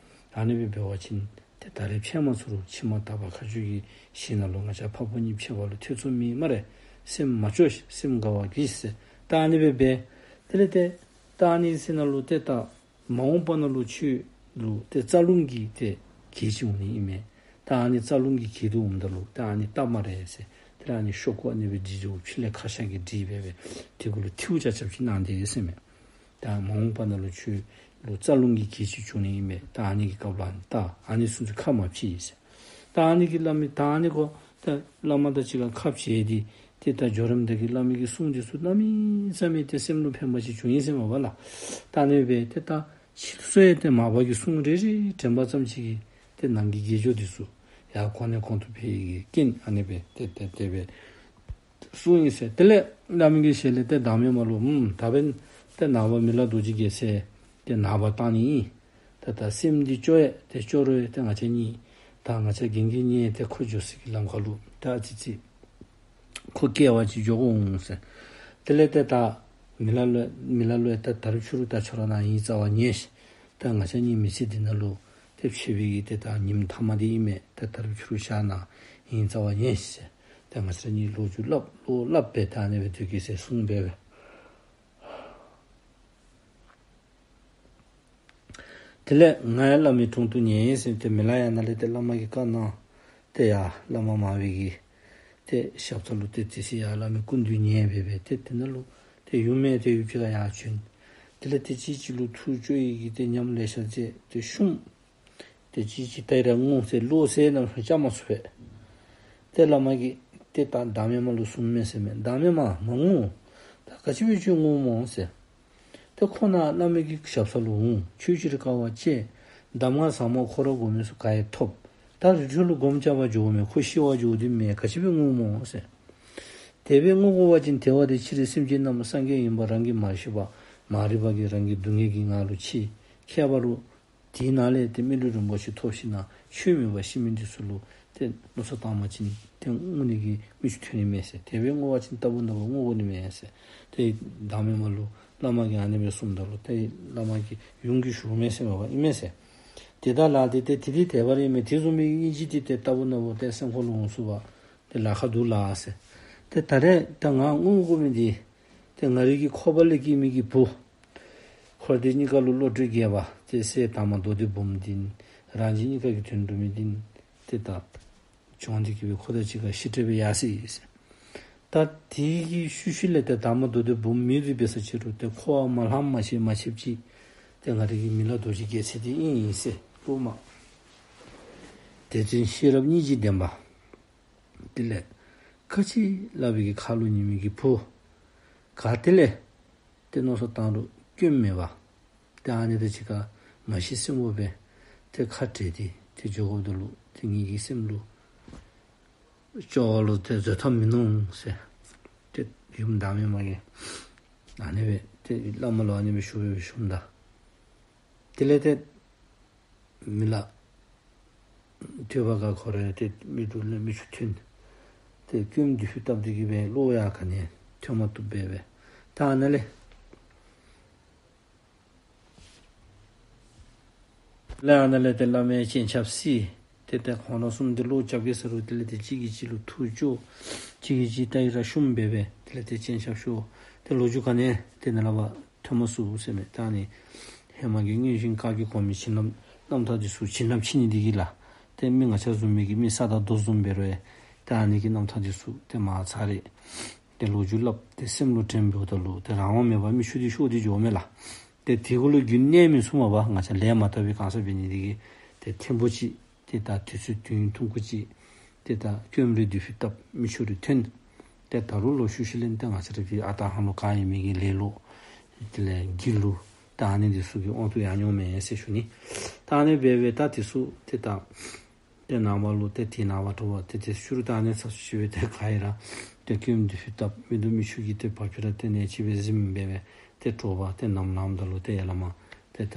ཨ་ནི་སྦེ་འབད་བ་ཅིན་ཏེ་ད་རེས་འཕྱད་མ་ཚུགས་རུང་ཕྱི་མ་དག་པ་མཁའ་སྤྱོད་ཀྱི་ཞིང་ནང་ལུ་ང་བཅས་ཕ་བུ་གཉིས་འཕྱད་པ་ལུ་ཐེ་ཚོམ་མེད་སྨ་རེ། སེམས་མ་སྐྱོ་ཤིག། སེམས་དགའ་བར་གྱིས་ཟེར། ད་ཨ་ནི་སྦེ་འབད། དེ་ལས་ཏེ་ད་ཨ་ནི་ཚེ་ནང་ལུ་ཏེ་ད་མ་འོངས་པ་ནང་ལུ་ཁྱོད་ལུ་ཏེ་རྩ་རླུང་གི་ཏེ་གེགས་ཅིག་འོང་ནི་ཨིན་མས། ད་ཨ་ནི་རྩ་རླུང་གི་གེགས་དེ་འོངམ་ད་ལུ་ད་ཨ་ནི་བཏབ་སྨ་རེ་ཟེར། དེ་ལས་ཨ་ནི་ཤོག་ཀུ་ཨ་ནི་སྦེ་བསྒྲིལ་བསྒྲིལཝ་ཕྱི་ལས་ཁ་ཤ་གིས་བསྒྲིལ་སྦེ་སྦེ་དེ་གུ་ལུ་ཐིའུ་རྐྱབ་རྐྱབ་ཅིག་གནང་སྟེ་ཟེར་མས། ད་མ་འོངས་པ་ནང་ལུ་ཁྱོད་ལུ་རྩ་རླུང་གི་གེགས་ཅིག་འབྱུང་ནི་ཨིན་མས། ད་ཨ་ནི་གི་སྐབས་ལུ་ཨ་ནི་ད་ཨ་ནི་ཚུན་ཚོད་ཁ་མ་ཕྱེ་ཟེར། ད་ཨ་ནི་གི་བླ་མའི་ད་ཨ་ནི་གོ་ད་བླ་མ་དང་གཅིག་ཁར་ཁ་ཕྱེ་སྟེ་ཏེ་ད་འགྱོ་རནམ་ད་གི་བླ་མའི་གི་གསུང་འདི་ཚུ་གནམ་མེད་ས་མེད་ཏེ་སེམས་ལུ་ཕན་པ་ཅིག་བྱུང་ཡི་ཟེར་མས་པ་ལགས། ད་ཨ་ནི་སྦེ་ཏེ་ད་ཕྱི་སོ་ཡང་ཏེ་མར་པ་གི་གསུང་རེ་རེ་དྲན་པ་ཙམ་ཅིག་གིས་ཏེ་ནང་གི་དགེ་སྦྱོར་འདི་ཚུ་ཡར་གོང་ནས་གོང་དུ་འཕེལ་བའི་གི་རྐྱེན་ཨ་ནི་སྦེ་ཏེ་ཏེ་དེ་སྦེ་གསུངས་ཡི་ཟེར། དེ་ལས་བླ་མ་གི་ཞལ་ལས་ཏེ་བདག་མེད་མ་ལུ་ཨུམ་ད་འབདན་ཏེ་ནངས་པ་མི་ལ་རྡོ་རྗེ་རྒྱལ་མཚན་ཏེ་ནངས་པ་བཏང་ནི་ཨིན། ད་ད་སེམས་འདི་སྐྱོ་ཡི། ཏེ་སྐྱོ་རུང་ཡང་ཏེ་ང་བཅས་གཉིས་ད་ང་བཅས་རྒན་རྒས་གཉིས་ཏེ་ཁོ་འགྱོ་སའི་གི་ལམ་ཁ་ལུ་ད་ཨ་ཙི་ཙི་ཁོ་སྐྱེལ་བར་ཅིག་འགྱོ་དགོ་འོང་ཟེར། དེ་ལས་ཏེ་ད་མི་ལ་ལུ་མི་ལ་ལུ་ཡང་ད་ད་རུང་ཕྱི་རུ་ད་ཁྱོད་ར་ནཱ་ཧིང་ཚ་བ་ཉལ་ཤིག། ད་ང་བཅས་གཉིས་མི་ཚེ་འདི་ནང་ལུ་ཏེ་ཕྱད་པའི་གི་ཏེ་ད་ཉིནམ་མཐའ་མ་འདི་ཨིན་མས། ད་ད་རུང་ཕྱི་རུ་ཤར་ནཱ་ཧིང་ཚ་བ་ཉལ་ཤིག་ཟེར། ད་ང་བཅས་གཉིས་ལོ་རྒྱུས་སླབ་ལོ་སླབ་སྦེ་ད་ཨ་ནི་སྦེ་སྡོད་གེ་ཟེར་གསུངས་སྦེ་སྦེ། དེ་ལས་ང་ཡང་བླ་མའི་དྲུང་དུ་ཉལ་ཡི་ཟེར་ཏེ་མི་ལ་ཡང་ནཱ་ལས་ཏེ་བླ་མ་གི་བཀའ་གནང་། ཏེ་ཡར་བླ་མ་མར་པའི་གི་ཏེ་ཞབས་ས་ལུ་ཏེ་དེ་ཚེ་ཡར་བླ་མའི་སྐུ་མདུན་ཉལ་སྦེ་སྦེ་ཏེ་དེ་ནང་ལུ་ཏེ་ཡུམ་མེད་ཏེ་ཡུམ་གཅིག་ཁར་ཡར་བྱོན། དེ་ལས་ཏེ་གཅིག་གཅིག་ལུ་ཐུགས་སྐྱོ་ཡི་གི་ཏེ་ཉམས་ལེ་ཤ་མཛད་དེ་བཤུམས། ཏེ་གཅིག་གཅིག་ད་ཡི་ར་ངུ་ཟེར་ལོག་ཟེར་ནང་ལུ་བཅའ་མ་ཚུགས་པས། ཏེ་བླ་མ་གིས་ཏེ་ད་བདག་མེད་མ་ལུ་གསུངམ་མས་ཟེར་མས། བདག་མེད་མ་མ་ངུ། ད་ག་ཅི་སྦེ་ཁྱོད་ངུཝ་སྨོ་ཟེར། ཏེ་ཁོ་ནཱ་བླ་མའི་གི་ཞབས་ས་ལུ་འོང་། ཆོས་ཕྱིར་དཀའ་བ་སྤྱད། གདམས་ངག་ཟབ་མོ་ཁོ་ར་དགོ་མི་ཚུ་ག་ཡང་ཐོབ། ད་རི་ཁྲོད་ལུ་སྒོམ་རྐྱབ་པར་འགྱོཝ་མས། ཁོ་ཤི་བར་འགྱོ་དོ་མས། ག་ཅི་སྦེ་ངུཝ་སྨོ་ཟེར། དེ་སྦེ་ངུ་དགོ་པ་ཅིན་དེ་བ་དེ་ཕྱི་རོལ་སེམས་ཅན་རྣམས་སངས་རྒྱས་ཡིན་པ་རང་གིས་མ་ཤེས་པར་མ་རིག་པ་གིས་རང་གི་སྡུག་བསྔལ་གྱི་ངང་ལུ་འཆི། ཁྱད་པར་དུ་དེའི་ནང་ལས་ཏེ་མི་ལུས་རིན་པོ་ཆེ་ཐོབ་ཞིནམ་ན་ཆོས་མེད་པར་ཤི་མི་འདི་ཚུ་ལུ་ཏེ་མནོ་བསམ་བཏང་པ་ཅིན་ཏེ་ངུ་ནི་གི་མིག་ཆུ་ཐོན་ནི་མས་ཟེར། དེ་སྦེ་ངུ་བ་ཅིན་རྟག་བུ་ན་བུ་ངུ་དགོ་ནི་མས་ཟེར། ཏེ་བདག་མེད་མ་ལུ་བླ་མ་གིས་ཨ་ནི་སྦེ་གསུངམ་ད་ལུ་ཏེ་བླ་མ་གིས་ཡུམ་གྱིས་ཞུཝ་མས་ཟེར་མས་པ་ཨིན་མས་ཟེར། ཏེ་ད་ལགས་ཏེ་ཏེ་དེ་འདི་དེ་སྦེ་ར་ཨིན་མས། དེ་བཟུམ་མའི་སྙིང་རྗེ་འདི་ཏེ་རྟག་བུ་ན་བུ་ཏེ་སེམས་ཁར་ལུ་འོང་ཚུགས་པ་ཏེ་ལཱ་ཁག་འདུག་ལགས་ཟེར། ཏེ་ད་རེས་ད་ང་ངུ་དགོ་མི་འདི་ཏེ་ང་རའི་གི་ཁོག་པ་ལས་སྐྱེས་མི་གི་བུ་འཁོར་འདས་གཉིས་ཀ་ལུ་བློ་གྲོས་རྒྱས་པ་ཏེ་སྲས་དར་མ་མདོ་སྡེ་འབུམ་འདི་རང་གཞན་གཉིས་ཀ་གི་དོན་སྒྲུབ་མི་འདི་ཏེ་ད་བྱོན་ཏེ་གི་སྦེ་ཁོ་དང་གཅིག་ཁར་ཤི་འཕྲད་སྦེ་ཡར་སོ་ཡི་ཟེར། ད་དེ་གི་ཤུལ་ཤུལ་ལས་ཏེ་དར་མ་མདོ་སྡེ་འབུམ་མི་རུས་འབད་ས་ཅིག་རུང་ཏེ་འཁོར་བ་མ་ལངམ་མ་ཤེས་མ་ཤེསཔ་ཅིག་ཏེ་ང་རའི་གི་མི་ལ་རྡོ་རྗེ་རྒྱལ་མཚན་འདི་ཨིན་ཨིན་ཟེར་སློབ་མ། དེ་བཞིན་ཤེས་རབ་སྙིང་རྗེ་ལྡན་པ། དེ་ལས་ག་ཅི་སླབ་པའི་གི་ཁ་ལུ་ཉན་མི་གི་བུ་ག་ཏེ་ལས་ཏེ་མནོ་བསམ་བཏང་རུང་སྐྱོན་མེད་པ། ཏེ་ཨ་ནི་དང་གཅིག་ཁར་མ་ཤི་གསོན་པོ་སྦེ་ཏེ་ཁ་བྲལ་ཏེ་ཏེ་འགྱོ་དགོཔ་ད་ལུ་ཏེ་ངེ་གི་སེམས་ལུ་སྐྱོ་བ་ལུ་ཏེ་བཟོད་ཐབས་མིན་ནུག་ཟེར། ཏེ་ཡུམ་བདག་མེད་མ་གིས་ཨ་ནི་སྦེ་ཏེ་བླ་མ་ལུ་ཨ་ནི་སྦེ་ཞུ་སྦེ་ཞུཝ་ད། དེ་ལས་ཏེ་མི་ལ་ཐོས་པ་ག་ཁོ་ར་ཏེ་མིག་ཏོ་ལས་མིག་ཆུ་ཐོན། ཏེ་སྐྱོན་འདི་ཕུད་བཏབ་སྟེ་གི་སྦེ་བློ་ཡང་ག་ནི་ཐོན་མ་བཏུབ་སྦེ་སྦེ། ད་ཨ་ནཱ་ལས་ལས་ཨ་ནཱ་ལས་ཏེ་བླ་མའི་སྤྱན་ཆབ་གཟིགས། ཏེ་ཏེ་ཁོང་ར་གསུམ་འདི་བློ་རྐྱབ་གེ་ཟེར་རུང་དེ་ལས་ཏེ་གཅིག་གིས་གཅིག་ལུ་ཐུགས་སྐྱོ། གཅིག་གིས་གཅིག་ལྟ་ཡི་ར་བཤུམ་སྦེ་སྦེ་དེ་ལས་ཏེ་སྤྱན་ཆབ་ཤོར། ཏེ་ལོ་རྒྱུས་ག་ནི་ཏེ་ནཱ་ལས་ཕར་ཐོན་མ་ཚུགས་ཟེར་མས། ད་ཨ་ནི་ཧེ་མ་གི་སྔོན་བྱོན་བཀའ་བརྒྱུད་གོང་མའི་བྱིན་རླབས་རྣམ་ཐར་འདི་ཚུ་བྱིན་རླབས་ཆེ་ནི་འདི་གིས་ལགས། ཏེ་མི་ང་བཅས་བཟུམ་མའི་གི་མི་ས་དང་རྡོ་བཟུམ་འབད་རུང་ཡང་ད་ཨ་ནི་གི་རྣམ་ཐར་འདི་ཚུ་ཏེ་མ་ཚར་རེ་ཏེ་ལོ་རྒྱུས་སླབ་སྟེ་སེམས་ལུ་དྲན་འབདཝ་ད་ལུ་ཏེ་རང་དབང་མེད་པར་མིག་ཆུ་འདི་ཤོར་ཏེ་འགྱོཝ་མས་ལགས། ཏེ་དེ་གུ་ལུ་རྒྱུན་གནས་མི་ཚུགས་མས་པ། ང་བཅས་ལས་མ་དག་པའི་གང་ཟག་འབད་ནི་འདི་གིས་ཏེ་ཐེངས་པོ་ཅིག་ཏེ་ད་དུས་ཚོད་ཐུང་ཐུང་ཀུ་ཅིག་ཏེ་ད་སྐྱོན་རེ་འདི་ཕུད་བཏབ་མིག་ཆུ་རེ་ཐོན། ཏེ་ད་རུང་ལོག་ཤུལ་ཤུལ་ལས་ཏེ་ང་བཅས་ར་གི་ཨ་རྟག་ཧ་ལུགས་ག་ཨིན་མི་གི་ལེ་ལོ་དེ་ལས་སྒྱིད་ལུག་ ད་ཨ་ནི་འདི་ཚུ་གི་དབང་དུ་ཡང་འོང་མས་ཟེར་ཞུ་ནི། ད་ཨ་ནི་སྦེ་སྦེ་ད་འདི་ཚུ་ཏེ་ད་ཏེ་ནངས་པ་ལུ་ཏེ་དེ་ནངས་པ་དྲོ་པ་ཏེ་ཏེ་ཤུལ་ད་ཨ་ནི་ཚར་སོང་ཅི་སྦེ་ཏེ་ག་ཨིན་ར་ཏེ་སྐྱོན་འདི་ཕུད་བཏབ། མི་སྡུག་མི་ཆུ་གིས་ཏེ་བ་ཕྱུགས་ར་ཏེ་ནེ་ཅིག་སྦེ་གཟིམ་སྦེ་སྦེ་ཏེ་དྲོ་པ་ཏེ་ནམ་ལངམ་ད་ལུ་ཏེ་ཡ་བླ་མ་ཏེ་ད་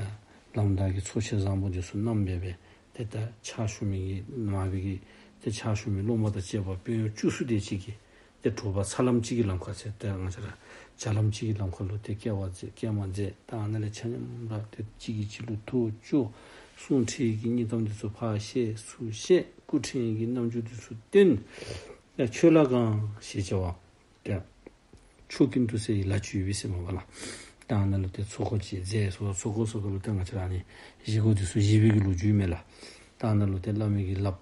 ལམ་བདའ་གི་ཚོགས་ཆེན་བཟང་པོ་འདི་ཚུ་གནངམ་སྦེ་སྦེ་ཏེ་ད་ཕྱག་ཞུ་མི་གི་མར་པའི་གི་ཏེ་ཕྱག་ཞུ་མི་སློབ་མ་དང་བཅས་པ་དཔོན་གཡོག་བཅུ་གསུམ་དེ་ཅིག་གིས་ཏེ་དྲོ་པ་ཚ་ལམ་ཅིག་གི་ལམ་ཁར་ཟེར་ཏེ་ང་བཅས་ར་ཇ་ལམ་ཅིག་གི་ལམ་ཁར་ལུ་ཏེ་བསྐྱལ་བ་མཛད། བསྐྱལ་མ་མཛད། ད་ཨ་ནཱ་ལས་ཆ་མཉམ་ར་ཏེ་གཅིག་གིས་གཅིག་ལུ་ཐུགས་བཅུག། གསུང་འཕྲིན་གྱི་སྙིང་གཏམ་འདི་ཚུ་ཕར་བཤད་ཚུར་བཤད། སྐུ་ཕྲེང་གི་རྣམ་འགྱུར་འདི་ཚུ་སྟོན། ཡ་ཆོས་ལ་གང་ཞེས་བྱ་བ། ཏེ་ཆོས་ཀུན་ཏུ་གསལ་བའི་ལྷ་ཆོས་ཡོད་པའི་སེམས་མ་པ་ལ། ད་ཨ་ནཱ་ལུ་ཏེ་ཚོགས་འཁོར་ཅིག་མཛད་སོ། ཚོགས་འཁོར་སོ་ད་ལུ་ཏེ་ང་བཅས་ར་ཨ་ནི་བཞེས་སྒོ་འདི་ཚུ་བཞེས་པའི་གི་ལོ་རྒྱུས་མས་ལགས། ད་ཨ་ནཱ་ལུ་ཏེ་བླ་མའི་གི་ལགཔ་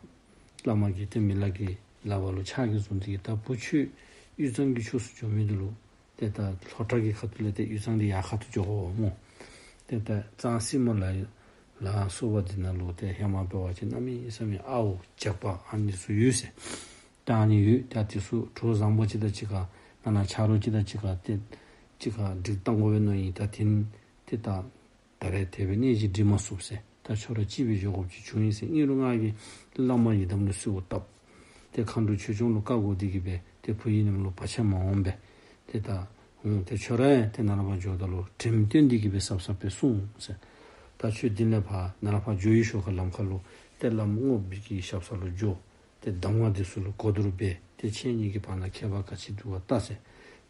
བླ་མ་གིས་ཏེ་མི་ལ་གི་ལག་པ་ལུ་ཕྱག་གིས་བཟུང་སྟེ་གིས་ད་བུ་ཁྱོད་དབུས་གཙང་གི་ཕྱོགས་སུ་འགྱོ་མི་འདི་ལུ་ཏེ་ད་ལྷོ་བྲག་གི་ཁ་ཐུག་ལས་ཏེ་དབུས་གཙང་འདི་ཡར་ཁ་ཐུག་འགྱོ་དགོ་སྨོ། ཏེ་ད་གཙང་སི་མ་ལ་ལ་སོགས་པ་འདི་ནང་ལུ་ཏེ་ཧེ་མ་འབད་བ་ཅིན་གནམ་མེད་ས་མེད་ཨརཝ་ཇག་པ་ཨ་ནི་ཚུ་ཡོད་ཟེར། ད་ཨ་ནི་ཡོད། ད་འདི་ཚུ་དྲོ་བཟང་པོ་ཅིག་དང་གཅིག་ཁར་ནང་ན་ཆ་རོགས་ཅིག་དང་གཅིག་ཁར་ཏེ་གཅིག་ཁར་སྒྲིག་བཏང་དགོ་པས་མནོ་ཡི། ད་དེ་ནི་ཏེ་ད་ད་རེས་དེ་སྦེ་གནས་གཞི་སྒྲིག་མ་ཚུགས་ཟེར། ད་ཁྱོད་ར་གཅིག་སྦེ་འགྱོ་དགོཔ་ཅིག་བྱུང་ཡི་ཟེར། ཨིན་རུང་ང་གིས་བླ་མ་ཡི་དམ་ལུ་གསོལཝ་བཏབ། ཏེ་མཁའ་འགྲོ་ཆོས་སྐྱོང་ལུ་བཀའ་བསྒོ་སྟེ་གིས་སྦེ་ཏེ་བུ་ཡི་ནང་ལུ་བར་ཆད་མ་འོང་པས། ཏེ་ད་འོང་ཏེ་ཁྱོད་ར་ཡང་ཏེ་ནཱ་ལས་ཕར་འགྱོཝ་ད་ལུ་དྲནམ་བཏོན་ཏེ་གིས་སྦེ་ཟབ་ཟབ་སྦེ་གསུངས་ཟེར། ད་ཁྱོད་འདི་ནང་ལས་ཕར་ནཱ་ལས་ཕར་འགྱོ་བའི་ཞོར་ཁར་ལམ་ཁར་ལུ་ཏེ་བླམ་རྔོག་པའི་གི་ཞབས་ས་ལུ་འགྱོ། ཏེ་གདམས་ངག་འདི་ཚུ་ལུ་གོ་བསྡུར་འབད། ཏེ་ཁྱེད་གཉིས་ཀྱི་བར་ན་ཁྱད་པར་ག་ཅི་འདུག་ག་བལྟ་ཟེར།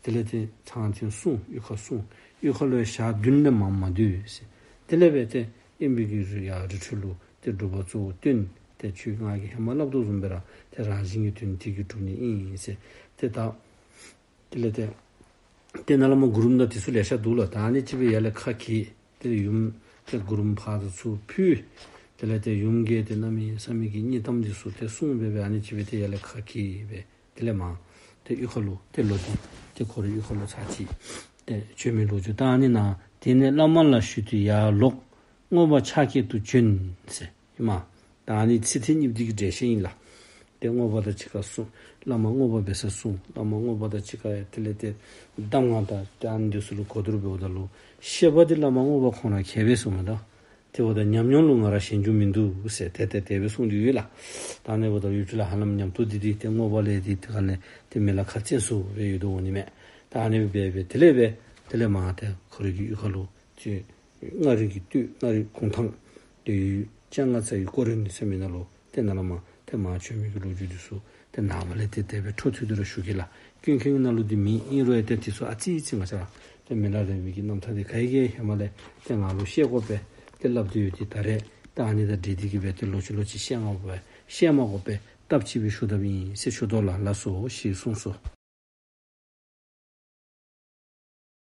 དེ་ལས་ཏེ་ཚང་ཐིང་སོང་གཡུས་ཁར་སོང་། གཡུས་ཁ་ལུ་ཡང་ཞག་བདུན་ལས་མར་མ་སྡོད་ཟེར། དེ་ལས་སྦེ་ཏེ་དབེན་པའི་གི་རི་ཡར་རི་ཁྲོད་ལུ་ཏེ་སྒྲུབ་པ་གཙོ་བོ་བཏོན། ཏེ་ཁྱོད་ང་གིས་ཧེ་མ་སླབ་དོ་བཟུམ་སྦེ་ར་ཏེ་རང་བཞིན་གྱི་དོན་དེ་གིས་གྲུབ་ནི་ཨིན་ཟེར། ཏེ་ད་དེ་ལས་ཏེ་ཏེ་ནཱ་ལས་མར་གུ་རུམ་དང་དེ་ཚུ་ལེ་ཤ་འདུག་ལགས། ད་ཨ་ནི་ཅིག་སྦེ་ཡར་ལས་ཁ་གྱེས། ཏེ་ཡུམ་ཏེ་གུ་རུམ་ཕར་དང་ཚུར་ཕུལ། དེ་ལས་ཏེ་ཡུམ་གྱིས་ཏེ་གནམ་མེད་ས་མེད་ཀྱི་སྙིང་གཏམ་འདི་ཚུ་ཏེ་གསུངས་སྦེ་སྦེ་ཨ་ནི་ཅིག་སྦེ་ཏེ་ཡར་ལས་ཁ་གྱེས་སྦེ་དེ་ལས་མར་ཏེ་གཡུས་ཁ་ལུ་ཏེ་ལོག་སྟེ་ཏེ་ཁོ་རའི་གཡུས་ཁ་ལུ་ཚར་གཅིག་ཏེ་བྱོན་མི་ལོ་རྒྱུས། ད་ཨ་ནི་ནང་དེ་ནས་བླ་མ་ལ་ཞུས་ཏེ་ཡར་ལོག། རྔོག་པ་ཕྱག་བསྐྱེད་དུ་བྱོན་ཟེར་ཨིན་མས། ད་ཨ་ནི་ཚིག་ཐེངས་གཉིས་འདི་གི་འགྲེལ་བཤད་ཨིན་ལགས། ཏེ་རྔོག་པ་དང་གཅིག་ཁར་སོང་། བླ་མ་རྔོག་པ་འབད་སར་སོང་། བླ་མ་རྔོག་པ་དང་གཅིག་ཁར་དེ་ལས་ཏེ་གདམས་ངག་དང་ཏེ་ཨ་ནི་འདི་ཚུ་ལུ་གོ་བསྡུར་འབདཝ་ད་ལུ་བཤད་པ་འདི་བླ་མ་རྔོག་པ་ཁོང་ར་མཁས་པས་གསུངམ་ད། ཏེ་འབདཝ་ད་ཉམས་མྱོང་ལུ་ང་ར་ཞན་རྒྱུ་མིན་འདུག་ཟེར་ཏེ་ཏེ་དེ་སྦེ་གསུངས་ཏེ་ཡོད་ལགས། ད་ཨ་ནི་འབདཝ་ད་ཡུལ་གྱི་ལ་ཧ་ལམ་ཉམས་རྟོགས་འདི་འདི་ཏེ་རྔོག་པ་ལས་འདི་ཏེ་ག་ལས་ཏེ་མི་ལ་ཁ་གསན་སུ་སྦེ་ཡོད་དོ་འོང་ནི་མས། ད་ཨ་ནི་སྦེ་སྦེ་དེ་ལས་སྦེ་དེ་ལས་མར་ཏེ་ཁོ་རའི་གི་གཡུས་ཁ་ལུ་ཏེ་མངའ་རིས་ཀྱི་སྟོད་མངའ་རིས་གུང་ཐང་ཏེ་ཡུལ་ལྕང་ང་ཚ་གི་ཀོ་རོན་ཟེར་མི་ནང་ལུ་ཏེ་ནཱ་ལས་མར་ཏེ་མར་བྱོན་མི་གི་ལོ་རྒྱུས་འདི་ཚུ་ཏེ་ནངས་པ་ལས་ཏེ་དེ་སྦེ་འཕྲོ་མཐུད་དེ་ར་ཞུ་གེ་ལགས། ཀུན་མཁྱེན་ནང་ལུ་འདི་མེད། ཨིན་རུང་ཡང་ཏེ་འདི་ཚུ་ཨ་ཙི་ཅིག་ང་བཅས་ར་ཏེ་མི་ལ་རས་པའི་གི་རྣམ་ཐར་འདི་ག་ཡི་གེ་ཧེ་མ་ལས་ཏེ་ང་ལུ་བཤད་དགོ་པས་ཏེ་སླབ་སྟེ་ཡོད། ཏེ་ད་རེས་ད་ཨ་ནི་དང་འབྲེལ་ཏེ་གིས་སྦེ་ཏེ་ལོག་ཅི་ལོག་ཅི་བཤད་མ་དགོ་པས་བཤད་མ་དགོ་པས་སྟབས་གཅིག་སྦེ་ཞུ་དཔ་ཨིན་ཟེར་ཞུ་དོ་ལགས། ལགས་སོ་ཞེས་གསུངས་སོ།